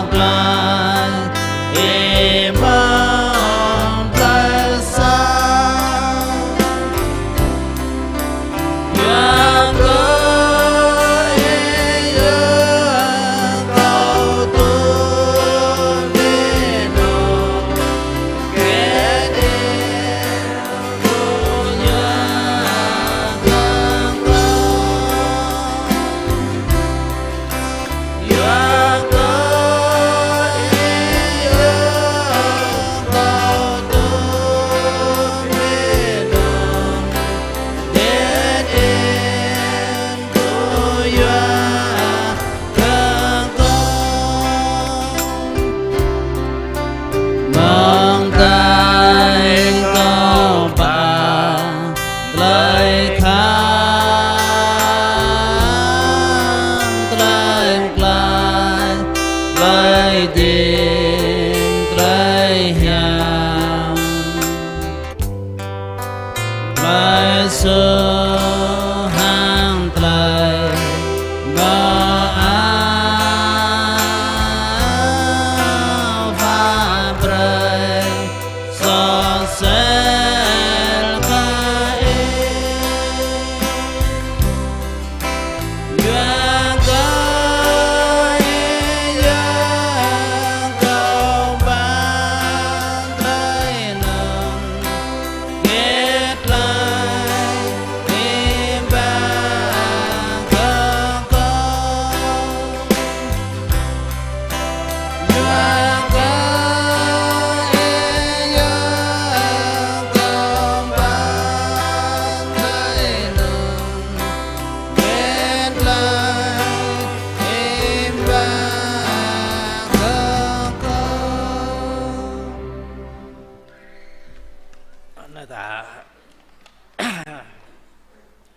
pơklaih Ih mơ̆ng tơlơi sa. Yua kơ Ih yơh kâo tŭ mơnơ̆ng kơ Ih. Mơ̆ng tai kâo pă tơlơi khăp, tơlơi klaih, tơlơi ding, tơlơi hiam, tơlơi sum Anai ta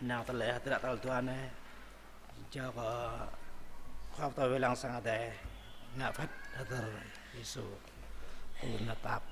nao tơlơi hơdră tal dua anai. Jao kơ khua pơtao wai lăng sang Adai ngă phĭt hơdơr Yêsu. Ư nao tap.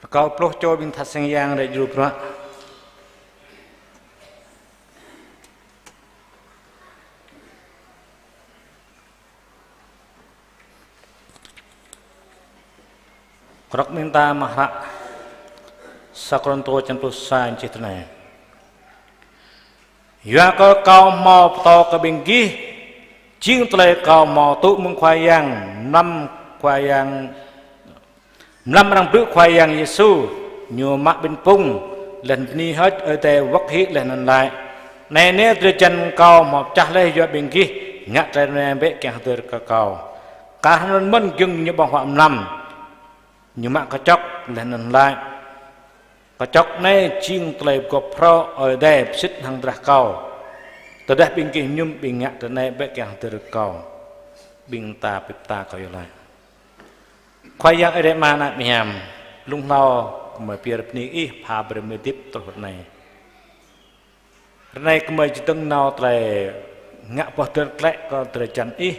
Rơkâo pluh čô ƀing tha sang yang rai djru bruă. Krŏk ƀing ta mă hră sa Kôrintô črăn pluh sa čih tui anai: Yua kơ kâo hmâo pơtô kơ ƀing gih, jing tơlơi kâo hmâo tŭ mơ̆ng Khua Yang, mlam Khua Yang, mlam arăng brư̆ Khua Yang Yêsu, Ñu mă ƀañ pŭng, laih anŭn bơni hơơč Ơi Adai wơ̆t hĭ laih anŭn laĭ: Anai nê drơi jăn kâo hmâo pơčah laih yua ƀing gih, ngă tơlơi anai bĕ kiăng hơdơr kơ kâo. Kar hăng anŭn mơ̆n giŏng Ñu ƀơ̆ng huă mlam, Ñu mă kơčŏk laih anŭn laĭ: Kơčŏk anai jing tơlơi pơgop phrâo Ơi Adai pơsĭt hăng drah kâo. Tơdah ƀing gih mơñum, ƀing ngă tơlơi anai bĕ kiăng hơdơr kâo. Ƀing ta pơpă ta kơ yua laĭ. Khua Yang Ơi Adai Ama ană mơyang, blung hlâo gơmơi pơyơr bơni Ih pha brơi gơmơi hơdip truh ră anai. Ră anai gơmơi čơdơ̆ng nao tơlơi ngă boh dơr klĕ kơ drơi jăn Ih,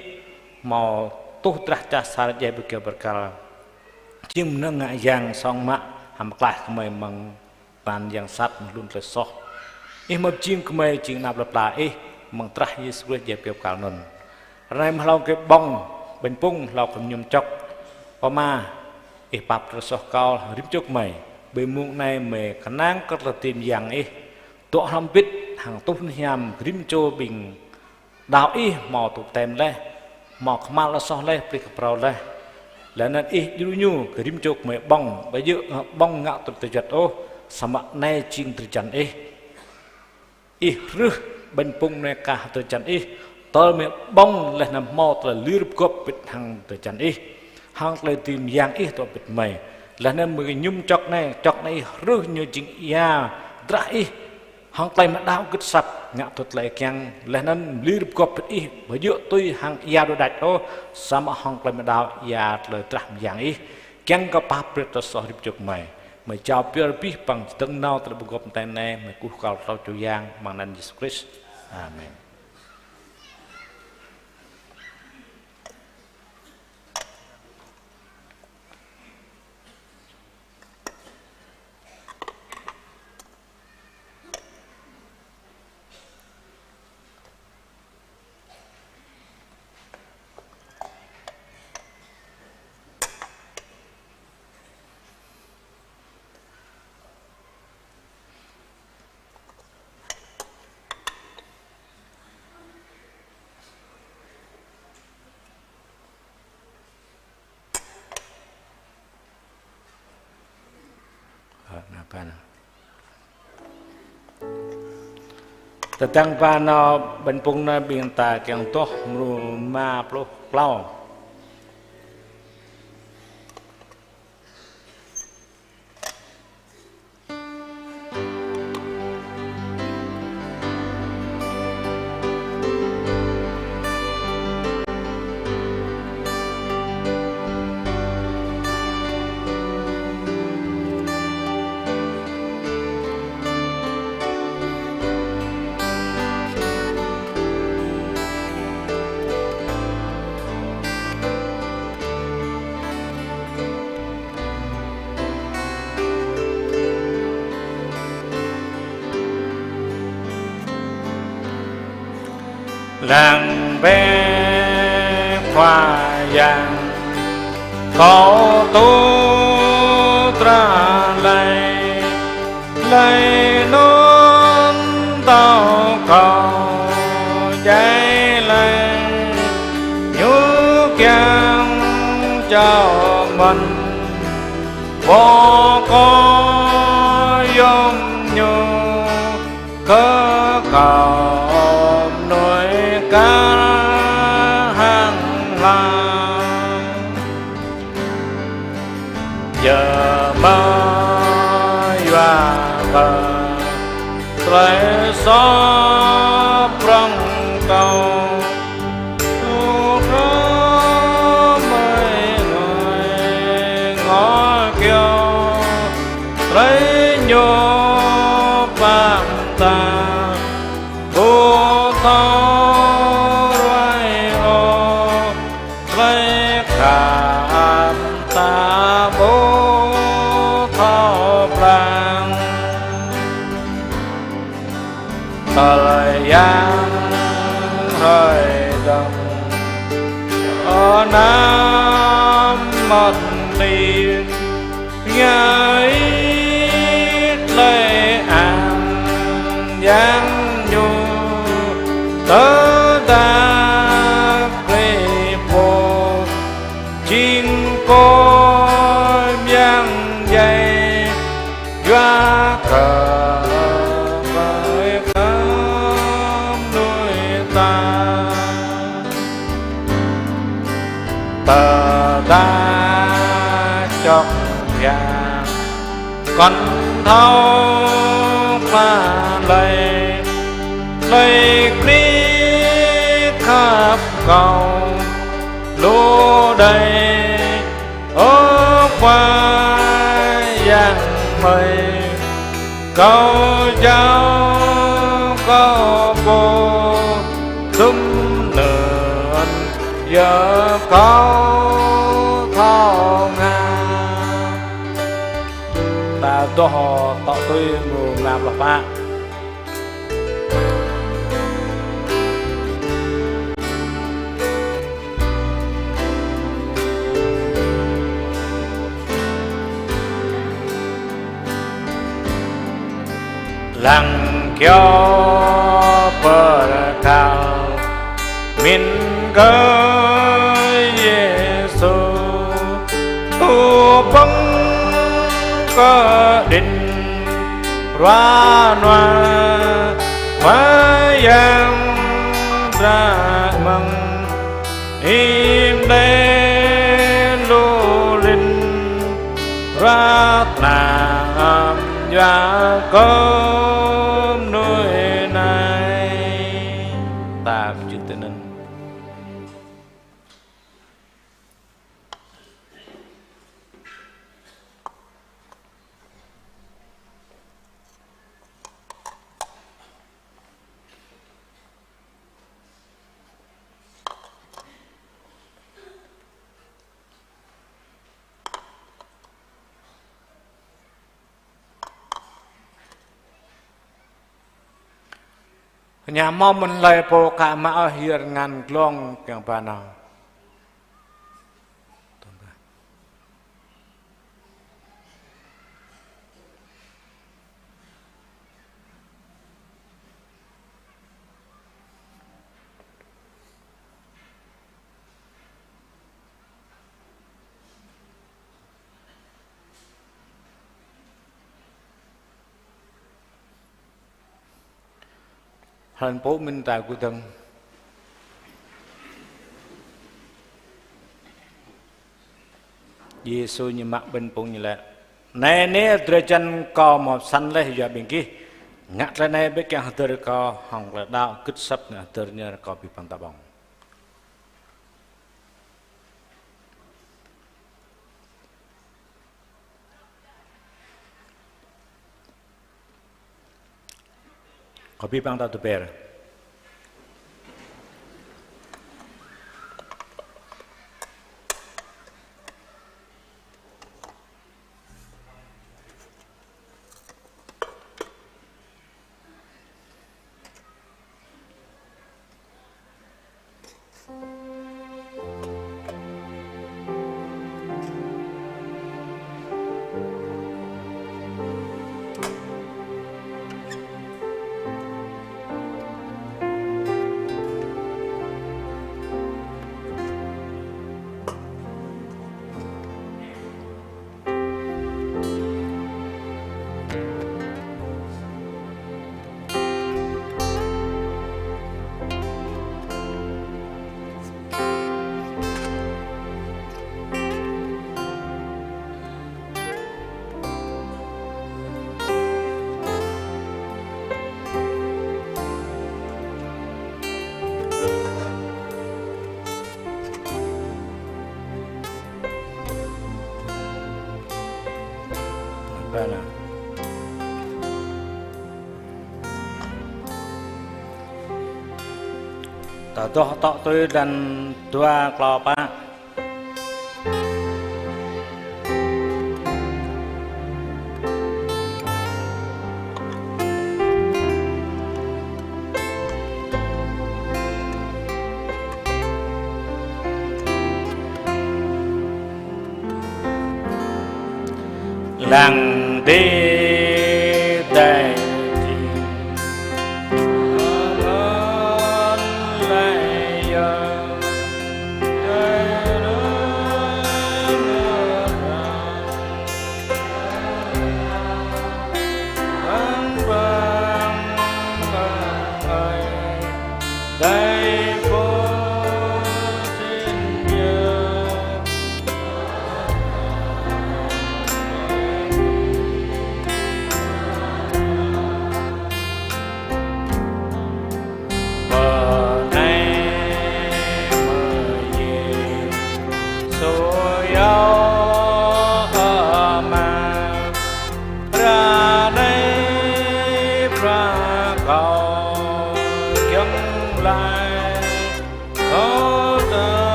hmâo tuh drah čah asar djai ƀơi kơyâo bơrkal. Jing mơnơ̆ng ngă yang song mă hăm pơklaih gơmơi mơ̆ng tơngan yang sat, mơ̆ng hlŭn tơlơi soh. Ih mơ̆ pơjing gơmơi jing ană plơi pla Ih mơ̆ng drah Yêsu Krist djai ƀơi kơyâo bơrkal anŭn. Ră anai mơ̆ hlâo kơ ƀơ̆ng ƀañ pŭng, hlâo kơ mơñum čŏk. Ơ Ama, Ih pap tơlơi soh kâo rĭm čô gơmơi. Ƀơi mông anai gơmơi kơnang kơ tơlơi dưi mơyang Ih. Dŏ hrŏm bĭt hăng tuh hiam kơ rĭm čô ƀing đaŏ Ih hmâo tŭ tem laih, hmâo kơhma̱l tơlơi soh laih, pơplih kơ phrâo laih. Laih anŭn Ih djru ñu kơ rĭm čô gơmơi ƀơ̆ng, ƀu djơ̆ ƀơ̆ng ngă tơlơi tơjuăt ôh, samơ̆ anai jing drơi jăn Ih. Ih hrưh ƀañ pŭng anai kah drơi jăn Ih, tơl gơmơi ƀơ̆ng laih anŭn hmâo tơlơi lir pơgop bĭt hăng drơi jăn Ih. Hăng tơlơi dưi mơyang Ih dŏ bĭt gơmơi. Laih anŭn gơmơi mơñum čŏk anai, čŏk anai Ih hrưh ñu jing ia drah Ih. Hăng tơlơi mơ̆ đaŏ gưt asăp ngă tui tơlơi kiăng, laih anŭn lir pơgop bĭt Ih, ƀu djơ̆ tui hăng ia đôč đač ôh, samơ̆ hăng tơlơi mơ̆ đaŏ ia tơlơi drah mơyang Ih. Kiăng kơ pap brơi tơlơi soh rĭm čô gơmơi. Gơmơi jao pioh abih bang čơdơ̆ng nao tơlơi pơgop tơngan anai, gơmơi kơkuh kâo hlâo Khua Yang, amăng anăn Yêsu Krist. Amen. Ơ, anai pơ anai. Tơdang pơ anai ƀañ pŭng anai ƀing ta kiăng tuh mrô rơma pluh klâo. Lăng bĕ Khua Yang, kâo tŭ dra lei, lei anŭn tâo kâo djai lei, Ñu kiăng čao mơ̆n, pô kâo yôm Ñu, kơ kâo mơnuih kar hăng lăng. Yơh mơ̆ yua kơ tơlơi soh prŏng kâo, lu hrŏm mơi ngơi ngó kơyâo, tơlơi ñu pơang ta, ƀu thâo ruai ôh, tơlơi khăp ta ƀu thâo blang. Tơlơi Yang hrơi dơ̆ng, ơ năm mơ̆n đih, ngă ih tơlơi ang Yang Ñu, tơdah Krist pô jing Pô Mơyang djai, yua kơ ƀơi khŏm mơnuih ta. Tơdah čŏk hia kŏn thâo pha lei, lei Krist khăp kâo lu đơi, ơ Khua Yang mơi, kâo jao kâo pô, tŭm nơ̆n yơh kâo thâo ngă. Ta dŏ tŏ tui mơ̆ng mlam lơh pă. Lăng kơyâo pơkăl mĭn kơ Yêsu, tŭ pơ̆ng kơ đĭn rua nua, Khua Yang dra mơ̆ng, hiư̆m đei lu lin rua tơnap yua kơ mơnuih anai. Ta pơjing tui anŭn. Ñu hmâo mơ̆n hlơi pô khă mă ôh, yơr ngăn glông kiăng ba nao. Hlâo pô mĭn ta gŭ dơ̆ng. Yêsu Ñu mă ƀañ phung Ñu laĭ: Anai nê drơi jăn Kâo hmâo săn laih yua ƀing gih. Ngă tơlơi anai ƀơi kiăng hơdơr Kâo, hăng tơlơi đaŏ gưt asăp ngă hơdơr Ñu. Rơkâo abih bang ta ƀơ̆ng. Rơkâo abih bang ta tơber. Tơdah tŏ tui đăn dua klâo pă. Lăng đi tê.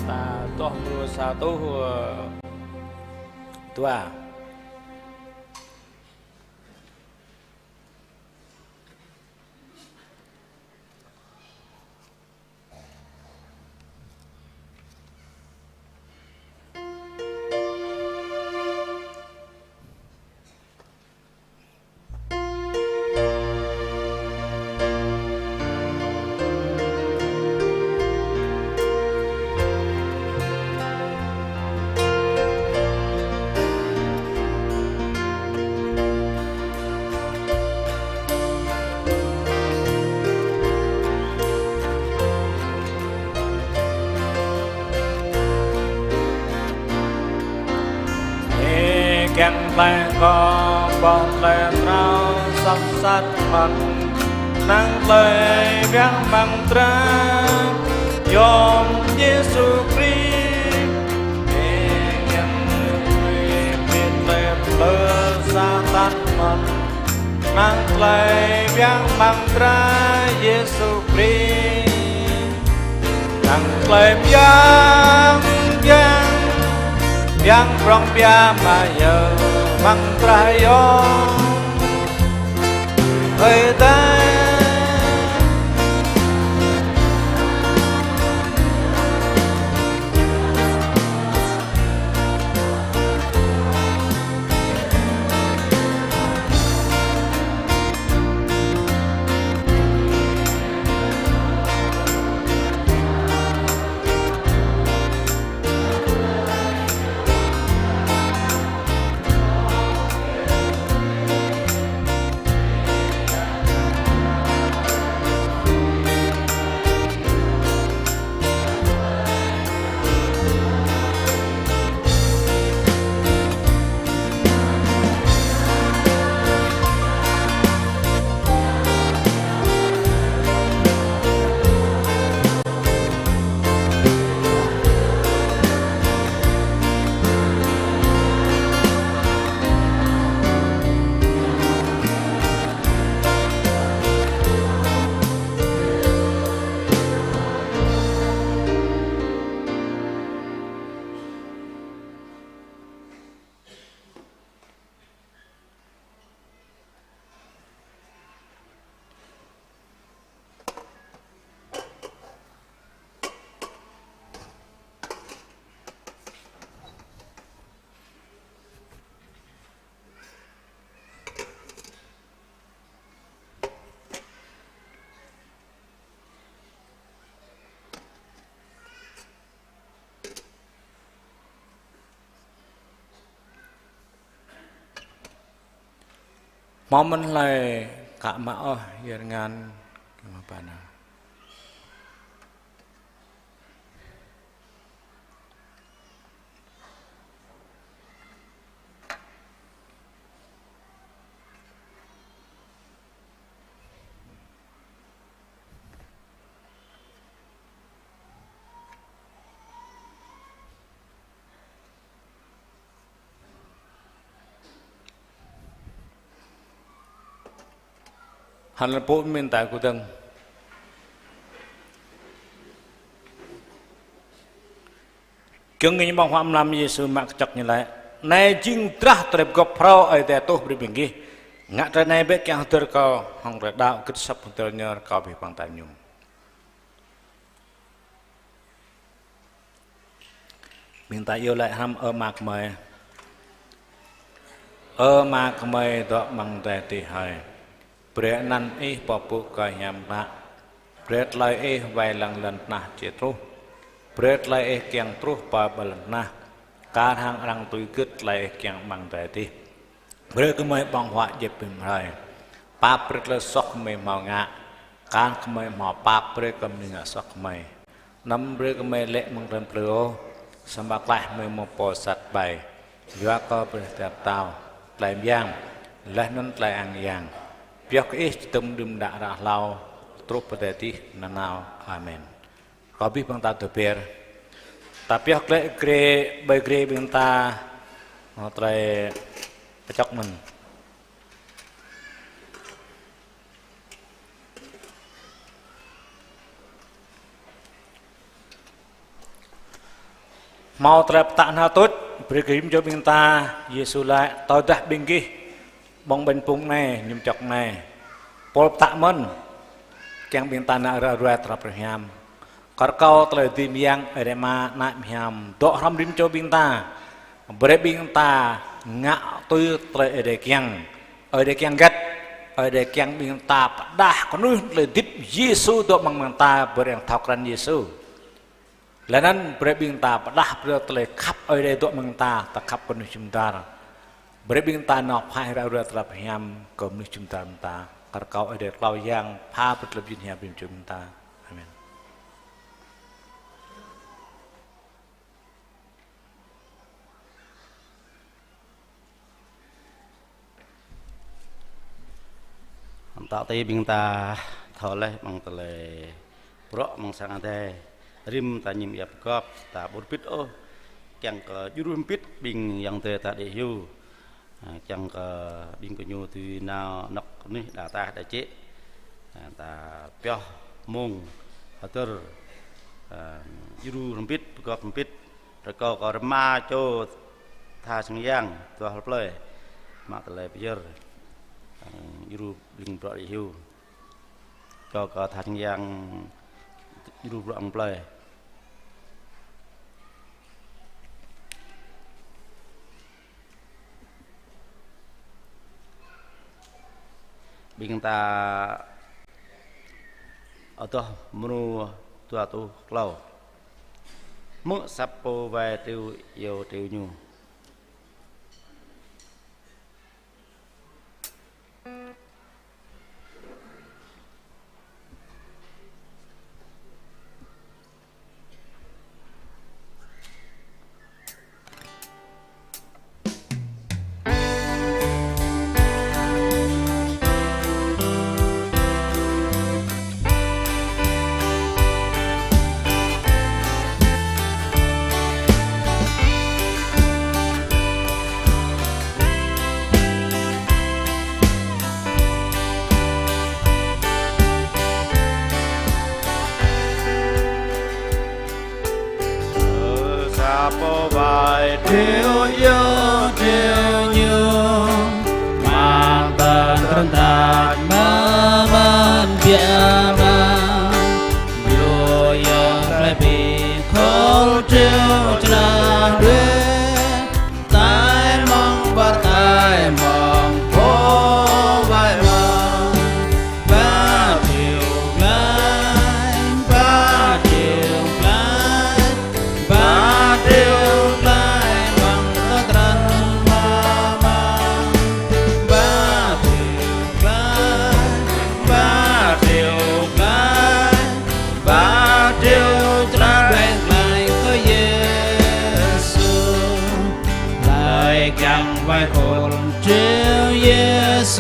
Ta dŏ mrô sa rơtuh dua. Ơ kiăng tơlơi kơ ƀong tơlơi phrâo soh sat mơ̆n, năng tơlơi biă mă amăng dra yôm Yêsu Krist. Ơ kiăng tơlơi pơblư̆ soh sat mơ̆n, năng tơlơi biă mă amăng dra Yêsu Krist. Năng tơlơi biă, biă, biă prong biă mă yơh amăng dra yôm Ơi Adai. Hmâo mơ̆n hlơi ka mă ôh, yơr ngăn, kơ mă pana. Hăng pô mĭn ta kơdơ̆ng. Giŏng ñu ƀơ̆ng huă mlam Yêsu mă kơčŏk ñu laĭ: Anai jing drah tơlơi pơgop phrâo Ơi Adai tuh brơi ƀing gih. Ngă tơlơi anai bĕ kiăng hơdơr kâo. Hăng tơlơi đaŏ gĭt asăp hơdơr ñu rơkâo abih bang ta mơñum. Ƀing ta iâu laĭ hrŏm: Ơ Ama gơmơi. Ơ Ama gơmơi dŏ amăng adai adih hơi. Brơi anăn Ih pơpŭ kơ hiam klă. Brơi tơlơi Ih wai lăng lŏn tơnah či truh. Brơi tơlơi Ih kiăng truh pơ ƀơi lŏn tơnah, kar hăng arăng tui gưt tơlơi Ih kiăng amăng adai adih. Brơi gơmơi ƀơ̆ng huă djŏp ƀing hrơi. Pap brơi tơlơi soh gơmơi hmâo ngă, kar gơmơi hmâo pap brơi kơ ƀing ngă soh gơmơi. Anăm brơi gơmơi lê̆ amăng tơlơi plư ôh, samơ̆ klaih gơmơi mơ̆ng pô sat ƀai. Yua kơ brơi tơlơi pơtao, tơlơi mơyang, laih anŭn tơlơi ang yang. Pioh kơ Ih či tơm đưm đă ră hlâo, truh pơ adai adih nanao. Amen. Rơkâo abih bang ta tơbiă. Ta pioh glaĭ grê, ƀơi grê ƀing ta, ơ, tơlơi pơčŏk mơ̆n. Hmâo tơlơi pơtă hnal tuč, brơi kơ rĭm čô ƀing ta, Yêsu laĭ: Tơdah ƀing gih ƀơ̆ng ƀañ pŭng anai, mơñum čŏk anai. Pôl pơtă mơ̆n, kiăng ƀing ta nao ră ruai tơlơi pơhiam. Kơ rơkâo tơlơi dưi mơyang Ơi Adai Ama, Ană Hiam, dŏ hrŏm rĭm čô ƀing ta. Brơi ƀing ta ngă tui tơlơi Ơi Adai kiăng. Ơi Adai kiăng hơget? Ơi Adai kiăng ƀing ta pơdah kơnuih tơlơi hơdip Yêsu dŏ amăng ƀing ta, brơi arăng thâo krăn Yêsu. Laih anŭn brơi ƀing ta pơdah brơi tơlơi khăp Ơi Adai dŏ amăng ta, ta khăp kơ mơnuih jum dar. Brơi ƀing ta nao pơhaih ră ruai tơlơi pơhiam kơ mơnuih jum dar ƀing ta. Kơ rơkâo Ơi Adai hlâo yang pha brơi tơlơi pơjing hiam rĭm čô ƀing ta. Amen. Hăng tơl tui ƀing ta thâo laih amăng tơlơi bruă amăng sang Adai. Rĭm ta mơñum yap gŏp, ta ƀu rơbit ôh, kiăng kơ djru hơbit ƀing ayŏng adơi ta đĭ hyu. Ha, kiăng kơ ƀing gơñu dưi nao anŏ kơnuih đa tah đa čĕ. Ha, ta pioh mông hơdơr, ha, djru hơbit, pơgop hơbit. Rơkâo kơ rơma čô tha sang yang dua hơplơi mă tơlơi pơyơr, ha, djru ƀing bruă đĭ hyu. Rơkâo kơ tha sang yang djru bruă hơplơi. Ƀing ta adoh mrô dua rơtuh klâo. Hmư̆ asăp pô wai triu iâu triu ñu. Sa pô wai triu iâu triu ñu, mă tơlơi trŭn tač mơ̆n biă mă. Yua yơh tơlơi ƀing khul triu čơlah đuaĭ. Tai mơ̆ng ƀă tai mơ̆ng pô wai mă. Ba triu glai, ba triu glai, ba triu glai mơ̆ng tơdron mă mă. Ba triu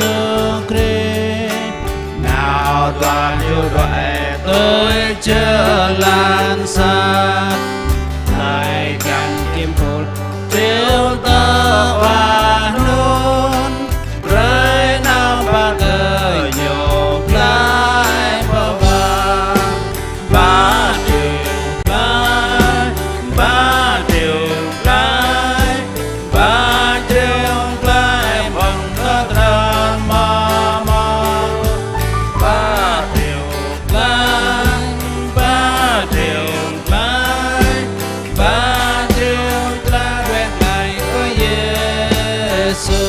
Yêsu Krist, nao dua ñu đuaĭ tui jơlan sat, tơlơi kiăng kim phul triu tơ wa hnun, brơi nao pơ kơ ñu glăi pơpă. Ba triu glăi, ba triu glăi, ba triu glăi ƀơ̆ng tơdron mơmŏ. Ba triu glăi, ba triu glăi, ba triu glăi, glăi kơ Yêsu.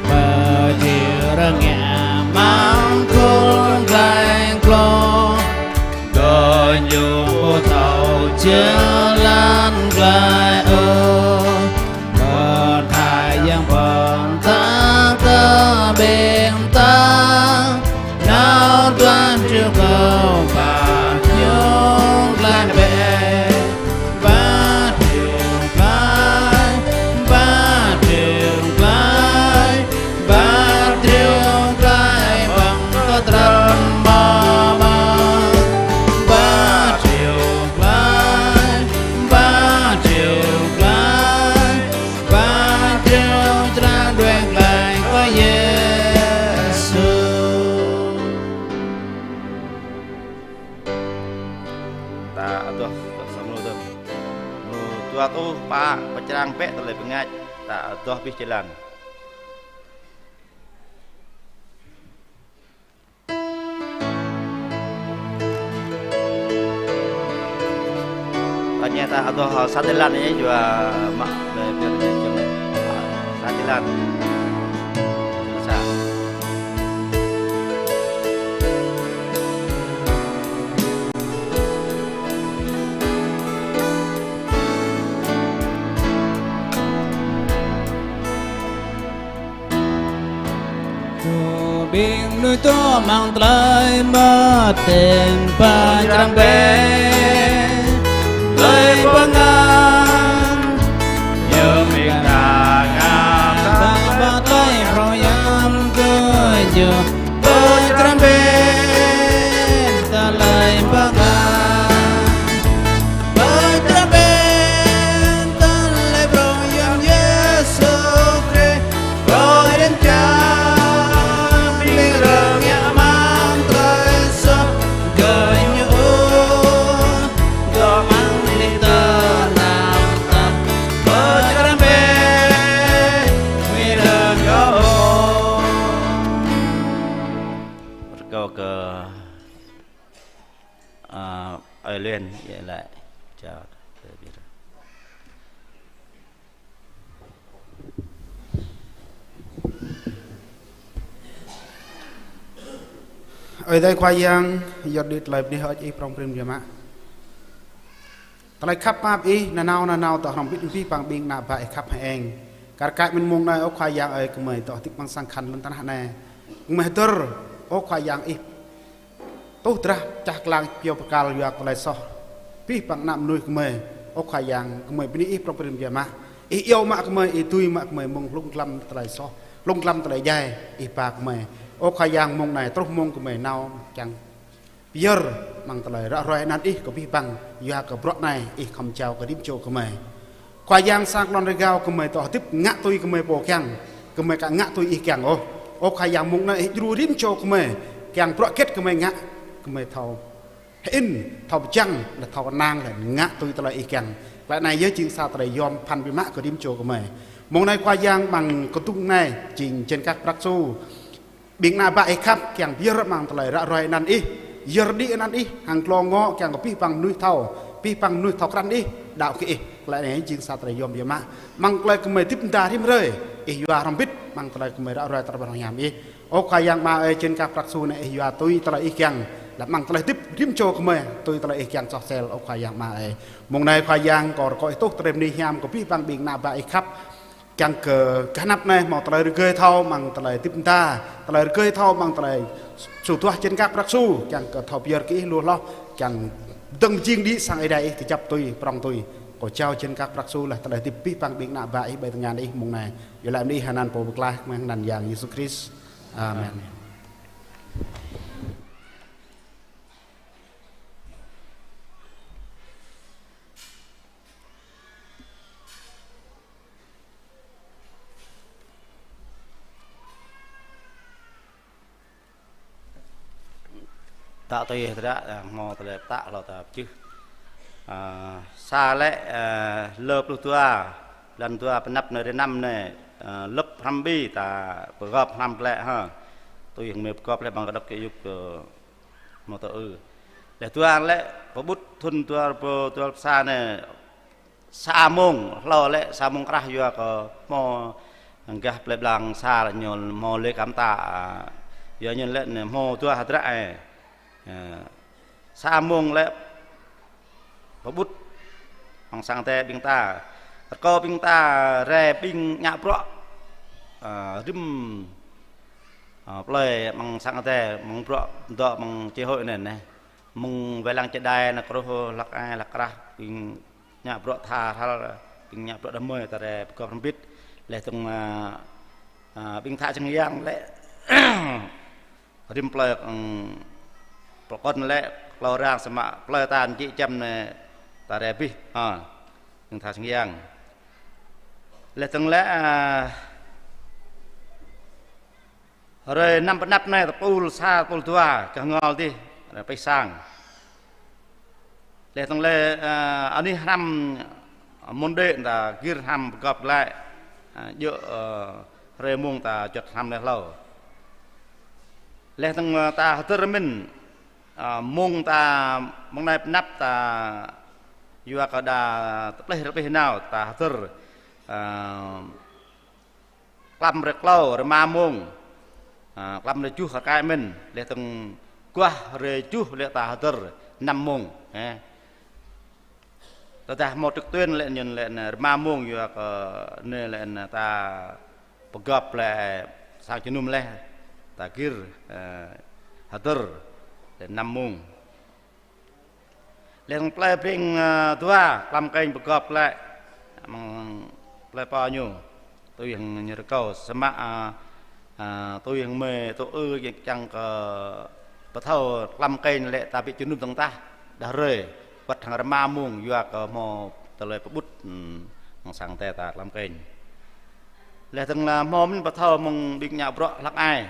Pơjing rơngiă amăng khul glai glô, gơñu ƀu thâo jơlan glai ôh. Pơthâo Yang pơtah tơ ƀing ta, nao dua triu kơ ba ñu glăi bĕ. Ba triu glăi, ba triu glăi, ba triu glăi ƀơ̆ng tơdron mơmŏ. Ba triu glăi, ba triu glăi, ba triu glăi, glăi kơ Yêsu. Ta adoh, ta samlô dơ̆ng. Mơ̆ng dua rơtuh pă pơčrang bĕ tơlơi bơngač, ta adoh abih jơlan. Ta ñe ta adoh sa jơlan ñe yua mă lĕ biă lĕ čem. Sa jơlan. Sa. Tơ ƀing mơnuih dŏ amăng tơlơi mơtĕng pơčrang bĕ tơlơi bơngač, yua ƀing ta ngă ta pơtơi phrâo hiam kơ Ñu. Pơčrang bĕ tơlơi bơngač. Pơčrang bĕ tơlơi phrâo hiam Yêsu Krist, pơđen čar ƀing rơngiă amăng tơlơi soh, gơñu dŏ amăng anih tơnap tap. Pơčrang bĕ, ƀing rơngiă ôh. Rơkâo kơ, a, ơi Luen, yơh lĕ. Chào. Ơi Adai Khua Yang, yơh đĭ tơlơi bơni hơơč Ih prŏng prin biă mă. Tơlơi khăp pap Ih nanao nanao tơ hrŏm hơbĭt abih bang ƀing ană bă Ih khăp hơeng. Kar kaĭ mơ̆n mông anai, ơ Khua Yang ơi, gơmơi dŏ hơdip amăng sang khăn lŏn tơnah anai. Gơmơi hơdơr, ơ Khua Yang, Ih tuh drah čah klang pioh pơkal yua kơ tơlơi soh abih bang ană mơnuih gơmơi. Ơ Khua Yang, gơmơi bơni Ih prŏng prin biă mă. Ih iâu mă gơmơi, Ih dưi mă gơmơi mơ̆ng hlung glăm tơlơi soh, hlung glăm tơlơi djai Ih ba gơmơi. Ơ Khua Yang, mông anai truh mông gơmơi nao kiăng pơyơr amăng tơlơi ră ruai anăn Ih kơ abih bang, yua kơ bruă anai Ih khŏm jao kơ rĭm čô gơmơi. Khua Yang, sang lŏn rơgao gơmơi dŏ hơdip ngă tui gơmơi pô kiăng, gơmơi aka ngă tui Ih kiăng ôh. Ơ Khua Yang, mông anai Ih djru rĭm čô gơmơi, kiăng bruă hơget gơmơi ngă, gơmơi thâo hơĭn, thâo pơčrang, laih thâo kơnang, laih ngă tui tơlơi Ih kiăng. Tơlơi anai yơh jing sa tơlơi yom pơphan biă mă kơ rĭm čô gơmơi. Mông anai Khua Yang, amăng kơdung anai jing jên kah prăk su ƀing ană bă Ih khăp kiăng pơyơr amăng tơlơi ră ruai anăn Ih, yơr đĭ anăn Ih hăng glông ngŏ kiăng kơ abih bang mơnuih thâo, abih bang mơnuih thâo krăn Ih, đaŏ kơ Ih. Tơlơi anai jing sa tơlơi yom biă mă. Amăng tơlơi gơmơi hơdip mơda rĭm hrơi, Ih yua hrŏm hơbĭt amăng tơlơi gơmơi ră ruai tơlơi pơhiăp Ih. Ơ Khua Yang Ama ơi, jên kah prăk su anai Ih yua tui tơlơi Ih kiăng. Lăp mơ̆ng tơlơi hơdip rĭm čô gơmơi, tui tơlơi Ih kiăng soh sel, ơ Khua Yang Ama ơi. Mông anai Khua Yang, kâo rơkâo Ih tuh tơlơi bơni hiam kơ abih bang ƀing ană bă Ih khăp. Kiăng kơ gah anăp anai hmâo tơlơi rơgơi thâo mơ̆ng tơlơi hơdip mơda, tơlơi rơgơi thâo mơ̆ng tơlơi su duah jên kăk prăk su, kiăng kơ thâo pơyơr kơ Ih lu hloh, kiăng dơ̆ng mơjing đĭ sang Ơi Adai Ih kơjăp tui, prŏng tui. Kâo jao jên kăk prăk su laih tơlơi hơdip abih bang ƀing ană bă Ih ƀơi tơngan Ih mông anai. Iâu laĭ bơni hơnăn Pô Pơklaih mơ̆ng anăn Yang Yêsu Krist. Amen. Tă tui hơdră, a, hmâo tơlơi pơtă hlâo ta pơčih. A, sa lĕ, a, lơ pluh dua, blan dua pơanăp anai hrơi năm anai, a, lơ̆p hrăm ƀing ta pơgop hrăm glaĭ ha. Tui hăng mơi pơgop lĕ ƀăng kơđŏk kơ yŭk, ơ, hmâo tơ ư. Lĕ dua lĕ pơƀut thŭn dua rơbâo dua pluh sa anai, sa mông, hlâo lĕ sa mông krah yua kơ hmâo gah plei blang sa lĕ ñu hmâo lĕ kăm ta, a, yua ñu lĕ anai hmâo dua hơdră, ơ. Ơ, sa mông lĕ pơƀut amăng sang Ơi Adai ƀing ta. Rơkâo ƀing ta rai ƀing ngă bruă, ơ, rĭm, ơ, plei amăng sang Ơi Adai, amăng bruă dŏ amăng čê hôi anai anai. Mơ̆ng wai lăng čơđai anai truh hlăk ai hlăk krah ƀing ngă bruă tha hral, ƀing ngă bruă đah kơmơi ta rai pơgop hrŏm hơbĭt. Laih dơ̆ng, a, a, ƀing tha čơng yang lĕ rĭm plei, ơ, pơkŏn lĕ klâo arăng samơ̆ plei ta jĕ čăm anai ta rai abih, ha, ƀing tha čơng yang. Laih dơ̆ng lĕ, a, hrơi năm pơanăp anai tơpul sa tơpul dua gah ngol adih, hrơi pih sang. Laih dơ̆ng lĕ, a, anih hrăm mơ̆n đĕ ta gir hrăm pơgop glaĭ, a, djơ̆, ơ, hrơi mông ta juăt hrăm laih hlâo. Laih dơ̆ng, ơ, ta hơdơr mơ̆n, a, mông ta mơ̆ng anai pơanăp ta yua kơ đa tơplih rơplih nao ta hơdơr, a, klăm hrơi klâo, hrơi rơma mông. A, klăm hrơi tơjuh rơkơi mơ̆n, laih dơ̆ng guah hrơi tơjuh lĕ ta hơdơr năm mông, ơ. Tơdah hmâo trực tuyến lĕ ñu lĕ anai rơma mông yua kơ anai lĕ anai ta pơgop lĕ sang jơnum laih, ta gir, ơ, hơdơr lĕ năm mông. Laih dơ̆ng plei Breng, ơ, dua, klăm kênh pơgop glaĭ, mơ̆ng plei pô ñu, tui hăng ñu rơkâo, samơ̆, a, a, tui hăng mơi tŭ ư kiăng kơ pơthâo klăm kênh lĕ ta ƀu jơnum dơ̆ng tah, đah hrơi, wơ̆t hăng rơma mông, yua kơ hmâo tơlơi pơƀut, ưm, hăng sang Ơi Adai ta klăm kênh. Laih dơ̆ng lĕ hmâo mơ̆n pơthâo mơ̆ng ƀing ngă bruă hlăk ai.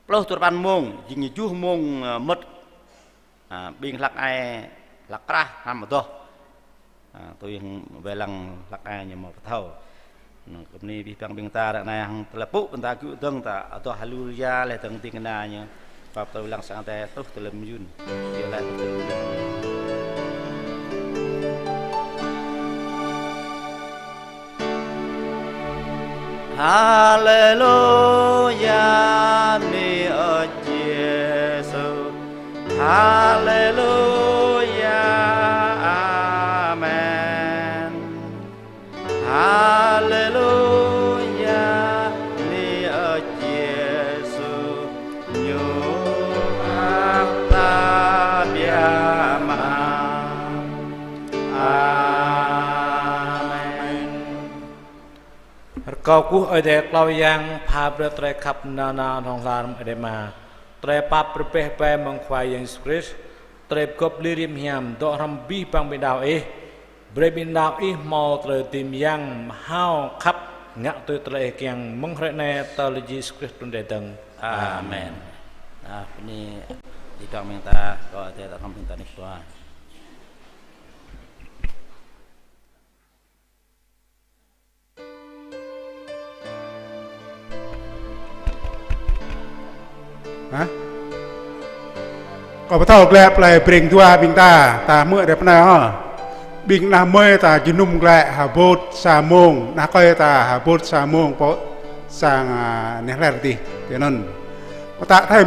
Pluh duapăn mông, jing tơjuh mông, ơ, mơ̆t. A, ƀing hlăk ai, hlăk krah, hrăm adoh. A, tui hăng wai lăng hlăk ai ñu hmâo pơthâo. Anŭn kơ bơni abih bang ƀing ta ră anai hăng tơlơi pŭ ƀing ta gŭ dơ̆ng ta adoh haleluya laih dơ̆ng ding kơna ñu. Pap tơ wai lăng sang Ơi Adai truh tơlơi mơyun. Iâu laĭ tơlơi mơyun. Haleluya, bơni ơ Yêsu. Haleluya, amen. Haleluya, bơni ơ Yêsu, ñu pap ta biă mă. Amen. Rơkâo kơkuh Ơi Adai klâo yang pha brơi tơlơi khăp nanao hlŏng lar mơ̆ng Ơi Adai Ama, tơlơi pap rơbeh bai mơ̆ng Khua Yang Yêsu Krist, tơlơi pơgop lir hiam dŏ hrŏm abih bang ƀing đaŏ Ih, brơi ƀing đaŏ Ih hmâo tơlơi dưi mơyang, mơhao, khăp, ngă tui tơlơi Ih kiăng mơ̆ng hrơi anai tơl Yêsu Krist trŭn rai dơ̆ng. Amen. Amen. A, bơni abih bang ƀing ta, rơkâo Ơi Adai ta hrŏm ƀing ta nik tua. Hă? Kâo pơthâo glaĭ plei Breng dua ƀing ta, ta hmư̆ rai pơ anai hă. Ƀing ană mơi ta jơnum glaĭ ha bôt sa mông, ană kơi ta ha bôt sa mông pơ sang, a, anai hlơi adih. Tui anŭn. Pơtă thêm